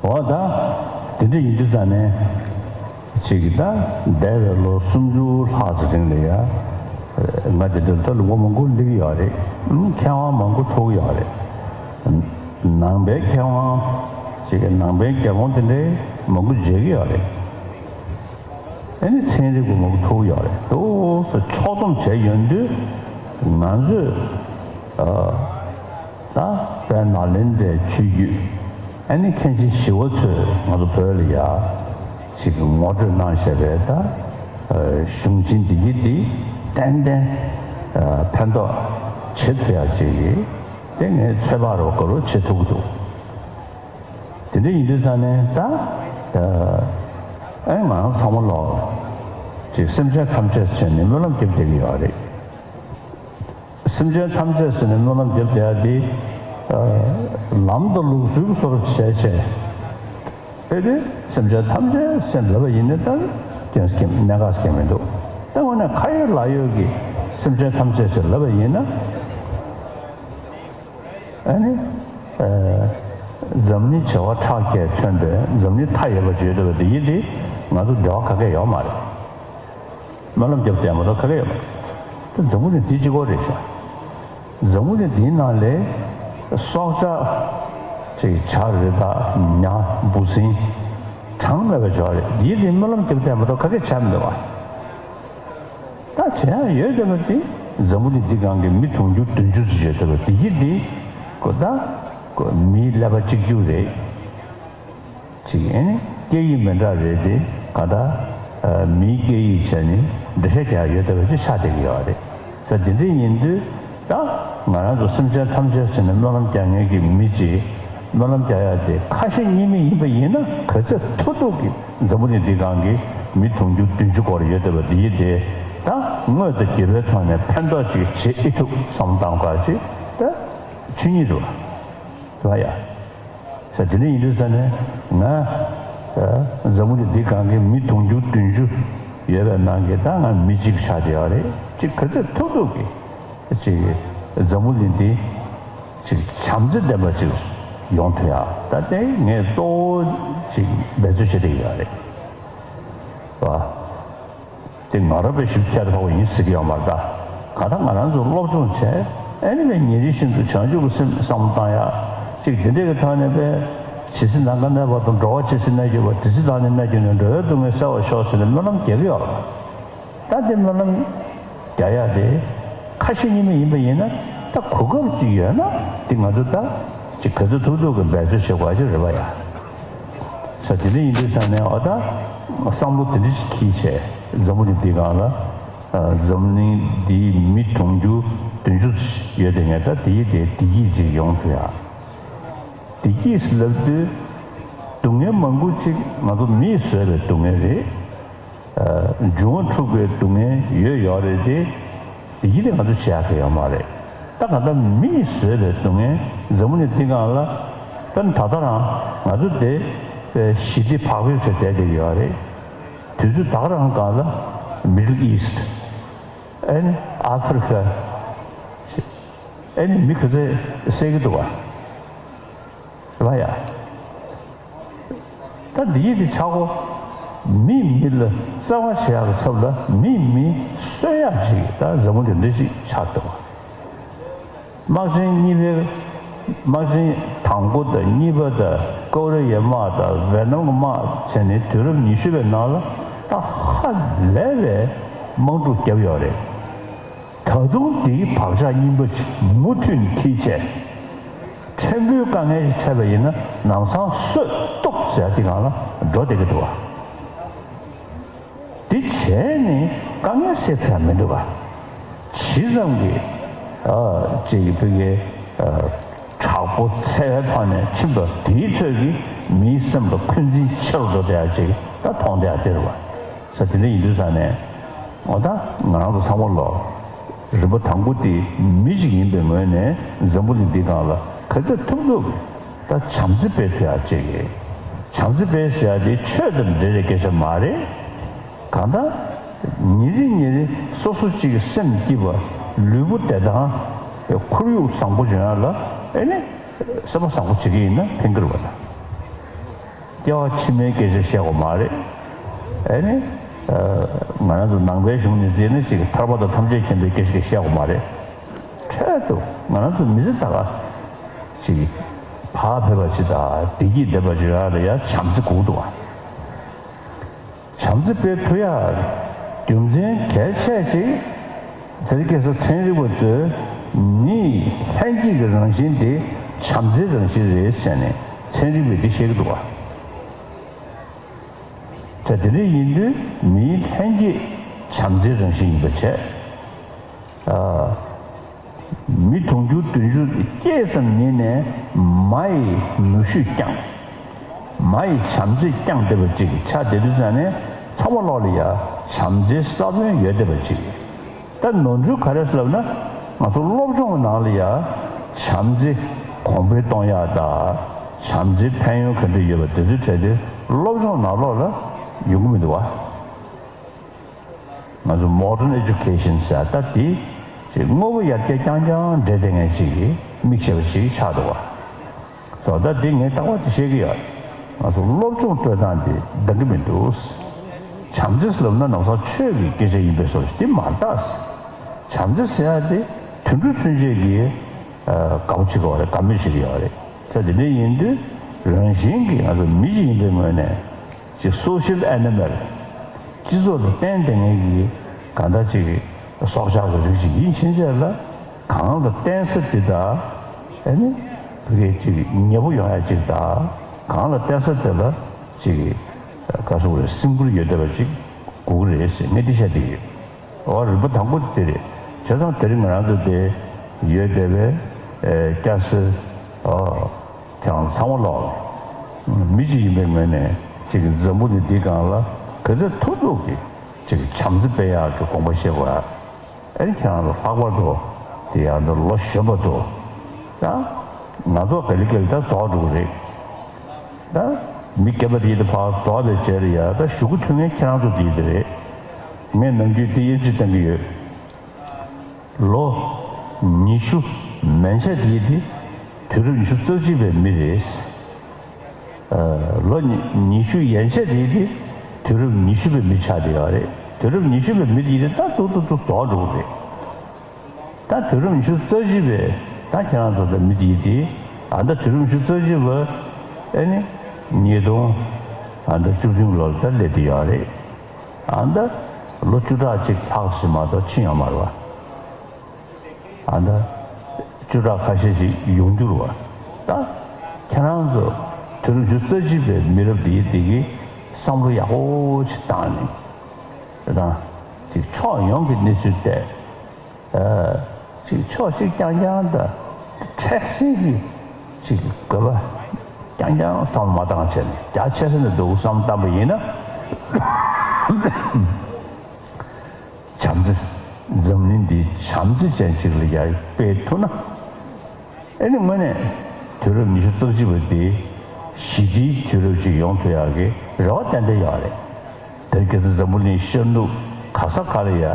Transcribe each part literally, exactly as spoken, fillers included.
འོ་ད། དེ་འདྲ་ཡིན་དུས་ཙང་ནས། ཅིག་ད། འདས་པའི་ལོ་སུམ་ཅུ་ལྷག་ཙམ་རིང་ལ་ཡ། ང་དེ་འདྲ་ད་ལུང་པ་མང་པོ་སླེབས་ཀྱི་ཡོད་རེད། མཁས་དབང་མང་པོ་ཐུག་ཡོད་རེད། ནང་པའི་མཁས་དབང་། ཅིག་ནང་པའི་རྒྱལ་འགོང་དེ་འདྲའི་མང་པོ་མཇལ་གྱི་ཡོད་རེད། ཨ་ནི་ཚན་རིག་པ་མང་པོ་ཐུག་ཡོད་རེད། ཏོག་ཙམ་ཕྱོགས་བསྡོམས་བྱས་ཡོང་དུས། ང་ཚོས། ཨ། ད་དཔལ་ནཱ་ལེནྡྲའི་ཆོས་བརྒྱུད། ཨ་ནི་མཁན་ཆེན་ཞི་བ་འཚོས་ང་ཚོ་བོད་ལ་ཡ། ཅིག་ངོ་སྤྲོད་གནང་བཞག་པའི་ད། ཨ། གཞུང་ཆེན་འདི་གི་འདི་ཏན་ཏན། ཨ། ཕན་ཐོགས་བྱེད་ཐུབ་ཡ་ཅིག་གི། དེ་ངས་ཚོད་དཔག་རོགས་དགའ་རོགས་བྱེད་ཐུབ་ཀྱི་འདུག་དེ་འདྲ་ཡིན་དུས་ཙང་ནས་ད། ཨེ་ང་རང་ཚང་མ་ལོག་ཅིག་སེམས་ཅན་ཐམས་ཅད་བྱས་ནས་སྨོན་ལམ་རྒྱབ་བསྡད་ཀྱི་ཡོད་རེད། སེམས་ཅན་ཐམས་ཅད་ཟེར་ནས་སྨོན་ལམ་རྒྱབ་བསྡད་ཡ་དེ། ཨ། ལམ་དང་ལུགས་སྲོལ་གྱི་བཟོ་འདྲ་བྱས་བྱས། ཨེ་དེ་སེམས་ཅན་ཐམས་ཅད་ཟེར་ལབ་པ་ཡིན་ན་ད་སྐྱོན་སྐྱོན་གནད་འགག་སྐྱོན་མི་འདུག་ད་དངོས་གནས་ཁ་ཡོད་ལག་ཡོད་ཀྱི་སེམས་ཅན་ཐམས་ཅད་ཟེར་ལབ་པ་ཡིན་ན། ཨ་ནི། ཨ། འཛམ་གླིང་བྱེ་བ་ཕྲག་བརྒྱས་མཚོན་པའི་འཛམ་གླིང་མཐའ་ཡས་པ་བརྗོད་བསྡད་པ་འདི་ཡིན་ཏེ། ང་ཚོ་འབྲེལ་བ་ག་གེ་ཡོད་མ་རེད། སྨོན་ལམ་རྒྱབ་བསྡད་མ་གཏོགས་ག་གེ་ཡོད་མ་རེད། ད་འཛམ་བུ་གླིང་འདི་གཅིག་པོ་རེད་ཤག་འཛམ་བུ་གླིང་འདིའི་ནང་ལས་སྲོག་ཆགས་ཅིག་བྱ་རི་དྭགས་ཉ་འབུ་སྲིན་གྲངས་མེད་པ་ཡོད་རེད། འདིའི་རིགས་སྨོན་ལམ་རྒྱབ་བསྡད་མ་གཏོགས་ག་གེ་བྱས་མི་འདུག་བ། ད་བྱེད་ཡ་ཡོད་བསྡད་པ་དེ་འཛམ་བུ་གླིང་འདི་སྒང་གི་མི་དུང་ཕྱུར་བདུན་ཅུ་ཙམ་ཡོད་བསྡད་པ་དེ་ཡིན་དེ། ཀོ་ད། ཀོ་མིའི་ཀླད་པ་གཅིག་གྱུར་རེད། ཅིག་ཨེ་ནི་སྐད་ཡིག་མི་འདྲ་རེད་དེ། ག་ད། ཨ། མིའི་སྐད་ཡིག་བྱས་ནས་འགྲེལ་བཤད་རྒྱག་ཡ་ཡོད་བསྡད་པ་ཅིག་ཆགས་བསྡད་ཀྱི་ཡོད་རེད། ས་དེ་འདྲ་ཡིན་དུས་ད་ང་རང་ཚོ་སེམས་ཅན་ཐམས་ཅད་ཟེར་ནས་སྨོན་ལམ་རྒྱག་མཁན་གྱི་མི་གཅིག་སྨོན་ལམ་རྒྱག་ཡ་དེ་ཁ་ཞེ་གཉིས་མེད་ཡིན་པ་ཡིན་ན། ག་ཚོད་ཐུབ་ཐུབ་ཀྱིས་འཛམ་བུ་གླིང་འདི་སྒང་གི་མི་དུང་ཕྱུར་བདུན་ཅུ་སྐོར་ཡོད་བསྡད་པ་འདི་ཡིན་དེ། ད་དངོས་དང་བརྒྱུད་པའི་ཐོག་ནས་ཕན་ཐོགས་ཅིག་བྱེད་ཨེ་ཐུབ་བསམ་བློ་བཏང་ག་ཅིག་ད་ཆོས་ཉིད་རེད་བ། རེད་བ་ཡ། ས་དེ་འདྲ་ཡིན་དུས་ས་ནས་ང་། ཨ། འཛམ་བུ་གླིང་འདི་སྒང་གི་མི་དུང་ཕྱུར་བདུན་ཅུ་ཡོད་པའི་ནང་གི་ད་ང་མི་གཅིག་ཆགས་བསྡད་ཡོད་རེད། ཅིག་ག་ཚོད་ཐུབ་ཐུབ་ཀྱིས་ཅིག་འཛམ་བུ་གླིང་འདི་ཅིག་བྱམས་བརྩེ་ལྡན་པ་ཅིག་ཡོང་ཐུབ་ཡ། ད་དེ་ངས་གཙོ་བོ་ཅིག་འབད་རྩོལ་བྱེད་བསྡད་ཡོད་རེད་བ། དེ་ང་རང་དཔེ་ཞིབ་ཁྱད་དུ་འཕགས་པ་ཡིན་ཟེར་གྱི་ཡོད་མ་རེད་ད། གང་ལྟར་ང་རང་ཚོ་སློབ་སྦྱོང་བྱས། ཨ་ནི་དཔེ་ཉིན་རེ་བཞིན་དུ་བྱང་ཆུབ་ཀྱི་སེམས་བསམ་བློ་བཏང་ཡ། ཅིག་དེ་འདྲས་ཀྱི་ཐོག་ནས་དཔེ། ཇི་སྲིད་ནམ་མཁའ་གནས་པ་དང་། འགྲོ་བ་ཇི་སྲིད་གནས་གྱུར་པ། དེ་སྲིད་བདག་ནི་གནས་གྱུར་ནས། འགྲོ་བའི་སྡུག་བསྔལ་སེལ་བར་ཤོག་ཟེར་ནས་སྨོན་ལམ་རྒྱག་གི་ཡོད་རེད། ད་དེ་སྨོན་ལམ་རྒྱག་ཡ་དེ་ཁ་ཞེ་གཉིས་མེད་ཡིན་པ་ཡིན་ན། ད་གོ་སྐབས་ཅིག་ཡོད་ན་དེ་ང་ཚོ་ད་ཅིག་ག་ཚོད་ཐུབ་ཐུབ་ཀྱིས་འབད་རྩོལ་བྱེད་དགོས་ཅིག་རེད་པ་ཡ། ས་དེ་འདྲ་ཡིན་དུས་ཙང་ནས་འོ་ད་བསམ་བློ་དེ་འདྲ་ཞིག་འཁྱེར་བྱས། འཛམ་བུ་གླིང་འདི་སྒང་ལ། ཨ། འཛམ་གླིང་འདིའི་མི་དུང་ཕྱུར་བདུན་ཅུ་ཡོད་དེ་ངས་ད་དེ་ཡི་དེ་བདེ་སྐྱིད་ཅིག་ཡོང་ཐུབ་ཡ། བདེ་སྐྱིད་ཟེར་ལབ་དུས་སྡུག་བསྔལ་མང་པོ་ཅིག་ང་ཚོ་མིས་བཟོས་པའི་སྡུག་བསྔལ་རེད། ཨ། འབྱུང་བ་འཁྲུགས་པའི་སྡུག་བསྔལ་ཡོད་ཡོད་རེད་དེ། དེ་ཡིན་དེ་ང་ཚོ་བྱེད་ཡག་གི་ཡོད་མ་རེད། ད་གང་ལྟར་མིས་བཟོས་པའི་སྡུག་བསྔལ་འཛམ་བུ་གླིང་འདི་སྒང་ལ། དཔེར་ན་ད་ལྟ་རང་ང་ཚོ་དེ་ཞི་བདེ་བག་ཕེབས་བྱས་བསྡད་བསྡད་ཀྱི་ཡོད་རེད། དུས་ཚོད་ད་ག་རང་སྒང་ལ་Middle East། ཨ་ནི་ཨ་ཧྥེ་རི་ཁ། ཨ་ནི་མི་ག་ཚོད་བསད་ཀྱི་འདུག་བ། རེད་པ་ཡ། ད་འདི་ཡི་དེ་ཆག་སྒོ། མིས་མི་ལ་བརྩེ་བ་བྱེད་ཡག་གི་ཚབ་ལ་མིས་མི་གསོད་ཡག་ཅིག་ད་འཛམ་བུ་གླིང་འདི་ཅིག་ཆགས་འདུག་བ། དམག་ཆེན་གཉིས་པའི། དམག་ཆེན་དང་པོ་དང་གཉིས་པ་དང་ཀོ་རི་ཡའི་དམག་དང་ཝེ་ནམ་གྱི་དམག་བྱས་ནས་དུས་རབས་ཉི་ཤུ་པའི་ནང་ལ་ད་ཧ་ལས་པའི་དམག་འཁྲུག་བརྒྱབ་ཡོད་རེད། ད་དུང་དེའི་བག་ཆགས་རྙིང་པ་ཅིག་མུ་མཐུད་ནས་འཁྱེར་བྱས། ཕྲན་བུའི་དཀའ་ངལ་ཞིག་འཕྲད་པ་ཡིན་ན་ལམ་སང་གསོད་གཏུབ་ཟེར་ཡ་དེ་སྒང་ལ་འགྲོ་བསྡད་ཀྱི་འདུག་བ། དེ་བྱས་ནས་དཀའ་ངལ་སེལ་ཐུབ་ཡ་མི་འདུག་ག་ཇི་ཙམ་གྱི། ཨ། ཅིག་གི་ཕ་གི། ཨ། དྲག་པོ་འཚེ་བའི་ཐོག་ནས་ཕྱིན་པ་དེའི་ཚོད་ཀྱིས་མིའི་སེམས་ལ་འཁོན་འཛིན་ཆེ་རུ་འགྲོ་བསྡད་ཡ་ཅིག་ད་མཐོང་བསྡད་ཡ་དེ་རེད་བ། ས་དེ་འདྲ་ཡིན་དུས་ཙང་ནས། འོ་ད་ང་རང་ཚོ་ཚང་མ་ལོ། རིམ་པ་དང་པོ་དེ་མི་གཅིག་ཡིན་པའི་ངོས་ནས་འཛམ་བུ་གླིང་འདི་སྒང་ལ་ག་ཚོད་ཐུབ་ཐུབ་ད་བྱམས་བརྩེ་སྤེལ་ཐུབ་ཡ་ཅིག་བྱམས་བརྩེ་སྤེལ་ཟེར་ཡ་དེ་ཆོས་དང་འབྲེལ་བའི་སྐད་ཆ་མ་རེད། གང་ལྟར་ཉིན་རེ་ཉིན་རེ་སོ་སོ་གཅིག་གི་སེམས་སྐྱིད་པ། ལུས་པོ་བདེ་ཐང་། ཁོར་ཡུག་བཟང་པོ་བྱུང་ཡ་ལ་ཨེ་ནི་སེམས་པ་བཟང་པོ་བྱེད་ཀྱི་ཡིན་ན་ཕན་གྱི་རེད་བ་ད། དབྱེ་བ་ཕྱེ་མའི་སྐད་ཆ་བཤད་དགོས་མ་རེད། ཨེ་ནི། ང་རང་ཚོ་ནང་པའི་གཞུང་ནས་བརྩིས་ན་ཅིག་ཐར་པ་དང་ཐམས་ཅད་མཁྱེན་པའི་སྐད་ཆ་གི་བཤད་དགོས་མ་རེད། འཕྲལ་དུ་ང་རང་ཚོ་མི་ཚེ་ད་ག་ཅིག་བག་ཕེབས་པ་ཅིག་དང་བདེ་སྐྱིད་ལྡན་པ་ཅིག་ཡོང་ཡ་ལ་ཡ་བྱམས་བརྩེ་དགོས་འདུག་བ། བྱམས་བརྩེ་སྤེལ་ཐུབ་ཡ་རྒྱུ་མཚན་གལ་ཆེ་ཅིག་དེ་རིང་ཁ་སང་ཚན་རིག་པ་ཚོས་མིའི་ལྷན་སྐྱེས་ཀྱི་རང་བཞིན་དེ་བྱམས་བརྩེའི་རང་བཞིན་རེད་ཟེར་ནས་ཚན་རིག་པས་འདི་བཤད་ཀྱི་འདུག་བ། ད་དེ་འདྲ་ཡིན་དུས་མིའི་ལྷན་སྐྱེས་བྱམས་བརྩེའི་རང་བཞིན་ཡིན་པ་བྱས། ཨ། མི་དུང་ཕྱུར་བདུན་ཅུ་སྐྱེས་ཙམ་ཉིད་ནས་མ་ཡི་ནུས་ཤུགས་བསྐྱངས། མ་ཡི་བྱམས་བརྩེས་བསྐྱངས་བསྡད་པ་ཅིག་ཆགས་བསྡད་དུས་ཙང་ནས་ཚང་མ་ལོག་ལ་ཡ་བྱམས་བརྩེའི་ས་བོན་ཡོད་བསྡད་པ་ཅིག་ད་ནོར་འཁྲུལ་ག་རེ་ཟེར་ལབ་ན། ང་ཚོ་སློབ་སྦྱོང་གི་ནང་ལ་ཡ་བྱམས་བརྩེ་གོང་འཕེལ་གཏོང་ཡག་དང་། བྱམས་བརྩེའི་ཕན་ཡོན་ག་འདྲ་ཡོད་པ་དེ་ཚོའི་གྲས་དེ་སློབ་སྦྱོང་ནང་ལོགས་ལ་ཡོང་གི་མི་འདུག་བ། ང་ཚོ་modern education ཟེར་ད་དེ་ཅིག་དངོས་པོ་ཡར་རྒྱས་རྐྱང་རྐྱང་འབྲེལ་བསྡད་མཁན་ཅིག་གི་མིག་ཤེས་པ་ཅིག་ཆགས་འདུག་བ། བཟོ་ལྟ་འདི་ངས་རྟག་པར་དེ་བཤད་ཀྱི་ཡོད། ང་ཚོ་སློབ་སྦྱོང་སྤྲོད་སྟངས་འདི་འདང་གི་མི་འདུག་བྱམས་བརྩེ་ལབ་ན་ལམ་སང་ཆོས་ཀྱི་སྐད་ཆ་ཡིན་པའི་བཟོ་ཞིག་འདི་མ་རེད་ད། བྱམས་བརྩེ་ཟེར་ཡ་དེ་དུད་འགྲོ་ཚུན་ཆད་ཀྱིས་དགའ་པོ་བྱེད་ཀྱི་ཡོད་རེད། དགའ་མོས་བྱེད་ཀྱི་ཡོད་རེད། ད་དེ་འདྲ་ཡིན་དུས་རང་བཞིན་གྱིས་ང་ཚོ་མི་ཞིག་ཡིན་པའི་ངོས་ནས་ཅིག་social animal སྤྱི་ཚོགས་ལ་བརྟེན་བསྡད་མཁན་གྱི་གང་ལྟར་ཅིག་སྲོག་ཆགས་ཀྱི་རིགས་ཤིག་ཡིན་ཕྱིན་ཆད་ལ། གང་ལ་བརྟེན་ས་དེ་དག་ཨ་ནི་བོད་སྐད་ཅིག་ཉེ་པོ་ཡོང་ཡ་ཅིག་དང་། གང་ལ་བརྟེན་ས་དེ་ལ་ཅིག་ག་རེ་ཟེར་དགོས་རེད། སེམས་ཁུར་ཡོད་བསྡད་པ་ཅིག་དགོས་ཀྱི་རེད་ཟེར་ངས་འདི་བཤད་བསྡད་ཡོད། འོ་རིམ་པ་དང་པོ་དེ་རེད། བྱས་ཙང་དེ་རིང་ང་རང་ཚོ་དེ་ཡོད་བསྡད་པའི་ཨེ་སྐྱ་སེར་ཨོ་དེའང་ཚང་མ་ལོག་ལ་མི་གཅིག་ཡིན་པའི་ངོས་ནས་ཅིག་འཛམ་བུ་གླིང་འདིའི་སྒང་ལ་ག་ཚོད་ཐུབ་ཐུབ་ཀྱིས་ཅིག་བྱམས་བརྩེ་སྤེལ་ཡག་གི་དགོངས་པ་བཞེས་དགོས་ཡ། ཨ་ནི་ཁྱེད་རང་ཚོ་ལྷག་པར་དུ་དེ་ཡང་འདི་ལོ་གཞོན་པ་ཚོ་ད་ང་ཚོ་ག་ལེ་ག་ལེ་ད་རྫོགས་འགྲོ་གི་རེད། ད་མི་རྒན་པ་དེ་ཡིན་དུས་ཕར་རྫོགས་པའི་རྗེས་ལ་ཡ་ད་གཞུག་གུ་ཐུག་མཁན་ཁྱེད་རང་ཚོ་དེ་ཡིན་དེ་རེད། ངས་ནམ་རྒྱུན་དེ་དབྱེ་འབྱེད་གཏང་གི་ཡོད། ལོ་ཉི་ཤུ་མན་ཆད་དེ་ཡིན་དེ་དུས་རབས་ཉི་ཤུ་རྩ་གཅིག་པའི་མི་རེད། ལོ་ཉི་ཉི་ཤུ་ཡན་ཆད་དེ་དེ་དུས་རབས་ཉི་ཤུ་པའི་མི་ཆགས་བསྡད་ཡོད་རེད། དུས་རབས་ཉི་ཤུ་པའི་མི་དེ་དེ་ད་ཏུག་ཏུག་ཏུ་རྫོགས་འགྲོ་གི་རེད། ད་དུས་རབས་ཉི་ཤུ་རྩ་གཅིག་པའི་ད་ཁྱེད་རང་ཚོ་ད་མི་དེ་དེ་ཨ་ད་དུས་རབས་ཉི་ཤུ་རྩ་གཅིག་པ་ཨེ་ནི་ཉིས་སྟོང་ཨ་ད་བཅུ་བདུན་ལོར་ད་སླེབས་བསྡད་ཡོད་རེད། ཨ་ད་ལོ་བཅུ་ཕྲག་གཅིག་ལྷག་ཙམ་མ་གཏོགས་ཕྱིན་ཡོད་མ་རེད་བ། ཨ་ད་བཅུ་ཕྲག་ཁ་ཤས་ཤིག་ཡོང་རྒྱུ་རེད་བ། ད་ཁྱེད་རང་ཚོ་དུས་རབས་ཉི་ཤུ་རྩ་གཅིག་པའི་མི་རབས་འདི་འདི་གི་བསམ་བློ་ཡག་པོ་ཞིག་བཏང་ནས། དེ་དང་ཅིག་ཕྱོགས་ཡོངས་ཀྱི་གནས་ཚུལ་བལྟས། ཨ་ཅིག་ཕྱོགས་གཅིག་རྐྱང་རྐྱང་དང་འཕྲལ་སེལ་གྱི་ཅིག་དགོས་པ་རྐྱང་རྐྱང་བསམ་བློ་མ་བཏང་བྱས་ནས་རྒྱ་ཆེ་ས་ནས་འདུག་བསམ་བཏང་པ་ཡིན་ན། བྱམས་བརྩེ། འཛམ་གླིང་འདི་བྱམས་བརྩེ་ཅན་ཅིག་ལ་ཡར་སྤེལ་ཐུབ་ན། ཨེ་ནི་དངོས་གནས་དུས་རབས་ཉི་ཤུ་རྩ་གཅིག་པ་འདི་ཞི་བདེའི་དུས་རབས་ཅིག་ཡོང་ཐུབ་ཡག་གི་རེ་བ་ཏན་ཏན་ཡོད་རེད། དེར་ཁྱེད་ཚོ་འཛམ་བུ་གླིང་ཤར་ནུབ་ག་ས་ག་ལ་ཡ་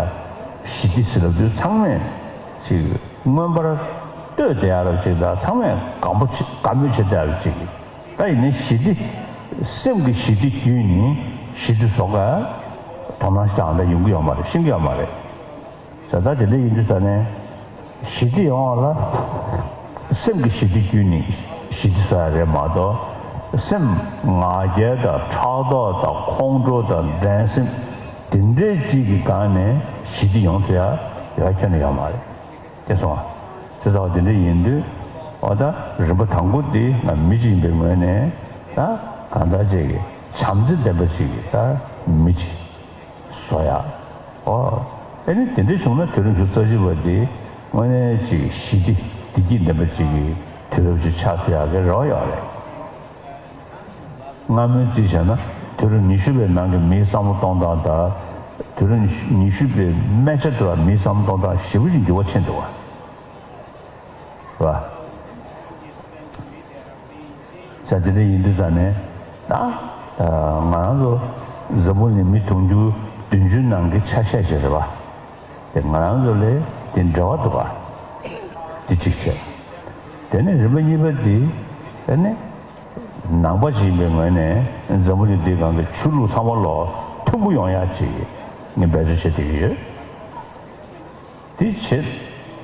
ཞི་བདེ་ཟེར་ལབ་དུས་ཚང་མས་ཅིག་མངོན་པར་བསྟོད་བསྡད་ཡག་རབ་ཅིག་དང་ཚང་མས་དགའ་པོ་བྱེད་དགའ་མོས་བྱེད་བསྡད་ཡག་རབ་ཅིག་ད་ཡིན་ནའི་ཞི་བདེ། སེམས་ཀྱི་ཞི་བདེ་བརྒྱུད་ནས་ཞི་བདེ་བཟོ་ག་དོ་སྣང་ཞིག་ཨ་འདྲ་ཡོང་གི་ཡོད་མ་རེད། ཤེས་ཀྱི་ཡོད་མ་རེད། ད་ལྟ་དེ་འདྲ་ཡིན་དུས་ད་ནས་ཞི་བདེ་ཡོང་བ་ལ་སེམས་ཀྱི་ཞི་བདེ་བརྒྱུད་ནས་ཞི་བདེ་བཟོ་ཡ་རེད་མ་གཏོགས། སེམས་ང་རྒྱལ་དང་ཕྲག་དོག་དང་ཁོང་ཁྲོ་དང་འགྲན་སེམས་དེ་འདྲའི་ཅིག་གི་སྒང་ནས་ཞི་བདེ་ཡོང་ཐུབ་ཡ་ཡོད་ཁྱོན་ནས་ཡོད་མ་རེད། དེ་སོང་བ། དེ་ཚོ་དེ་འདྲ་ཡིན་དུས། འོ་ད་རིམ་པ་དང་པོ་དེ་ང་མི་གཅིག་ཡིན་པའི་ངོས་ནས་ད་གང་ལྟར་ཅིག་གི་བྱམས་བརྩེ་ལྡན་པ་ཅིག་གི་ད་མི་གཅིག་བཟོ་ཡ། འོ་ཨེ་ནི་དེ་འདྲ་བྱུང་ན་དུས་རབས་ཉི་ཤུ་རྩ་གཅིག་པ་དེ་དངོས་གནས་ཅིག་ཞི་བདེ་བདེ་སྐྱིད་ལྡན་པ་ཅིག་གི་དུས་རབས་ཅིག་ཆགས་ཐུབ་ཡག་གི་རེ་བ་ཡོད་རེད། སྔ་མོའི་རྩིས་བྱས་ན་དུས་རབས་ཉི་ཤུ་པའི་ནང་གི་མིའི་བསམ་བློ་གཏོང་སྟངས་དང་། དུས་རབས་ཉི་ཤུ་པའི་སྨད་ཆ་དེ་ལ་མིའི་བསམ་བློ་གཏོང་སྟངས་ཞེ་པོ་ཅིག་འགྱུར་བ་ཕྱིན་འདུག་བ། བ། ས་དེ་འདྲ་ཡིན་དུས་ཙང་ནས་ད་ང་རང་ཚོ་འཛམ་བུ་གླིང་མི་དུང་ཕྱུར་བདུན་ཅུ་ནང་གི་ཆ་ཤས་ཤིག་རེད་བ། དེ་ང་རང་ཚོ་ལས་དེ་འབྲེལ་བ་འདུག་བ། དེ་གཅིག་བྱས། དེ་ནས་རིམ་པ་གཉིས་པ་དེ་དེ་ནས། ནང་པ་ཞིག་ཡིན་པའི་ངོས་ནས་འཛམ་བུ་གླིང་འདིའི་སྒང་གི་ཆོས་ལུགས་ཚང་མ་ལོ་མཐུན་པོ་ཡོང་ཡག་ཅིག་ངས་འབད་རྩོལ་བྱེད་བསྡད་ཀྱི་ཡོད། དེ་བྱེད་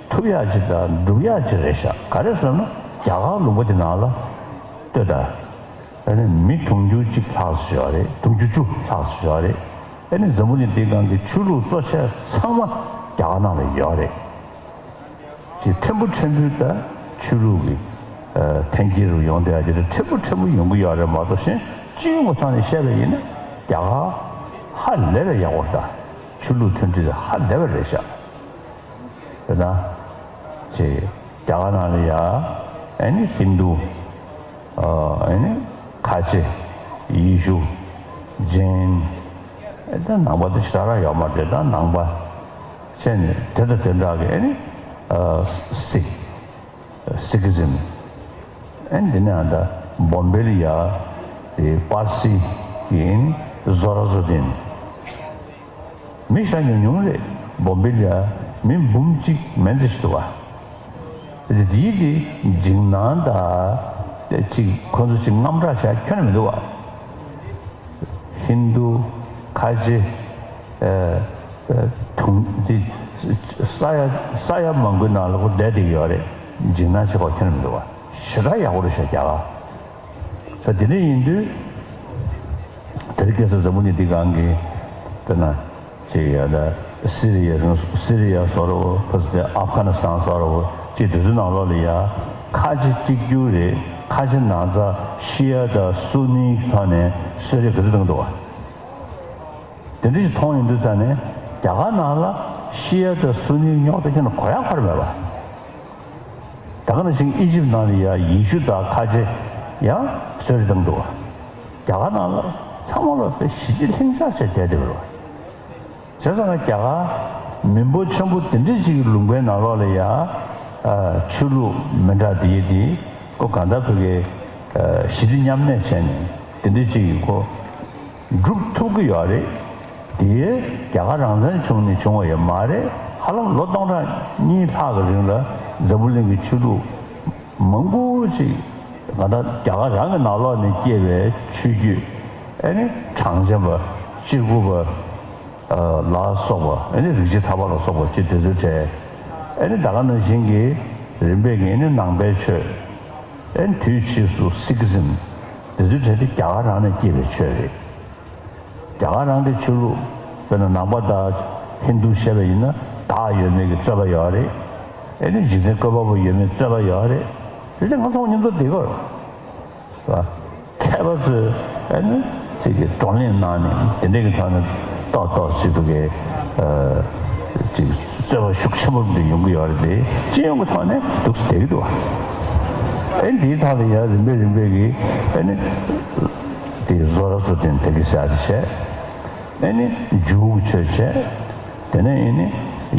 ཐུབ་ཡག་ཅིག་དང་འགྲུབ་ཡག་ཅིག་རེད་ཤག་ག་རེ་ཟེར་ན་རྒྱ་གར་ལུང་པ་དེ་ནང་ལ་ལྟོས་དང་། ཨ་ནི་མི་དུང་ཕྱུར་གཅིག་ལྷག་ཙམ་ཡོད་རེད། དུང་ཕྱུར་བཅུ་ལྷག་ཙམ་ཡོད་རེད། ཨ་ནི་འཛམ་བུ་གླིང་འདིའི་སྒང་གི་ཆོས་ལུགས་གཙོ་ཆེ་ཚང་མ་རྒྱ་གར་ནང་ལ་ཡོད་རེད། ཅིག་ཕྲན་བུ་ཕྲན་བུ་ད་ཆོས་ལུགས་ཀྱི་ཨ་འཐེན་འཁྱེར་རུ་ཡོང་བསྡད་ཡ་དེ་འདྲ་ཕྲན་བུ་ཕྲན་བུ་ཡོང་གི་ཡོད་རེད་མ་གཏོགས་གཞན་སྤྱི་ཡོངས་ཀྱི་ཐོག་ནས་བཤད་པ་ཡིན་ན་རྒྱ་གར་ཧ་ལས་པའི་ཡག་པོ་རེད། ད་ཆོས་ལུགས་མཐུན་སྒྲིལ་ཧ་ལས་པ་རེད་ཤག་དེ་ན་ཅིག་རྒྱ་གར་ནང་ལ་ཡ་ཨ་ནི་ཧིན་དུ་ཨ་ནི་ཁ་ཆེ་ཡེ་ཤུ་ཇེན་ད་ནང་པ་དེ་ཞེ་དྲག་རང་ཡོད་མ་རེད། ད་ནང་པ་བྱས་ནས་དེ་དང་དེ་འདྲ་གི་ཨ་ནི་ཨ་སིག་སིག་ཨིཛམ། ཨ་ནི་དེ་ནས་ཨ་ད་བོམ་བེ་ལ་ཡ་དེ་པར་སི་གི་ཨ་ནི་ཟོ་ར་ཛོ་དིན། མི་ཤ་ཉུང་ཉུང་རེད། བོམ་བེ་ལ་ཡ་མི་འབུམ་གཅིག་མན་ཙམ་ཞིག་འདུག་བ། དེ་དེའི་དེ་འཇིགས་སྣང་དང་དེ་གཅིག་ཁོ་ཚོ་གཅིག་དངངས་སྐྲག་བྱ་ཁྱོན་ནས་མི་འདུག་བ། ཧིན་དུ་ཁ་ཆེ་ཨ་ཨ་དུང་དེ་ས་ཡ་ས་ཡ་མང་པོའི་ནང་ལ་ཁོ་བསྡད་བསྡད་ཀྱི་ཡོད་རེད། འཇིགས་སྣང་བྱེད་དགོས་ཁྱོན་ནས་མི་འདུག་བ། ཞེ་དྲག་ཡག་པོ་རེད་ཤག་རྒྱ་གར། ས་དེ་འདྲ་ཡིན་དུས། དེ་རིང་ཁ་སང་འཛམ་བུ་གླིང་འདི་སྒང་གི་དཔེར་ན་ཅིག་ཡ་ད་སི་རི་ཡ་སི་རི་ཡ་བཟོ་འདྲ་བོ་ཕ་སི་ཏེ་ཨབ་གྷ་ནི་སི་ཐན་བཟོ་འདྲ་བོ་ཅིག་དེ་ཚོའི་ནང་ལོགས་ལ་ཡ་ཁ་ཆེ་གཅིག་གྱུར་རེད། ཁ་ཆེ་ནང་ཚ་ཤི་ཡ་དང་སུ་ནི་ཐོག་ནས་གསོད་རེས་ག་ཚོད་བཏང་འདུག་བ། དེ་འདྲ་ཞིག་མཐོང་ཡོང་དུས་ཙང་ནས་རྒྱ་གར་ནང་ལ་ཤི་ཡ་དང་སུ་ནི་རྙོག་དྲ་ཁྱོན་ནས་གོ་ཡ་གོ་ར་མེད་པ། ད་ག་ནང་བཞིན་ཨི་ཇིབ་ནང་ལ་ཡ་ཡེ་ཤུ་དང་ཁ་ཆེ་ཡང་གསོད་རེས་བཏང་འདུག་བ། རྒྱ་གར་ནང་ལ་ཚང་མ་ལ་དཔེ་ཞི་བདེ་ལྷིང་འཇགས་བྱས་བསྡད་བསྡད་པ་རེད་བ། བྱས་ཙང་ང་རྒྱ་གར་མི་འབོར་ཆེན་པོ་དེ་འདྲ་ཞིག་གི་ལུང་པའི་ནང་ལོགས་ལ་ཡ་ཨ་ཆོས་ལུགས་མི་འདྲ་དེ་ཡི་དེ་ཁོ་གང་ལྟར་ཕ་གི་ཨ་ཞི་བདེ་མཉམ་གནས་བྱས་ནས་དེ་འདྲ་ཞིག་གི་ཁོ་སྒྲུབ་ཐུབ་ཀྱི་ཡོད་རེད། དེ་རྒྱ་གར་རང་བཙན་བྱུང་ནས་བྱུང་བ་ཡོད་མ་རེད། ཧ་ལམ་ལོ་སྟོང་ཕྲག་གཉིས་ལྷག་གི་རིང་ལ་འཛམ་བུ་གླིང་གི་ཆོས་ལུགས་མང་པོ་ཞིག་ང་ད་རྒྱ་གར་རང་གི་ནང་ལོགས་ནས་སྐྱེས་པའི་ཆོས་བརྒྱུད། ཨ་ནི་གྲངས་ཅན་པ། སྤྱིལ་བུ་པ། ཨ་ལ་སོགས་པ། ཨ་ནི་རིག་བྱེད་ཐར་པ་ལ་སོགས་པ་ཅིག་དེ་ཚོའི་གྲས། ཨ་ནི་ད་ག་ནང་བཞིན་གྱི་རིམ་པས་ཀྱི་ཨ་ནི་ནང་པའི་ཆོས། ཨ་ནི་དུས་ཕྱིས་སུ་སིག་ཨིཛམ། དེ་ཚོའི་གྲས་དེ་རྒྱ་གར་རང་ནས་སྐྱེས་པའི་ཆོས་རེད། རྒྱ་གར་རང་གི་ཆོས་ལུགས་དཔེར་ན་ནང་པ་དང་ཧིན་དུ་བཤད་པ་ཡིན་ན་བདག་ཡོད་མེད་ཀྱི་རྩོད་པ་ཡོད་རེད། ཨ་ནི་འཇིག་རྟེན་བཀོད་པ་པོ་ཡོད་མེད་རྩོད་པ་ཡོད་རེད། དེ་ཚོ་ང་ཚོ་མཉམ་དུ་བསྡད་དགོས་རེད་བ། མཁས་པ་ཚོས་ཨ་ནི་ཅིག་གི་བགྲོ་གླེང་གནང་ནས་དེ་འདྲ་གི་ཐོག་ནས་ཏོག་ཏོག་ཞིག་ཏུ་གི་ཨ་ཅིག་རྩོད་པ་ཤུགས་ཆེན་པོ་འདི་ཡོང་གི་ཡོད་རེད། དེ་སྤྱི་ཡོངས་ཀྱི་ཐོག་ནས་འདུག་སེ་བསྡད་ཀྱི་འདུག་བ། ཨ་ནི་འདིའི་ཐོག་ལ་ཡང་རིམ་པས་རིམ་པས་ཀྱི་ཨ་ནི་དེ་བཟོ་ར་བཟོ་དེ་འདྲ་གི་ཟེར་ཡ་དེ་བྱས། ཨ་ནི་ཇུའུ་གི་ཆོས་བྱས། དེ་ནས་ཨ་ནི་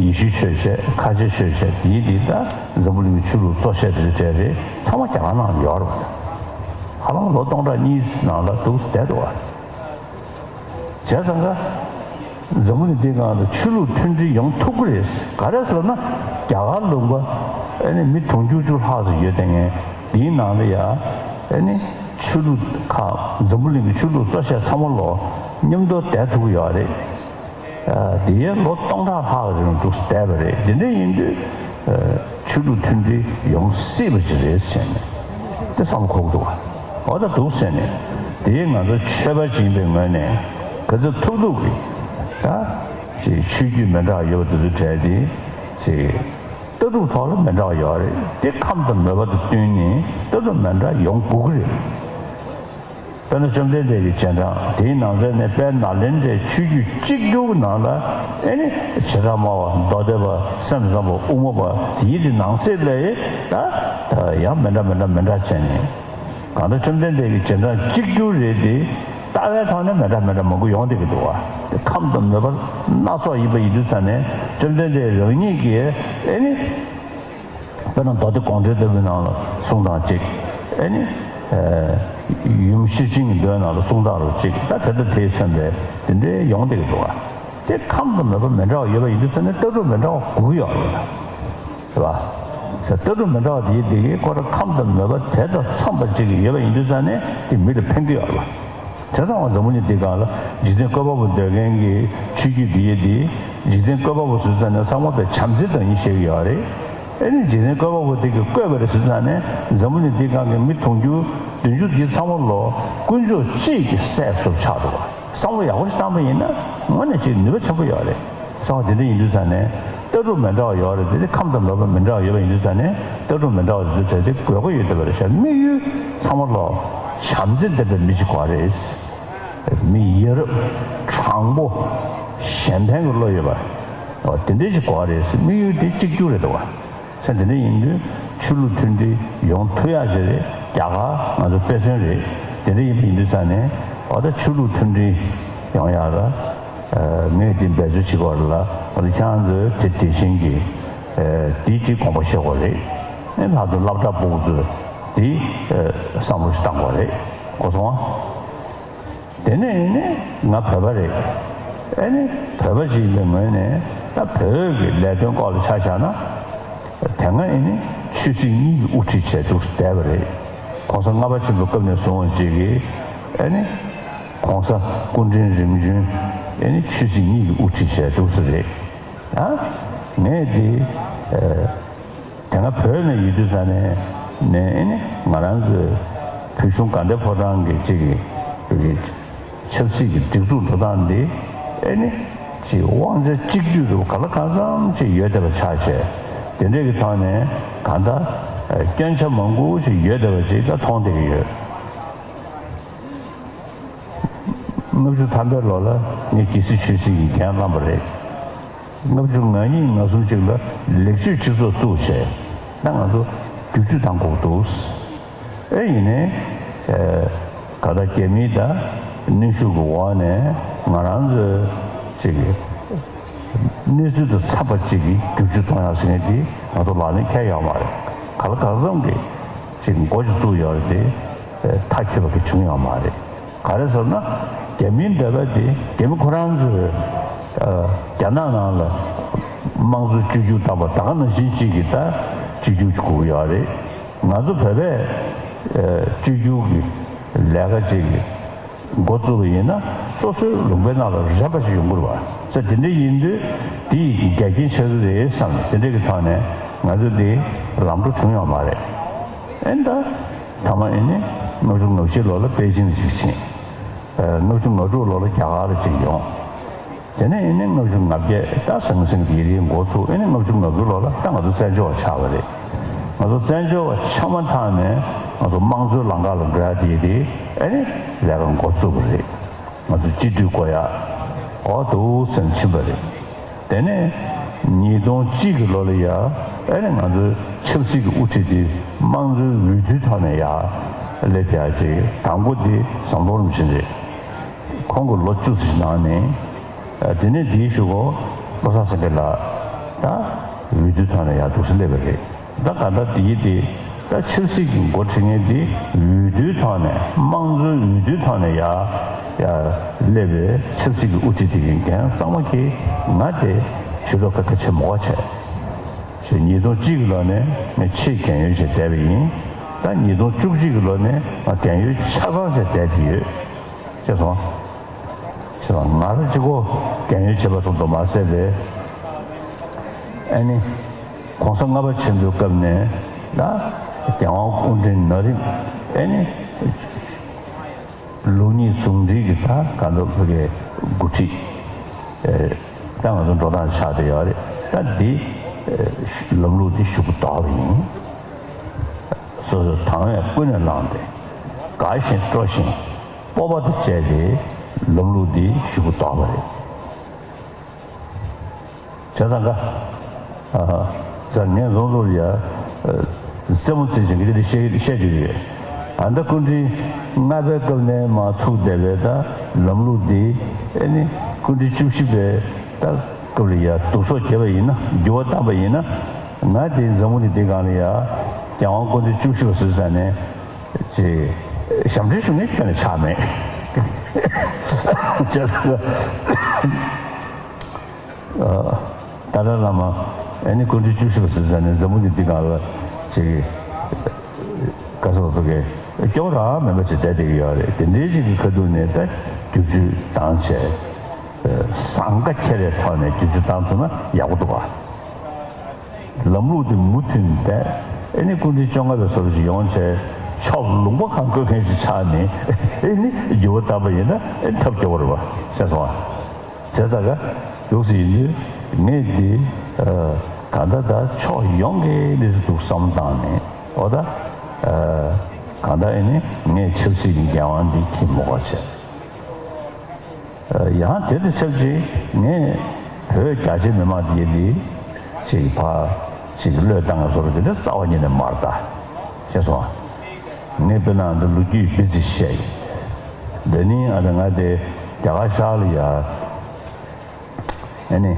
ཡེ་ཤུའི་ཆོས་བྱས། ཁ་ཆེ་ཆོས་བྱས། དེའི་དེ་ད་འཛམ་བུ་གླིང་གི་ཆོས་ལུགས་གཙོ་ཆེ་དེ་ཚོ་གྲས་རེད། ཚང་མ་རྒྱ་གར་ནང་ལ་ཡོད་རེད་བ། ཧ་ལམ་ལོ་སྟོང་ཕྲག་གཉིས་ནང་ལ་འདུག་སེ་བསྡད་འདུག་བ། བྱས་ཙང་ཀ་འཛམ་བུ་གླིང་འདིའི་སྒང་ལ་ཆོས་ལུགས་མཐུན་སྒྲིལ་ཡོང་ཐུབ་ཀྱི་རེད། ག་རེ་ཟེར་ན་རྒྱ་གར་ལུང་པ་ཨ་ནི་མི་དུང་ཕྱུར་བཅུ་ལྷག་ཙམ་ཡོད་དེ། ངས་དེའི་ནང་ལ་ཡ་ཨ་ནི་ཆོས་ལུགས་ཁག་འཛམ་བུ་གླིང་གི་ཆོས་ལུགས་གཙོ་ཆེ་ཚང་མ་ལོ་མཉམ་དུ་བསྡད་ཐུབ་ཀྱི་ཡོད་རེད། དེ་ཡན་ལོ་སྟོང་ཕྲག་ལྷག་རིང་འདུག་བསྡད་པ་རེད། དེ་འདྲ་ཡིན་དུས་ཆོས་ལུགས་མཐུན་སྒྲིལ་ཡོང་སྲིད་པ་ཅིག་རེད་ཟེར་ནས་དེ་བསམ་བློ་འཁོར་གྱི་འདུག་བ། འོ་ད་འདུག་ཟེར་ནས་དེ་ང་ཚོ་ཆོས་པ་ཅིག་ཡིན་པའི་ངོས་ནས་ག་ཚོད་ཐུབ་ཐུབ་ཀྱིས་ད་ཅིག་ཆོས་བརྒྱུད་མི་འདྲ་ཡོད་པ་དེ་ཚོའི་གྲས་དེ་ཅིག་ལྟ་གྲུབ་ཐོག་ལ་མི་འདྲ་བ་ཡོད་རེད། དེ་ཁམས་དང་མོས་པ་དང་བསྟུན་ནས་ལྟ་གྲུབ་མི་འདྲ་ཡོང་དགོས་ཀྱི་རེད། དཔེར་ན་བཅོམ་ལྡན་འདས་ཀྱི་རྗེས་འབྲང་དེའི་ནང་ཚན་ནས་དཔལ་ནཱ་ལེནྡྲའི་ཆོས་བརྒྱུད་གཅིག་གྱུར་གྱི་ནང་ལ་ཨེ་ནི་བྱེ་བྲག་སྨྲ་བ། མདོ་སྡེ་པ། སེམས་ཙམ་པ། དབུ་མ་པ། དེའི་དེ་ནང་གསེས་ལ་ད་ད་ཡང་མི་འདྲ་མི་འདྲ་མི་འདྲ་བྱས་ནས་གང་ལྟར་བཅོམ་ལྡན་འདས་ཀྱི་རྗེས་འབྲང་གཅིག་གྱུར་རེད་དེ། ལྟ་བའི་ཐོག་ནས་མི་འདྲ་མི་འདྲ་མང་པོ་ཡོང་བསྡད་ཀྱི་འདུག་བ། དེ་ཁམས་དང་མོས་པ་སྣ་ཚོགས་ཡིན་པ་ཡིན་དུས་ཙང་ནས་བཅོམ་ལྡན་འདས་རང་ཉིད་ཀྱིས་ཨེ་ནི། དཔེར་ན་མདོ་སྡེ་དགོངས་འགྲེལ་ལྟ་བུའི་ནང་ལ་གསུང་སྟངས་གཅིག་ཨེ་ནི། ཡུམ་ཤེར་ཕྱིན་གྱི་མདོའི་ནང་ལ་གསུང་སྟངས་རུ་གཅིག་ད་དེ་ལྟར་དེས་མཚོན་པའི་དེ་འདྲའི་ཡོང་བསྡད་ཀྱི་འདུག་བ། དེ་ཁམས་དང་མོས་པ་མི་འདྲ་བ་ཡོད་པ་ཡིན་དུས་ཙང་ནས་ལྟ་གྲུབ་མི་འདྲ་བ་དགོས་ཀྱི་ཡོད་རེད། རེད་བ། ཟེར། ལྟ་གྲུབ་མི་འདྲ་བ་དེ་དེ་གའི་ཁོ་རང་ཁམས་དང་མོས་པ་དེ་དང་འཚམས་པ་ཅིག་ཡོད་པ་ཡིན་དུས་ཙང་ནས་དེ་མི་ལ་ཕན་གྱི་ཡོད་རེད་པ། བྱས་ཙང་འཛམ་བུ་གླིང་འདི་སྒང་ལ་འཇིག་རྟེན་བཀོད་པ་པོ་འདོད་མཁན་གྱི་ཆོས་བརྒྱུད་འདི་ཡི་དེ་འཇིག་རྟེན་བཀོད་པ་པོ་ཟེར་ཙང་ནས་ཚང་མ་པའི་བྱམས་བརྩེ་དང་ཡིན་ཞེས་ཡོད་རེད། ཨེ་ནི་འཇིག་རྟེན་བཀོད་པ་པོ་དེ་གིས་བཀོད་པ་རེད་ཟེར་ཙང་ནས་འཛམ་བུ་གླིང་འདི་སྒང་གི་མི་དུང་ཕྱུར་བདུན་ཅུ་དེ་ཚང་མ་ལོ་དཀོན་མཆོག་གཅིག་གི་སྲས་སུ་ཆགས་འདུག་པ། བསམ་བློ་ཡག་པོ་ཞིག་བཏང་པ་ཡིན་ན་དངོས་གནས་ཅིག་ནུས་པ་ཆེན་པོ་ཡོད་རེད། བསམ་བློ་དེ་འདྲ་ཡིན་དུས་ཙང་ནས་ལྟ་གྲུབ་མི་འདྲ་བ་ཡོད་རེད། དེ་ནི་ཁམས་དང་མོས་པ་མི་འདྲ་བ་ཡོད་པ་ཡིན་དུས་ཙང་ནས་ལྟ་གྲུབ་མི་འདྲ་བ་དེ་ཚོ་གྲས་དེ་དགོས་མཁོ་ཡོད་བསྡད་པ་རེད་ཤག། དམིགས་ཡུལ་ཚང་མ་ལོ་བྱམས་བརྩེ་ལྡན་པའི་མི་ཞིག་དགོས་རེད། མི་ཡ་རབས་དྲང་པོ་གཞན་ཕན་གྱི་བློ་ཡོད་པ། འོ་དེ་འདྲ་ཞིག་དགོས་རེད་ཟེར། དམིགས་ཡུལ་དེ་གཅིག་གྱུར་རེད་འདུག་པ། ས་དེ་འདྲ་ཡིན་དུས་ཆོས་ལུགས་མཐུན་སྒྲིལ་ཡོང་ཐུབ་ཡག་ཅིག་རེད། རྒྱ་གར་ང་ཚོ་དཔེ་མཚོན་རེད། དེ་འདྲ་ཡིན་པ་ཡིན་དུས་ཙང་ནས་འོ་ད་ཆོས་ལུགས་མཐུན་སྒྲིལ་ཡོང་ཡག་ལ་ངས་དེ་འབད་རྩོལ་བྱེད་དགོས་རེད་ལ། འོ་ད་ཁྱེད་རང་ཚོས་དེ་དེ་བཞིན་གྱི་དེའི་གཅིག་དགོངས་པ་བཞེས་དགོས་རེད། ཨེ་ལྷག་ཏུ་སློབ་གྲྭ་སྤུ་གུ་ཚོས་དེ་བསམ་བློ་ཞིག་བཏང་དགོས་རེད། གོ་སོང་ཨ། དེ་ནས་ཨེ་ནི་ང་བོད་པ་རེད། ཨེ་ནི་བོད་པ་ཅིག་ཡིན་པའི་ངོས་ནས་ད་བོད་ཀྱི་ལས་དོན་སྐོར་ལ་ཆ་བཞག་ན། དེ་སྔ་ཨེ་ནི་ཆོས་སྲིད་གཉིས་ཀྱི་དབུ་ཁྲིད་བྱས་འདུག་བསྡད་པ་རེད། ༸གོང་ས་ལྔ་པ་ཆེན་པོའི་སྐབས་ནས་བཟུང་བ་ཅིག་གིས་ཨེ་ནི་༸གོང་ས་སྐུ་ཕྲེང་རིམ་བྱོན་ཨེ་ནི་ཆོས་སྲིད་གཉིས་ཀྱི་དབུ་ཁྲིད་བྱས་འདུག་ས་རེད། ད་ངས་འདི་ཨེ། དེ་སྔ་བོད་ནས་ཡོད་དུས་ཙང་ནས་ནས་ཨེ་ནི་ང་རང་ཚོའི་བོད་གཞུང་དགའ་ལྡན་ཕོ་བྲང་གི་གཅིག་གི་ཆབ་སྲིད་ཀྱི་སྒྲིག་འཛུགས་འགྲོ་སྟངས་འདི་ཨེ་ནི་ཅིག་དབང་ཆ་གཅིག་སྡུད་རུ་ག་ལ་གང་འཚམ་ཅིག་ཡོད་བསྡད་པ་ཆགས་བྱས། དེ་འདྲས་ཀྱི་ཐོག་ནས་གང་ལྟར་སྐྱོན་ཆ་མང་པོ་ཅིག་ཡོད་བསྡད་པ་ཅིག་ད་མཐོང་བསྡད་ཀྱི་ཡོད། ལྔ་བཅུ་ཐམ་པའི་ལོ་ལ་ངས་རྒྱལ་སྲིད་ཆོས་སྲིད་ཀྱི་འགན་བླངས་པ་རེད། ལྔ་བཅུ་ང་གཉིས་ང་གསུམ་ཅིག་ལ་ལེགས་བཅོས་སྤྱི་ཚོགས་བཙུགས་བྱས། ད་ང་ཚོ་བསྒྱུར་བཅོས་བཏང་དགོས་འདུག། ཨེ་ཡིན་ནའི་ཨེ་ག་ད་རྒྱ་མིའི་ད་གནོན་ཤུགས་ཀྱི་འོག་ནས་ང་རང་ཚོའི་ཅིག་གནས་ཚུལ་དང་འཚམས་པ་ཅིག་གི་བསྒྱུར་བཅོས་གཏོང་ཡག་ཟེར་མཁན་དེ་ང་ཚོ་ལག་ལེན་འཁེལ་ཡོད་མ་རེད། ག་ལ་གང་འཚམ་གྱི་ཅིག་འགོ་ཅིག་བཙུགས་ཡོད་རེད་དེ། མཐའ་འཁྱོལ་བ་གི་བྱུང་ཡོད་མ་རེད། ག་རེ་ཟེར་ན། རྒྱ་མིའི་འབྲེལ་བ་དེ་རྒྱ་མི་ཁོ་རང་ཚོས་ཨ་རྒྱ་ནག་ནང་ལ་དམངས་གཙོ་བཅོས་བསྒྱུར་བཏང་པ་ད་ག་ནང་བཞིན་གཅིག་གི་ད་བཅོས་བསྒྱུར་གྱི་དགོས་ཀྱི་ཡོད་རེད། ང་ཚོ་བོད་པས་ཨ་བཅོས་བསྒྱུར་གྱི་ལས་ཀ་ཅིག་གི་འགོ་བཙུགས་པ་ཡིན་ན་སོ་སོའི་ལུང་པའི་ནང་ལ་རན་པ་ཞིག་ཡོང་དགོས་རེད་པ། ས་དེ་འདྲ་ཡིན་དུས་དེ་ཡི་འགལ་རྐྱེན་ཆགས་ཀྱི་རེད་བསམ་ནས་དེ་འདྲ་གི་ཐོག་ནས་ང་ཚོ་དེ་ལམ་འགྲོ་བྱུང་ཡོད་མ་རེད། ཨེ་ད། ཐ་མ་ཨེ་ནི་ལྔ་བཅུ་ང་བཞི་ལོ་ལ་པེ་ཅིང་ལ་གཅིག་ཕྱིན། ལྔ་བཅུ་ང་དྲུག་ལོ་ལ་རྒྱ་གར་ལ་གཅིག་ཡོང་། དེ་ནས་ཨེ་ནི་ལྔ་བཅུ་ང་བརྒྱད་ད་ཟང་ཟིང་གི་རིང་འགོ་ཚུགས། ཨེ་ནི་ལྔ་བཅུ་ང་དགུ་ལོ་ལ་ད་ང་ཚོ་བཙན་བྱོལ་བ་ཆགས་པ་རེད། ང་ཚོ་བཙན་བྱོལ་བ་ཆགས་མ་ཐག་ནས་ང་ཚོ་དམངས་གཙོའི་ལམ་ཁ་ལ་འགྲོ་ཡ་དེ་དེ་ཨེ་ནི་ལས་ཀ་འགོ་བཙུགས་པ་རེད། ང་ཚོ་སྤྱི་འཐུས་བསྐོ་ཡ་འོ་འདུག་སེམས་ཕྱིན་པ་རེད། དེ་ནས་ཉིས་སྟོང་གཅིག་གི་ལོ་ལ་ཡ་ཨེ་ནི་ང་ཚོའི་ཆབ་སྲིད་ཀྱི་དབུ་ཁྲིད་དེ་དམངས་གཙོའི་འོས་བསྡུའི་ཐོག་ནས་ཡ་སླེབས་ཡ་ཅིག་དང་པོ་དེ་ཟམ་གདོང་རིན་པོ་ཆེ་རེད། ཁོང་གིས་ལོ་བཅུ་ཙམ་ནང་ནས་དེ་ནས་དེའི་གཞུག་གུ་བློ་བཟང་སེང་གེ་ལགས་ད་འོས་བསྡུའི་ཐོག་ནས་ཡ་འདུག་སེ་སླེབས་པ་རེད། ད་ག་ད་དེའི་དེ་ད་ཆབ་སྲིད་ཀྱི་འགོ་ཁྲིད་མཁན་དེ་འོས་བསྡུའི་ཐོག་ནས་དམངས་གཙོའི་འོས་བསྡུའི་ཐོག་ནས་ཡ་ཡ་སླེབས་པའི་ཆབ་སྲིད་ཀྱི་དབུ་ཁྲིད་དེ་ཡིན་མཁན་གཙང་མ་གིས་ང་དེ་ཕྱི་ལོགས་ཁ་ཁ་ཆེ་མོ་བ་བྱས། ཞེས་ཉིས་སྟོང་གཅིག་གི་ལོ་ནས་ངས་ཆེས་རྒན་ཡོལ་བྱས་བསྡད་པ་ཡིན། ད་ཉིས་སྟོང་བཅུ་གཅིག་གི་ལོ་ནས་ང་རྒན་ཡོལ་ཆ་ཚང་བྱས་བསྡད་དེ་ཡོད། ཅེས་སོང་། ཅེས་སོང་ང་རང་གཅིག་པོ་རྒན་ཡོལ་བྱས་པ་ཙམ་དུ་མ་ཟད་པས། ཨ་ནི། ༸གོང་ས་ལྔ་པ་ཆེན་པོའི་སྐབས་ནས་ད་རྒྱལ་དབང་སྐུ་ཕྲེང་ན་རིམ་ཨེ་ནི་ལུགས་གཉིས་ཟུང་འབྲེལ་གྱི་ད་ག་ཚོད་ཕ་གིའི་འགོ་ཁྲིད་ཨེ་ད་ང་ཚོ་འགྲོ་སྟངས་ཆགས་བསྡད་ཡོད་རེད། ད་འདི་ཨེ་ལམ་ལུགས་འདི་ཞུ་གི་དོགས་པ་ཡིན། སོ་སོས་དང་བས་ཀུན་ནས་བསླངས་ཏེ་དགའ་ཞིང་སྤྲོ་ཞིང་སྤོབས་པ་དང་བཅས་ཏེ་ལམ་ལུགས་འདི་ཞུ་གི་དོགས་པ་རེད། བྱས་ཙང་ཀ་ཨ་ཟེར་ངས་རྫོང་ཚོར་ཡ་རྩེད་མོ་རྩེ་བཞིན་གྱི་འདི་བཤད་བཤད་རྒྱུ་རེད། ཨ་ད་སྐུ་ཕྲེང་ལྔ་པའི་སྐབས་ནས་མར་ཚུགས་བསྡད་པའི་ད་ལམ་ལུགས་འདི་ཨེ་ནི་སྐུ་ཕྲེང་བཅུ་བཞི་པའི་ད་སྐབས་ལ་ཡ་སྡུག་སོགས་བརྒྱབ་པ་ཡིན་ན་འགྱུར་བ་བཏང་པ་ཡིན་ན་ང་དེ་འཛམ་བུ་གླིང་འདི་སྒང་ལ་ཡ་རྒྱལ་དབང་སྐུ་ཕྲེང་བཅུ་བཞི་པ་ཟེར་ཙང་ནས་ཅིག་ཞབས་འདྲེན་ཞུ་མཁན་ཁྱོན་ནས་ཆགས་མེད། བྱས་ཙང་། ཏཱ་ལའི་བླ་མ་ ཨ་ནི་སྐུ་ཕྲེང་བཅུ་བཞི་པ་ཟེར་ས་ནས་འཛམ་བུ་གླིང་འདི་སྒང་ལ་ཅིག་ག་ཟེར་བ་ཕ་གི་སྐྱོ་བ་རང་མེད་པ་ཅིག་བསྡད་བསྡད་ཀྱི་ཡོད་རེད། དེ་འདྲའི་ཅིག་གི་ཁ་ཐུག་ནས་ད་བསྒྱུར་བཅོས་བཏང་བྱས། ཟང་ཁ་ཁྱེར་རེ་ཐོག་ནས་བསྒྱུར་བཅོས་བཏང་ཐུབ་ན་ཡག་པོ་འདུག་ག། ལམ་ལུགས་དེ་མུ་མཐུད་ནས་བསྡད། ཨ་ནི་སྐུ་ཕྲེང་བཅོ་ལྔ་པའི་བཟོ་འདྲ་ཅིག་ཡོང་བྱས་ཕྱོགས་ལུང་པ་གང་བཀོད་མཁན་ཅིག་ཆགས་ནས་ཨ་ནི་འགྱུར་བ་བཏང་པ་ཡིན་ན་ཨ་ནི་ཐབས་སྐྱོ་བོ་རེད་པ། ཤེས་སོང་ཨ། བྱས་ཙང་ག་འདུག་སེ་ཡིན་དུས་ངས་འདི་གང་ལྟར་ད་ཕྱོགས་ཡོངས་ཀྱི་གནས་ཚུལ་འདུག་བསམ་བློ་བཏང་ནས་འོ་ད་གང་ལྟར་ཨ་ནི་ངས་ཆབ་སྲིད་ཀྱི་འགན་དབང་འདི་འཁྱེར་མི་དགོས་བྱས། ཡང་དེ་དང་ཆབས་ཅིག་ངས་བོད་རྒྱ་ཆེ་མི་མང་དེ་འདི་ཅིག་ཕར་ཅིག་བློས་བཏང་བཟོ་འདྲ་དེ་འདྲ་རྩ་བ་ཉིད་ནས་མ་རེད་ད། ཤེས་སོང་ཨ། ངས་དཔེར་ན་འདི་ལོ་རྒྱུས་སྤེལ་ཚིག་བཤད་ཡིན། འདི་ནི་ཨ་ད་ང་དེ་རྒྱ་གར་ཤར་ལ་ཡ། ཨ་ནི།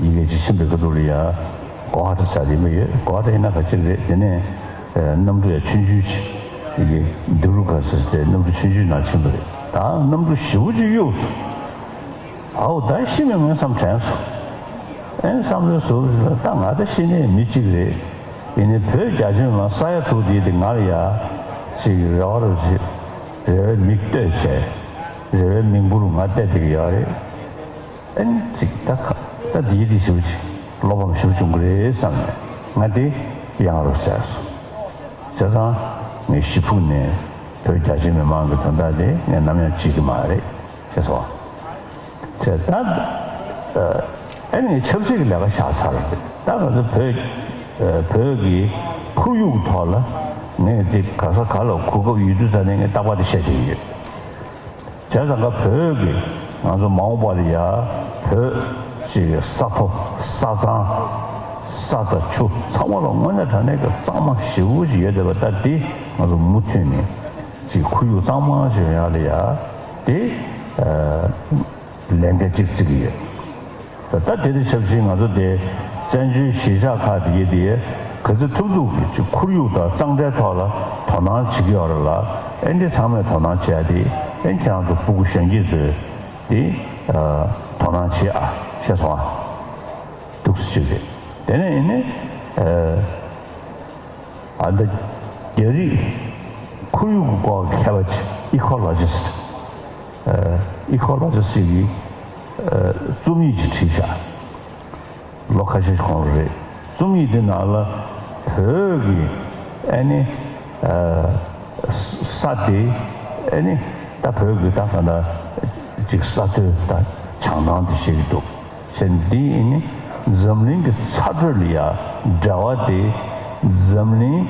ཡི་གེ་ཅིག་ཕྱིན་པའི་ཁ་ཐུག་ལ་ཡ། གོ་ཧ་ཏ་ས་ཡིན་པ་ཡོད། གོ་ཧ་ཏ་ཡིན་ན་ག་ཅིག་རེད། དེ་ནས་གནམ་གྲུ་ཡ་ཆུང་ཆུང་ཅིག་ཡི་གེ་འདི་རུ་ག་ཟེར་ཏེ་གནམ་གྲུ་ཆུང་ཆུང་ནང་ཕྱིན་པ་རེད། ད་གནམ་གྲུ་ཞེ་པོ་ཅིག་གཡུགས་སོང་། ཨའོ་ད་ཤི་མི་ངན་བསམ་དྲན་སོང་། ཨེ་བསམ་བློའི་ཟུར་ད་ང་ད་ཤི་ནས་མི་གཅིག་རེད། ཡིན་ནའི་བོད་རྒྱ་ཆེ་མི་མང་ས་ཡ་དྲུག་དེ་དེ་ང་ལ་ཡ་ཅིག་རེ་བ་རུ་ཅིག་རེ་བའི་མིག་ལྟོས་བྱས། རེ་བའི་མིག་འབུར་ང་བལྟས་བསྡད་ཀྱི་ཡོད་རེད། ཨན་ཅིག་ད་ཁ་ད་འདིའི་དེ་ཞིབ་ཅིག་བློ་ཕམ་ཞིབ་བྱུང་གི་རེད་བསམ་ནས་ང་དེ་ཡང་རུ་ཟེར་སོང་། བྱས་ཙང་ངས་ཞེ་ཕུགས་ནས་བོད་རྒྱ་ཆེ་མི་མང་གི་དོན་དག་དེ་ངས་ནམ་ཡང་བརྗེད་ཀྱི་མ་རེད་ཅེས་སོ། བྱས་ད་ཨ་ནི་ཆབ་སྲིད་ཀྱི་ལས་ཀ་བཞག་ཚར་རེད། ད་ང་ཚོ་བོད་བོད་ཀྱི་ཁོར་ཡུག་གི་ཐོག་ལ་ངས་དེ་ག་ས་ག་ལ་གོ་སྐབས་ཡོད་དུས་ཙ་ནས་ངས་རྟག་པར་དེ་བཤད་བསྡད་ཀྱི་ཡོད། བྱས་ཙང་ཀ་བོད་ཀྱི་ང་ཚོ་མ་འོངས་པ་ལ་ཡ་བོད་ཅིག་གི་ས་མཐོ་ས་གཙང་ས་དང་ཆུ་ཚང་མ་ལ་དངོས་གནས་དྲང་གནས་ཀྱི་གཙང་མ་ཞེ་པོ་ཞིག་ཡོད་བསྡད་པ། ད་འདི་ང་ཚོ་མུ་མཐུད་ནས་ཅིག་ཁོར་ཡུག་གཙང་མ་ཞིག་ཡོང་ཡ་ལ་ཡ་དེ་ལས་འགན་གཅིག་བརྩི་གི་ཡོད། ད་དེ་དང་ཆབས་ཅིག་ང་ཚོ་དེ་བཙན་བྱོལ་གཞིས་ཆགས་ཁག་དེ་ཡི་དེ་ག་ཚོད་ཐུབ་ཐུབ་ཀྱིས་ཅིག་ཁོར་ཡུག་དང་གཙང་སྦྲའི་ཐོག་ལ་དོ་སྣང་བྱེད་ཀྱི་ཡོད་རེད་ལ། ཨེ་འདི་ཚང་མས་དོ་སྣང་བྱེད་ཡ་དེ་ཨེ་ཁྱེད་རང་ཚོ་སྤུ་གུ་གཞོན་སྐྱེས་ཚོས་དེ་དོ་སྣང་བྱེད་ཨ་ཤེས་སོང་ཨ། འདུག་སེ་བྱེད་རེད། དེ་ནས་ཨེ་ནི་ཨ་འདི་རྒྱ་རིགས་ཁོར་ཡུག་གི་སྐོར་གྱི་མཁས་པ་ཅིག་ཨི་ཁོ་ལོ་ཇི་སི་ཊི་ཨི་ཁོ་ལོ་ཇི་སི་ཊི་ཅིག་གིས་རྩོམ་ཡིག་ཅིག་བྲིས་ཤག་ལོ་ཁ་ཤས་གོང་རེད། རྩོམ་ཡིག་དེ་ནང་ལ་བོད་ཀྱི་ཨ་ནི་ས་དེ་ཨ་ནི་ད་བོད་ཀྱི་ད་ག་ན་ཅིག་ས་མཐོའི་ད་བྱང་ཐང་དེ་བཤད་ཀྱི་འདུག་བྱས་འདི་ཨ་ནི་འཛམ་གླིང་གི་ཚ་དྲོད་ལ་ཡ་འབྲེལ་བ་དེ་འཛམ་གླིང་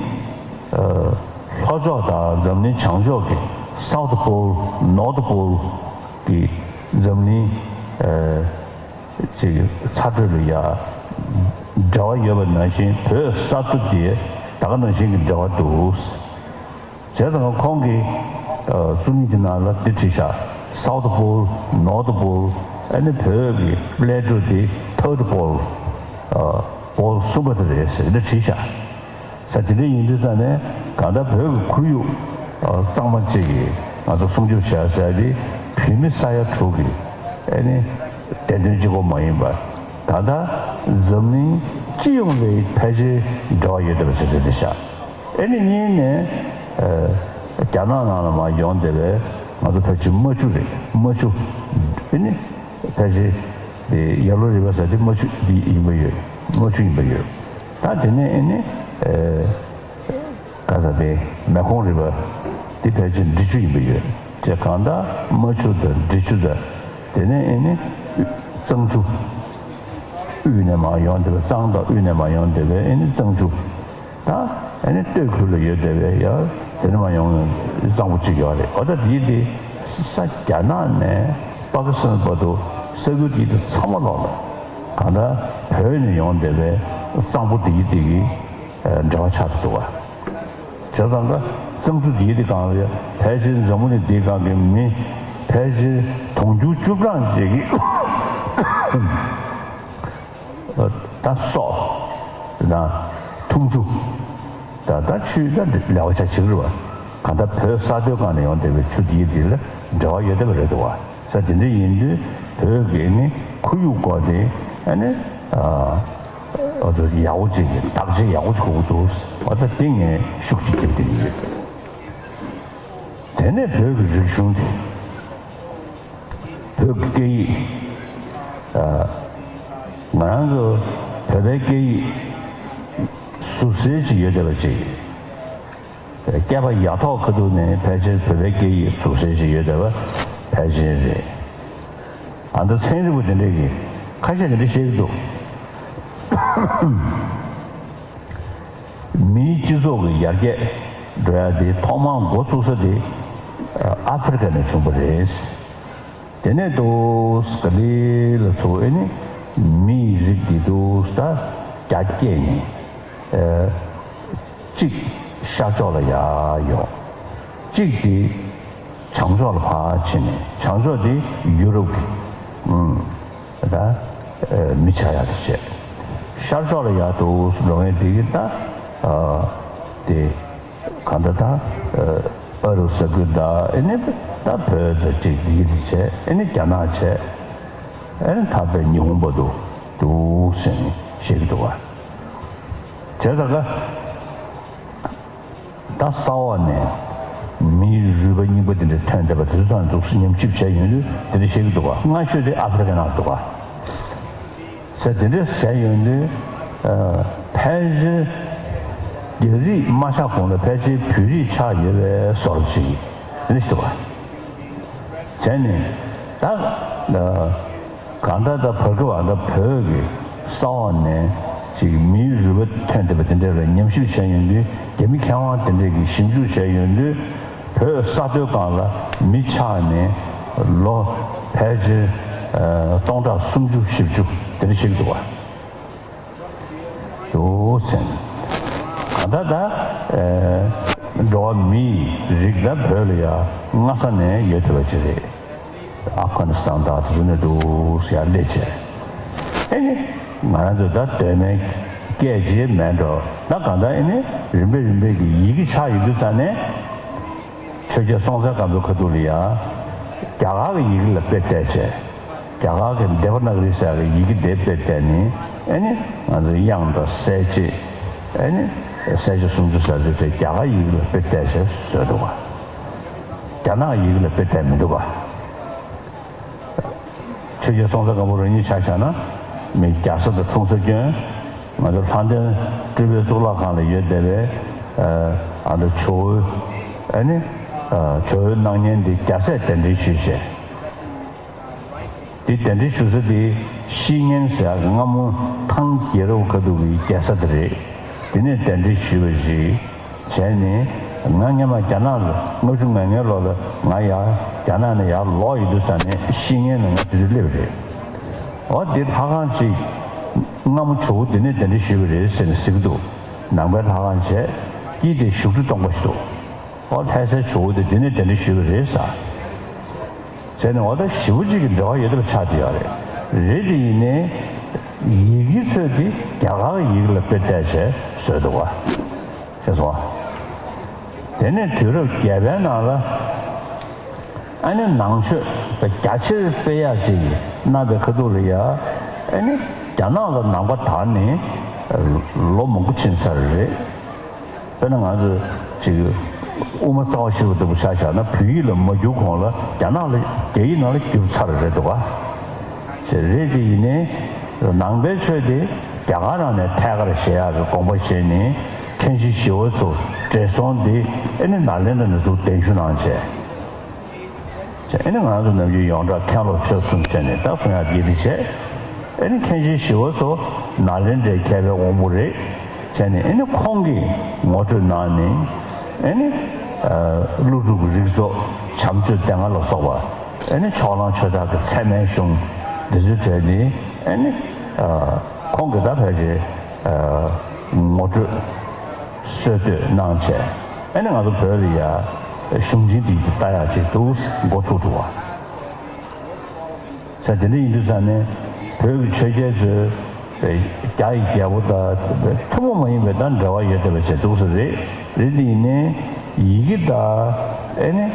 ལྷོ་ཕྱོགས་དང་འཛམ་གླིང་བྱང་ཕྱོགས་ཀྱི་South Pole North Pole་གི་འཛམ་གླིང་ཅིག་ཚ་དྲོད་ལ་ཡ་འབྲེལ་བ་ཡོད་པ་ནང་བཞིན་བོད་ས་མཐོ་དེ་ད་ག་ནང་བཞིན་གྱི་འབྲེལ་བ་འདུག་བྱས་ཙང་ཁོང་གིས་རྩོམ་ཡིག་གི་ནང་ལ་འདི་བྲིས་ཤག South Pole North Pole ཨ་ནི་བོད་ཀྱི་ཀླད་ཀྲོ་དེ་Third Pole Pole་གསུམ་པ་དེ་རེད་ཟེར་འདི་བྲིས་ཤག་ས་དེ་འདྲ་ཡིན་དུས་ཙང་ནས་གང་ལྟར་བོད་ཀྱི་ཁོར་ཡུག་གཙང་མ་ཅིག་གིས་ང་ཚོ་སྲུང་སྐྱོབ་བྱ་ཟེར་ཏེ་བོད་མི་ས་ཡ་དྲུག་གི་ཨ་ནི་བདེན་དོན་གཅིག་པོ་མ་ཡིན་པར་ད་ལྟ་འཛམ་གླིང་སྤྱི་ཡོངས་ལ་ཕལ་ཆེར་འབྲེལ་བ་ཡོད་བསྡད་པ་ཞིག་རེད་ཤག་ཨ་ནི་གཉིས་ནས་རྒྱ་ནག་ནང་ལ་མར་ཡོང་བསྡད་པའི་ང་ཚོ་ཕལ་ཆེར་རྨ་ཆུ་རེད། རྨ་ཆུ་ཨ་ནི་ཕལ་ཆེར་ཡར་ལུང་རི་པ་ཟེར་དེ་རྨ་ཆུ་འདི་ཡིན་པ་ཡོད། རྨ་ཆུ་ཡིན་པ་ཡོད། ད་དེ་ནས་ཨ་ནི། ག་ས་དེ་མེ་ཁོང་རི་པ་དེ་ཕལ་ཆེར་འབྲི་ཆུ་ཡིན་པ་ཡོད། ཅེས་གང་ལྟར་རྨ་ཆུ་དང་འབྲི་ཆུ་དང་དེ་ནས་ཨེ་ནི་གཙང་ཆུ། དབུས་ནས་མར་ཡོང་བསྡད་པའི་གཙང་དང་དབུས་ནས་མར་ཡོང་བསྡད་པའི་ཨེ་ནི་གཙང་ཆུ། ད་ཨེ་ནི་སྟོད་ཁུལ་ལ་ཡོད་བསྡད་པའི་ཡ་དེ་ནས་མར་ཡོང་བའི་གཙང་པོ་གཅིག་ཡོད་རེད། འོ་ད་དེ་དེ་ས་རྒྱ་ནག་ནས་པ་ཀི་སི་ཐན་བར་དུ་ས་ཁུལ་དེ་དེ་ཚང་མ་ལོག་ལ་གང་ལྟར་བོད་ནས་ཡོང་བསྡད་པའི་གཙང་པོ་དེ་དེ་གི་འབྲེལ་བ་ཆགས་ཀྱི་འདུག་བ། བྱས་ཙང་ཀ་གཙང་ཆུ་འདིའི་དེ་སྒང་ལ་ཕལ་ཆེར་འཛམ་བུ་གླིང་འདིའི་སྒང་གི་མི་ཕལ་ཆེར་དུང་ཕྱུར་བཅུ་གྲངས་ཅིག་གིས་ད་སོ་དང་འཐུང་ཆུ་ད་ད་ཆུའི་ད་ལེ་བ་ཆ་བྱེད་ཀྱི་རེད་བ། གང་ལྟར་བོད་ས་མཐོའི་སྒང་ནས་ཡོང་བསྡད་པའི་ཆུ་འདིའི་འདི་ལ་འབྲེལ་བ་ཡོད་བསྡད་པ་རེད་འདུག་བ། ས་དེ་འདྲ་ཡིན་དུས་བོད་ཀྱི་ནི་ཁོར་ཡུག་སྐོར་དེ་ཨ་ནི་ ཨ་ཨ་ཡག་པོ་ཅིག་བདག་གཅེས་ཡག་པོ་ཅིག་དགོས་ཀྱི་འདུག། ཨ་ད་དེ་ངས་ཤུགས་ཅིག་རྒྱབ་བསྡད་ཀྱི་ཡོད། དེ་ནས་བོད་ཀྱི་རིག་གཞུང་དེ། བོད་ཀྱི་སྐད་ཡིག་ཨ་ང་རང་ཚོ་བོད་པའི་སྐད་ཡིག་ཟུར་གསལ་ཅིག་ཡོད་བསྡད་པ་ཅིག། བསྐལ་པ་ཡ་ཐོག་ཁ་ཐུག་ནས་ཕལ་ཆེར་བོད་པའི་སྐད་ཡིག་ཟུར་གསལ་ཅིག་ཡོད་བསྡད་པ་ཕལ་ཆེར་རེད། ཨ་ད་ཚན་རིག་པ་དེ་འདྲས་ཀྱིས་ཁ་ཤས་དེ་འདྲས་བཤད་ཀྱི་འདུག། མིའི་སྤྱི་ཚོགས་ཀྱི་ཡར་རྒྱས་འགྲོ་ཡ་དེ་ཐོག་མར་འགོ་ཚུགས་ས་དེ་ཨ་ཨ་ཧྥེ་རི་ཁ་ནས་བྱུང་བ་རེད། དེ་ནས་དུ་ག་ལེ་ལ་ཚུར་ཨེ་ནི་མིའི་རིགས་འདི་དུ་ད་རྒྱ་སྐྱེད་ནས་ཨ་གཅིག་ཤར་ཕྱོགས་ལ་ཡར་ཡོང་། གཅིག་དེ་བྱང་ཕྱོགས་ལ་ཕར་ཕྱིན་ནས་བྱང་ཕྱོགས་དེ་ཡུ་རོབ་ཀྱི་ཨུམ་ད་ཨ་མི་ཆགས་ཡག་དེ་བྱས། ཤར་ཕྱོགས་ལ་ཡར་དུ་འགྲོ་མཁན་དེ་གི་ད་ཨ་དེ། གང་ལྟར་ད་ཨ་རུ་ས་ཁུལ་དང་ཨེ་ནི་ད་བོད་དང་གཅིག་དེ་གི་དེ་བྱས། ཨེ་ནི་རྒྱ་ནག་བྱས། ཨེ་ནི་ད་བོད་ཉི་ཧོང་བར་དུ་འདུག་ཟེར་ནས་བཤད་ཀྱི་འདུག་བ། བྱས་ཙང་ཀ་ད་ས་འོག་ནས་མིའི་རུས་པ་རྙིང་པ་དེ་འདྲ་ཐོན་བསྡད་པ་དེ་ཚོ་དང་འདུག་སེ་ཉམས་ཞིབ་བྱས་ཡོང་དུས་དེ་འདྲ་བཤད་ཀྱི་འདུག་བ། སྔ་ཤོས་དེ་ཨ་ཧྥེ་རི་ཁའི་ནང་འདུག་བ། ཟེར་དེ་འདྲས་བྱས་ཡོང་དུས་ཨ་ཕལ་ཆེར་རྒྱ་རིགས་མ་ཆགས་གོང་ལ་ཕལ་ཆེར་བོད་རིགས་ཆགས་ཡོད་པའི་བཟོ་འདྲ་ཞིག་རེད་འདུག་བ། བྱས་ནས་ད་ཨ་གང་ལྟར་ད་བར་སྐབས་ཨ་ད་བོད་ཀྱི་ས་འོག་ནས་ཅིག་མིའི་རུས་པ་ཐོན་བསྡད་པ་དེ་འདྲ་ལ་ཉམས་ཞིབ་བྱས་ཡོང་དུས་རྒྱ་མི་མཁས་དབང་དེ་འདྲས་ཀྱིས་ཞིབ་འཇུག་བྱས་ཡོང་དུས། བོད་ས་མཐོའི་སྒང་ལ་མི་ཆགས་ནས་ལོ་ཕལ་ཆེར་ཨ་སྟོང་ཕྲག་སུམ་ཅུ་བཞི་བཅུ་དེ་འདྲ་ཞིག་འདུག་བ། འདུག་ཟེར། གང་ལྟར་ད་ཨ་འགྲོ་བ་མིའི་རིགས་ད་བོད་ལ་ཡ་སྔ་ས་ནས་ཡོད་ཐུབ་པ་ཅིག་རེད། ཨབ་གྷ་ནི་སི་ཐན་དང་དེ་ཚོ་ནས་འདུག་ཟེར་ཡ་སླེབས་བྱས། ཨེ་ནི་ང་རང་ཚོ་ད་གདོད་མའི་སྐད་ཅིག་མེད་འགྲོ། ད་གང་ལྟར་ཨེ་ནི་རིམ་པས་རིམ་པས་ཀྱི་ཡི་གེ་ཆགས་ཡོང་དུས་ཙ་ནས། ཆོས་རྒྱལ་སྲོང་བཙན་སྒམ་པོའི་ཁ་ཐུག་ལ་ཡང་རྒྱ་གར་གྱི་ཡི་གེ་ལ་དཔེ་བལྟས་བྱས། རྒྱ་གར་གྱི་དེ་བ་ན་ག་རི་ཟེར་ཡག་གི་ཡི་གེ་དེ་དཔེ་བལྟས་ནས་ཨེ་ནི་ང་ཚོའི་དབྱངས་དང་གསལ་བྱེད། ཨེ་ནི་གསལ་བྱེད་སུམ་ཅུ་ཟེར་དུས་དེ་རྒྱ་གར་ཡི་གེ་ལ་དཔེ་བལྟས་བྱས་བཟོས་འདུག་ག། རྒྱ་ནག་ཡི་གེ་ལ་དཔེ་བལྟས་མི་འདུག་ག། ཆོས་རྒྱལ་སྲོང་བཙན་སྒམ་པོ་རང་ཉིད་ཆ་བཞག་ན་མི་རྒྱ་བཟའ་དང་འཁྲུངས་ས་སྐྱོན། ང་ཚོ་ལྷ་ལྡན་སྤྲུལ་པའི་གཙུག་ལག་ཁང་ལ་ཡོད་བསྡད་པའི་ཨ་ད་ཇོ་བོའི་ཨ་ནི་ཨ་ཇོ་བོའི་སྣང་བརྙན་འདི་རྒྱ་སྲས་གདན་འདྲེན་ཞུས་བྱས། འདི་གདན་འདྲེན་ཞུ་ས་འདི་བཤེས་གཉེན་ཟེར་ཡག་གི་སྔ་མོ་ཐང་རྒྱལ་རབས་ཁ་ཐུག་གི་རྒྱལ་ས་དེ་རེད། དེ་ནས་གདན་འདྲེན་ཞུས་པ་ཞིག་བྱས་ནས་ང་སྔོན་མ་རྒྱ་ནག་ལ་ལྔ་བཅུ་ང་ལྔའི་ལོ་ལ་ང་ཡར་རྒྱ་ནག་ནས་ཡར་ལོག་ཡོང་དུས་ཙ་ནས་བཤེས་གཉེན་ལ་ང་དེ་དུས་སླེབས་པ་རེད། འོ་འདི་ལྷ་ཁང་ཅིག་སྔ་མོ་ཇོ་བོ་འདི་ནས་གདན་འདྲེན་ཞུས་པ་རེད་ཟེར་ནས་ཟེར་གྱི་འདུག། ནང་པའི་ལྷ་ཁང་བྱས། དཀྱིལ་དེ་བཞུགས་ཁྲི་སྟོང་པ་ཞིག་འདུག། འོ་ལྷ་སའི་ཇོ་བོ་དེ་འདི་ནས་གདན་འདྲེན་ཞུས་པ་རེད་ཟེར། ཟེར་ནས་འོ་ད་ཞེ་པོ་ཅིག་གི་འབྲེལ་བ་ཡོད་པ་ཆགས་བསྡད་ཡོད་རེད། རེད་དེ་ཡིན་ནའི་ཡི་གེ་ཚོས་དེ་རྒྱ་གར་ཡི་གེ་ལ་དཔེ་བལྟས་བྱས་བཟོས་འདུག་ག། ཤེས་སོང་ཨ། དེ་ནས་དུས་རབས་བརྒྱད་པའི་ནང་ལ་ཨ་ནི་ནང་ཆོས་དཔེ་རྒྱ་ཆེར་སྤེལ་ཡག་ཅིག་གནང་པའི་ཁ་ཐུག་ལ་ཡ་ཨ་ནི་རྒྱ་ནག་ལ་ནང་པ་དར་ནས་ལོ་མང་པོ་ཕྱིན་ཚར་རེད། དཔེར་ན་ང་ཚོས་ཅིག་དབུ་མ་རྩ་བ་ཤེས་པ་ལྟ་བུ་ཆ་བཞག་ན་བོད་ཡིག་ལ་མ་བསྒྱུར་གོང་ལ་རྒྱ་ནག་ལ་རྒྱ་ཡིག་ནང་ལ་བསྒྱུར་ཚར་རེད་འདུག་ག། ཅེས་རེད་དེ་ཡིན་ནའི་ནང་པའི་ཆོས་དེ་རྒྱ་གར་ནང་ནས་ཐད་ཀར་བཤད་ཡག་གི་དགོངས་པ་བཞེས་ནས་མཁན་ཆེན་ཞི་བ་འཚོ་བགྲེས་སོང་དེ་ཨེ་ནི་ནཱ་ལེནྡྲ་ནས་ཚུར་གདན་ཞུ་གནང་བྱས། ཨེ་ནི་ང་རང་ཚོ་ནམ་རྒྱུན་ཡོངས་གྲགས་མཁན་སློབ་ཆོས་གསུམ་བྱས་ནས་ད་གསུང་ཡག་འདི་རེད་བྱས། ཨེ་ནི་མཁན་ཆེན་ཞི་བ་འཚོ་ནཱ་ལེནྡྲའི་མཁས་པའི་དབང་པོ་རེད་བྱས་ནས་ཨེ་ནི་ཁོང་གིས་ངོ་སྤྲོད་གནང་ནས་ཨེ་ནི་ཀླུ་སྒྲུབ་ཀྱི་རིགས་ཚོགས་བྱམས་ཆོས་སྡེ་ལྔ་ལ་སོགས་པ་ཨེ་ནི་ཕྱོགས་གླང་ཆོས་གྲགས་ཀྱི་ཚད་མའི་གཞུང་འདི་ཚོའི་གྲས་ནས་ཨེ་ནི་ཁོང་གིས་ད་ཕལ་ཆེར་ངོ་སྤྲོད། སྲོལ་གཏོད་གནང་བྱས། ཨ་ནི་ང་ཚོ་བོད་ལ་ཡ་གཞུང་ཆེན་འདི་ལྟ་ཡག་ཅིག་འདུག་འགོ་ཚུགས་འདུག་བ། ས་དེ་འདྲ་ཡིན་དུས་ཙང་ནས་བོད་ཀྱི་ཆོས་རྒྱལ་ཚོས་རྒྱ་ཡི་རྒྱལ་པོ་དང་ཐུན་མོང་མ་ཡིན་པའི་དང་འབྲེལ་བ་ཡོད་བསྡད་པ་བྱས་འདུག་ས་རེད། རེད་དེ་ཡིན་ནའི་ཡི་གེ་དང་ཨ་ནི་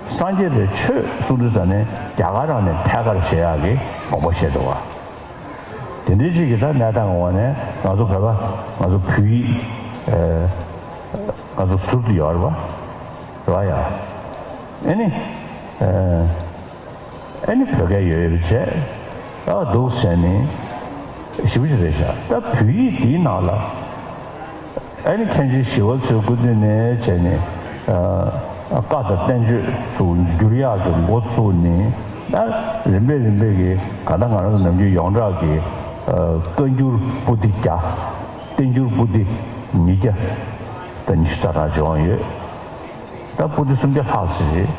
སངས་རྒྱས་པའི་ཆོས་གསུང་དུས་ཙང་ནས་རྒྱ་གར་རང་ནས་ཐད་ཀར་བྱེད་ཡག་གི་དགོངས་པ་བཞེས་འདུག་བ། དེ་འདྲའི་ཅིག་གི་ད་གནས་སྟངས་འོག་ནས་ང་ཚོ་བོད་པ་ང་ཚོ་བོད་ཡིག་ཨ་ང་ཚོ་ཟུར་དུ་ཡོད་རེད་པ། རེད་པ་ཡ། ཨེ་ནི་ཨ་ཨེ་ནི་བོད་སྐད་ཡོད་ཡོད་བྱས་ཨ་འདུག་ཟེར་ནི་ཞེ་པོ་ཅིག་རེད་ཤག་ད་བོད་ཡིག་འདིའི་ནང་ལ་ཨེ་ནི་མཁན་ཆེན་ཞི་བ་འཚོའི་སྐུ་དུས་ནས་བྱས་ནས་ཨ་བཀའ་དང་བསྟན་བཅོས་སུ་བསྒྱུར་ཡག་གི་འགོ་བཙུགས་ནས་ད་རིམ་པས་རིམ་པས་ཀྱི་ག་ད་ང་རང་ཚོ་ནམ་རྒྱུན་ཡོངས་གྲགས་ཀྱི་ཨ་བཀའ་འགྱུར་པོ་ཏི་བརྒྱ། བསྟན་འགྱུར་པོ་ཏི་ཉིས་བརྒྱ་དང་ཉི་ཤུ་རྩ་གྲངས་བྱུང་ཡོད། ད་པོ་ཏི་སུམ་བརྒྱ་ལྷག་ཙམ་ཞིག་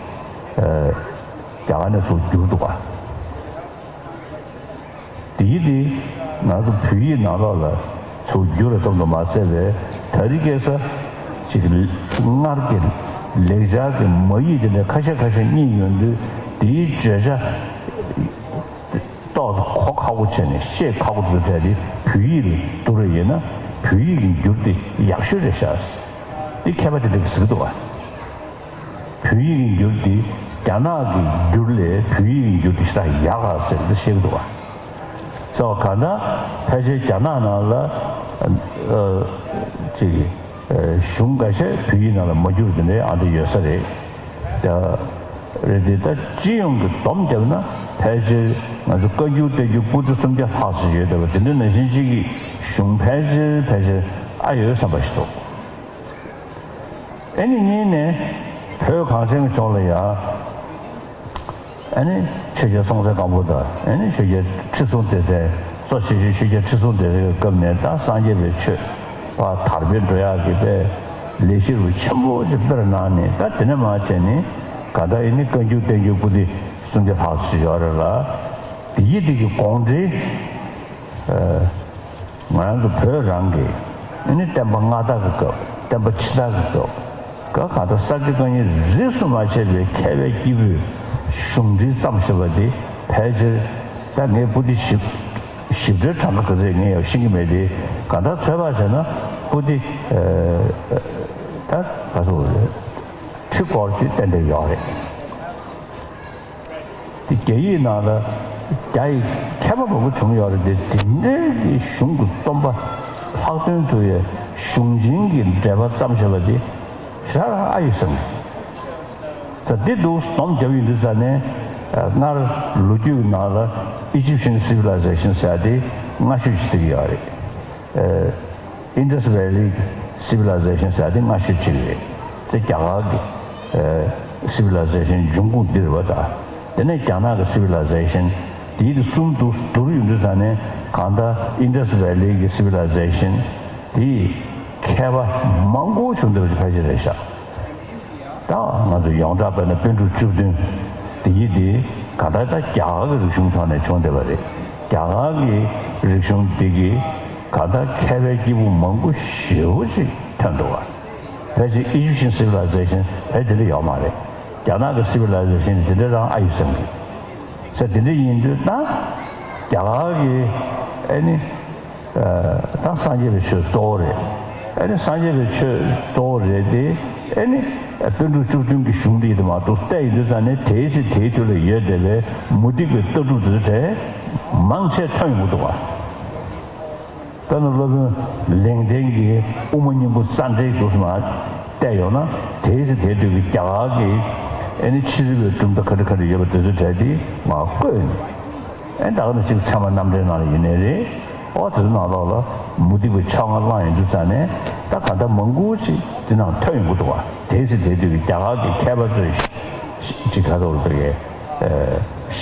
ཨ་རྒྱ་གར་ནས་ཚུར་བསྒྱུར་འདུག་ག་དེའི་དེ་ང་ཚོ་བོད་ཡིག་ནང་ལོགས་ལ་ཚུར་བསྒྱུར་བ་ཙམ་དུ་མ་ཟད་པའི་ད་རེས་ཁ་སང་ཅིག་སྔར་གྱི་ལེགས་སྦྱར་གྱི་མ་ཡིག་དེ་འདྲ་ཁ་ཤས་ཁ་ཤས་རྙེད་ཡོང་དུས་དེའི་བརྗོད་བྱ་ཏོག་ཙམ་གོ་ཁག་པོ་བྱས་ནས་ཤེས་ཁག་པོ་དེ་ཚོ་བྲལ་ཏེ་བོད་ཡིག་ལ་བསྡུར་བ་ཡིན་ན་བོད་ཡིག་གི་འགྱུར་དེ་ཡག་ཤོས་རེད་ཤག་དེ་མཁས་པ་དེ་འདྲ་གིས་ཟེར་གྱི་འདུག་ག་བོད་ཡིག་གི་འགྱུར་དེ་རྒྱ་ནག་གི་འགྱུར་ལས་བོད་ཡིག་གི་འགྱུར་དེ་ཞེ་དྲག་ཡག་ག་ཟེར་འདི་བཤད་ཀྱི་འདུག་ག་ཚེ་བ་གང་ལྟར་ཕལ་ཆེར་རྒྱ་ནག་ནང་ལ་ཨ་ཅིག་གཞུང་འགའ་ཤས་བོད་ཡིག་ནང་ལ་མ་འགྱུར་དེ་འདྲའི་ཨ་འདྲ་ཡོད་ས་རེད། ད་རེད་དེ་ད་སྤྱི་ཡོངས་ཀྱི་སྡོམ་བརྒྱབ་ན་ཕལ་ཆེར་ང་ཚོ་བཀའ་འགྱུར་བསྟན་འགྱུར་པོ་ཏི་སུམ་བརྒྱ་ལྷག་ཙམ་ཡོད་བསྡད་པ་དེ་འདྲ་ནང་བཞིན་གཅིག་གི་གཞུང་ཕལ་ཆེར་ཕལ་ཆེར་ཨ་ཡོད་བསམ་པ་ཞིག་འདུག་ཨེ་ནི་གཉིས་ནས་བོད་གངས་ཅན་གྱི་ལྗོངས་ལ་ཡ་ཨེ་ནི་ཆོས་རྒྱལ་སྲོང་བཙན་སྒམ་པོ་དང་ཨེ་ནི་ཆོས་རྒྱལ་ཁྲི་སྲོང་ལྡེ་བཙན་གཙོ་བྱས་ཆོས་ཆོས་རྒྱལ་ཁྲི་སྲོང་ལྡེ་བཙན་གྱི་སྐབས་ནས་ད་སངས་རྒྱས་པའི་ཆོས་པ་དར་སྤེལ་འགྲོ་ཡག་གི་དཔེ་ལས་གཞི་རུ་ཆེན་པོ་ཅིག་སྤེལ་གནང་ནས་ད་དེ་ནས་མར་བྱས་ནས་ག་ད་ཨེ་ནི་བཀའ་འགྱུར་བསྟན་འགྱུར་པོ་ཏི་སུམ་བརྒྱ་ལྷག་ཙམ་ཡོད་རེད་ལ། དེ་ཡི་དེ་གི་དགོངས་འགྲེལ་ཨ། ང་རང་ཚོ་བོད་རང་གི་ཨ་ནི་བསྟན་པ་སྔ་དར་གྱི་སྐབས་བསྟན་པ་ཕྱི་དར་གྱི་སྐབས་ག་གང་ལྟར་ས་དགེ་བཀའ་རྙིང་རིས་སུ་མ་ཆད་པའི་མཁས་པའི་སྐྱེས་བུས་གཞུང་འགྲེལ་བརྩམས་བཞག་པ་དེ་ཕལ་ཆེར་ད་ངས་པོ་ཏི་ཞིབ་ཞིབ་ཕྲའི་གྲངས་ཀ་ག་ཚོད་ངས་ཡང་ཤེས་ཀྱི་མེད་དེ་གང་ལྟར་ཚོད་དཔག་བྱས་ན་པོ་ཏི་ད་ག་ཚོད་རེད་ཁྲི་སྐོར་ཅིག་ཏན་ཏན་ཡོད་རེད། དེ་རྒྱ་ཡིག་ནང་ལ་རྒྱ་ཡི་མཁས་པ་མང་པོ་བྱུང་ཡོད་རེད་དེ་དེ་འདྲའི་གི་གཞུང་གི་རྩོམ་པ་ལྷག་དོན་དུ་ཡ་གཞུང་ཆེན་གྱི་འགྲེལ་པ་བརྩམས་བཞག་པ་དེ་ཞེ་དྲག་ཨ་ཡོད་བསམ་གི་ད་འདི་འདུག་སྡོམ་རྒྱབ་ཡོང་དུས་ཙ་ནས་སྔར་ལོ་རྒྱུས་ནང་ལ་Egyptian Civilization ཟེར་ཡ་དེ་སྔ་ཤོས་ཤིག་ཟེར་གི་ཡོད་རེད། Indus Valley Civilization ཟེར་ཡ་དེ་སྔ་ཤོས་གཅིག་རེད། དེ་རྒྱ་གར་གྱི་Civilization འབྱུང་ཁུངས་འདི་རེད་པ། ད་དེ་ནས་རྒྱ་ནག་གི་Civilization དེའི་དེ་གསུམ་དུ་བསྡུར་ཡོང་དུས་ཙ་ནས་གང་ལྟར་Indus Valley གི་Civilization དེས་མཁས་པ་མང་པོ་བྱུང་བསྡད་པ་ཞིག་ཕལ་ཆེར་རེད་ཤག་ད་ང་ཚོ་ཡོངས་གྲགས་དཔེར་ན་པཎ་གྲུབ་བཅུ་བདུན་དེ་ཡིན་དེ་ག་ད་ལྟ་རྒྱ་གར་གྱི་རིག་གཞུང་ཐོག་ནས་བྱུང་བསྡད་པ་རེད། རྒྱ་གར་གྱི་རིག་གཞུང་འདི་གིས་ག་ད་མཁས་པའི་སྐྱེས་བུ་མང་པོ་ཞེ་པོ་ཅིག་ཐོན་འདུག་བ། ཕལ་ཆེར་Egyptian Civilization ཕལ་དེ་འདྲ་ཡོད་མ་རེད། རྒྱ་ནག་གི་Civilization དེ་འདྲ་རང་ཨ་ཡོད་བསམ་གི་ཟེར་དེ་འདྲ་ཡིན་དུས་ད་རྒྱ་གར་གྱི་ཨ་ནི། ད་སངས་རྒྱས་པའི་ཆོས་གཙོ་བོ་རེད། ཨ་ནི་སངས་རྒྱས་པའི་ཆོས་གཙོ་བོ་རེད་དེ། ཨ་ནི་པཎ་གྲུབ་བཅུ་བདུན་གྱི་གཞུང་འདི་དེ་མ་གཏོགས་བལྟས་ཡོང་དུས་ཙང་ནས་དེའི་ཚེ་དེའི་དུས་ལ་ཡོད་བསྡད་པའི་མུ་སྟེགས་པའི་ལྟ་གྲུབ་དེ་ཚོ་གྲས་མང་ཆེ་ཐོན་ཡོང་གི་འདུག་བ། དཔེར་ན་སློབ་དཔོན་ལེགས་ལྡན་གྱིས་དབུ་མ་སྙིང་པོ་རྩ་འགྲེལ་དུ་མ་བལྟས་ཡོང་ན་དེའི་ཚེ་དེའི་དུས་ཀྱི་རྒྱ་གར་གྱི་ཨ་ནི་ཕྱི་རོལ་པའི་གྲུབ་མཐའ་ག་འདྲ་ག་འདྲ་ཡོད་པ་དེ་ཚོ་གྲས་དེ་མར་བཀོད་ཡོང་། ཨེ་ད་ག་ནང་བཞིན་ཚད་མ་རྣམ་འགྲེལ་ནང་ལ་ཡིན་ནའི་རེད། ཨོ་དེ་ཚོ་ནང་ལོགས་ལ་མུ་སྟེགས་པའི་ཕྱོགས་སྔ་བླངས་ཡོང་དུས་ཙང་ནས་ད་ག་ད་མང་པོ་ཅིག་དེ་ནང་ཐོན་ཡོང་གི་འདུག་བ། དེའི་ཚེ་དེའི་དུས་ཀྱི་རྒྱ་གར་གྱི་མཁས་པ་ཚོས་ཅིག་ག་ཚོད་རེད་པས་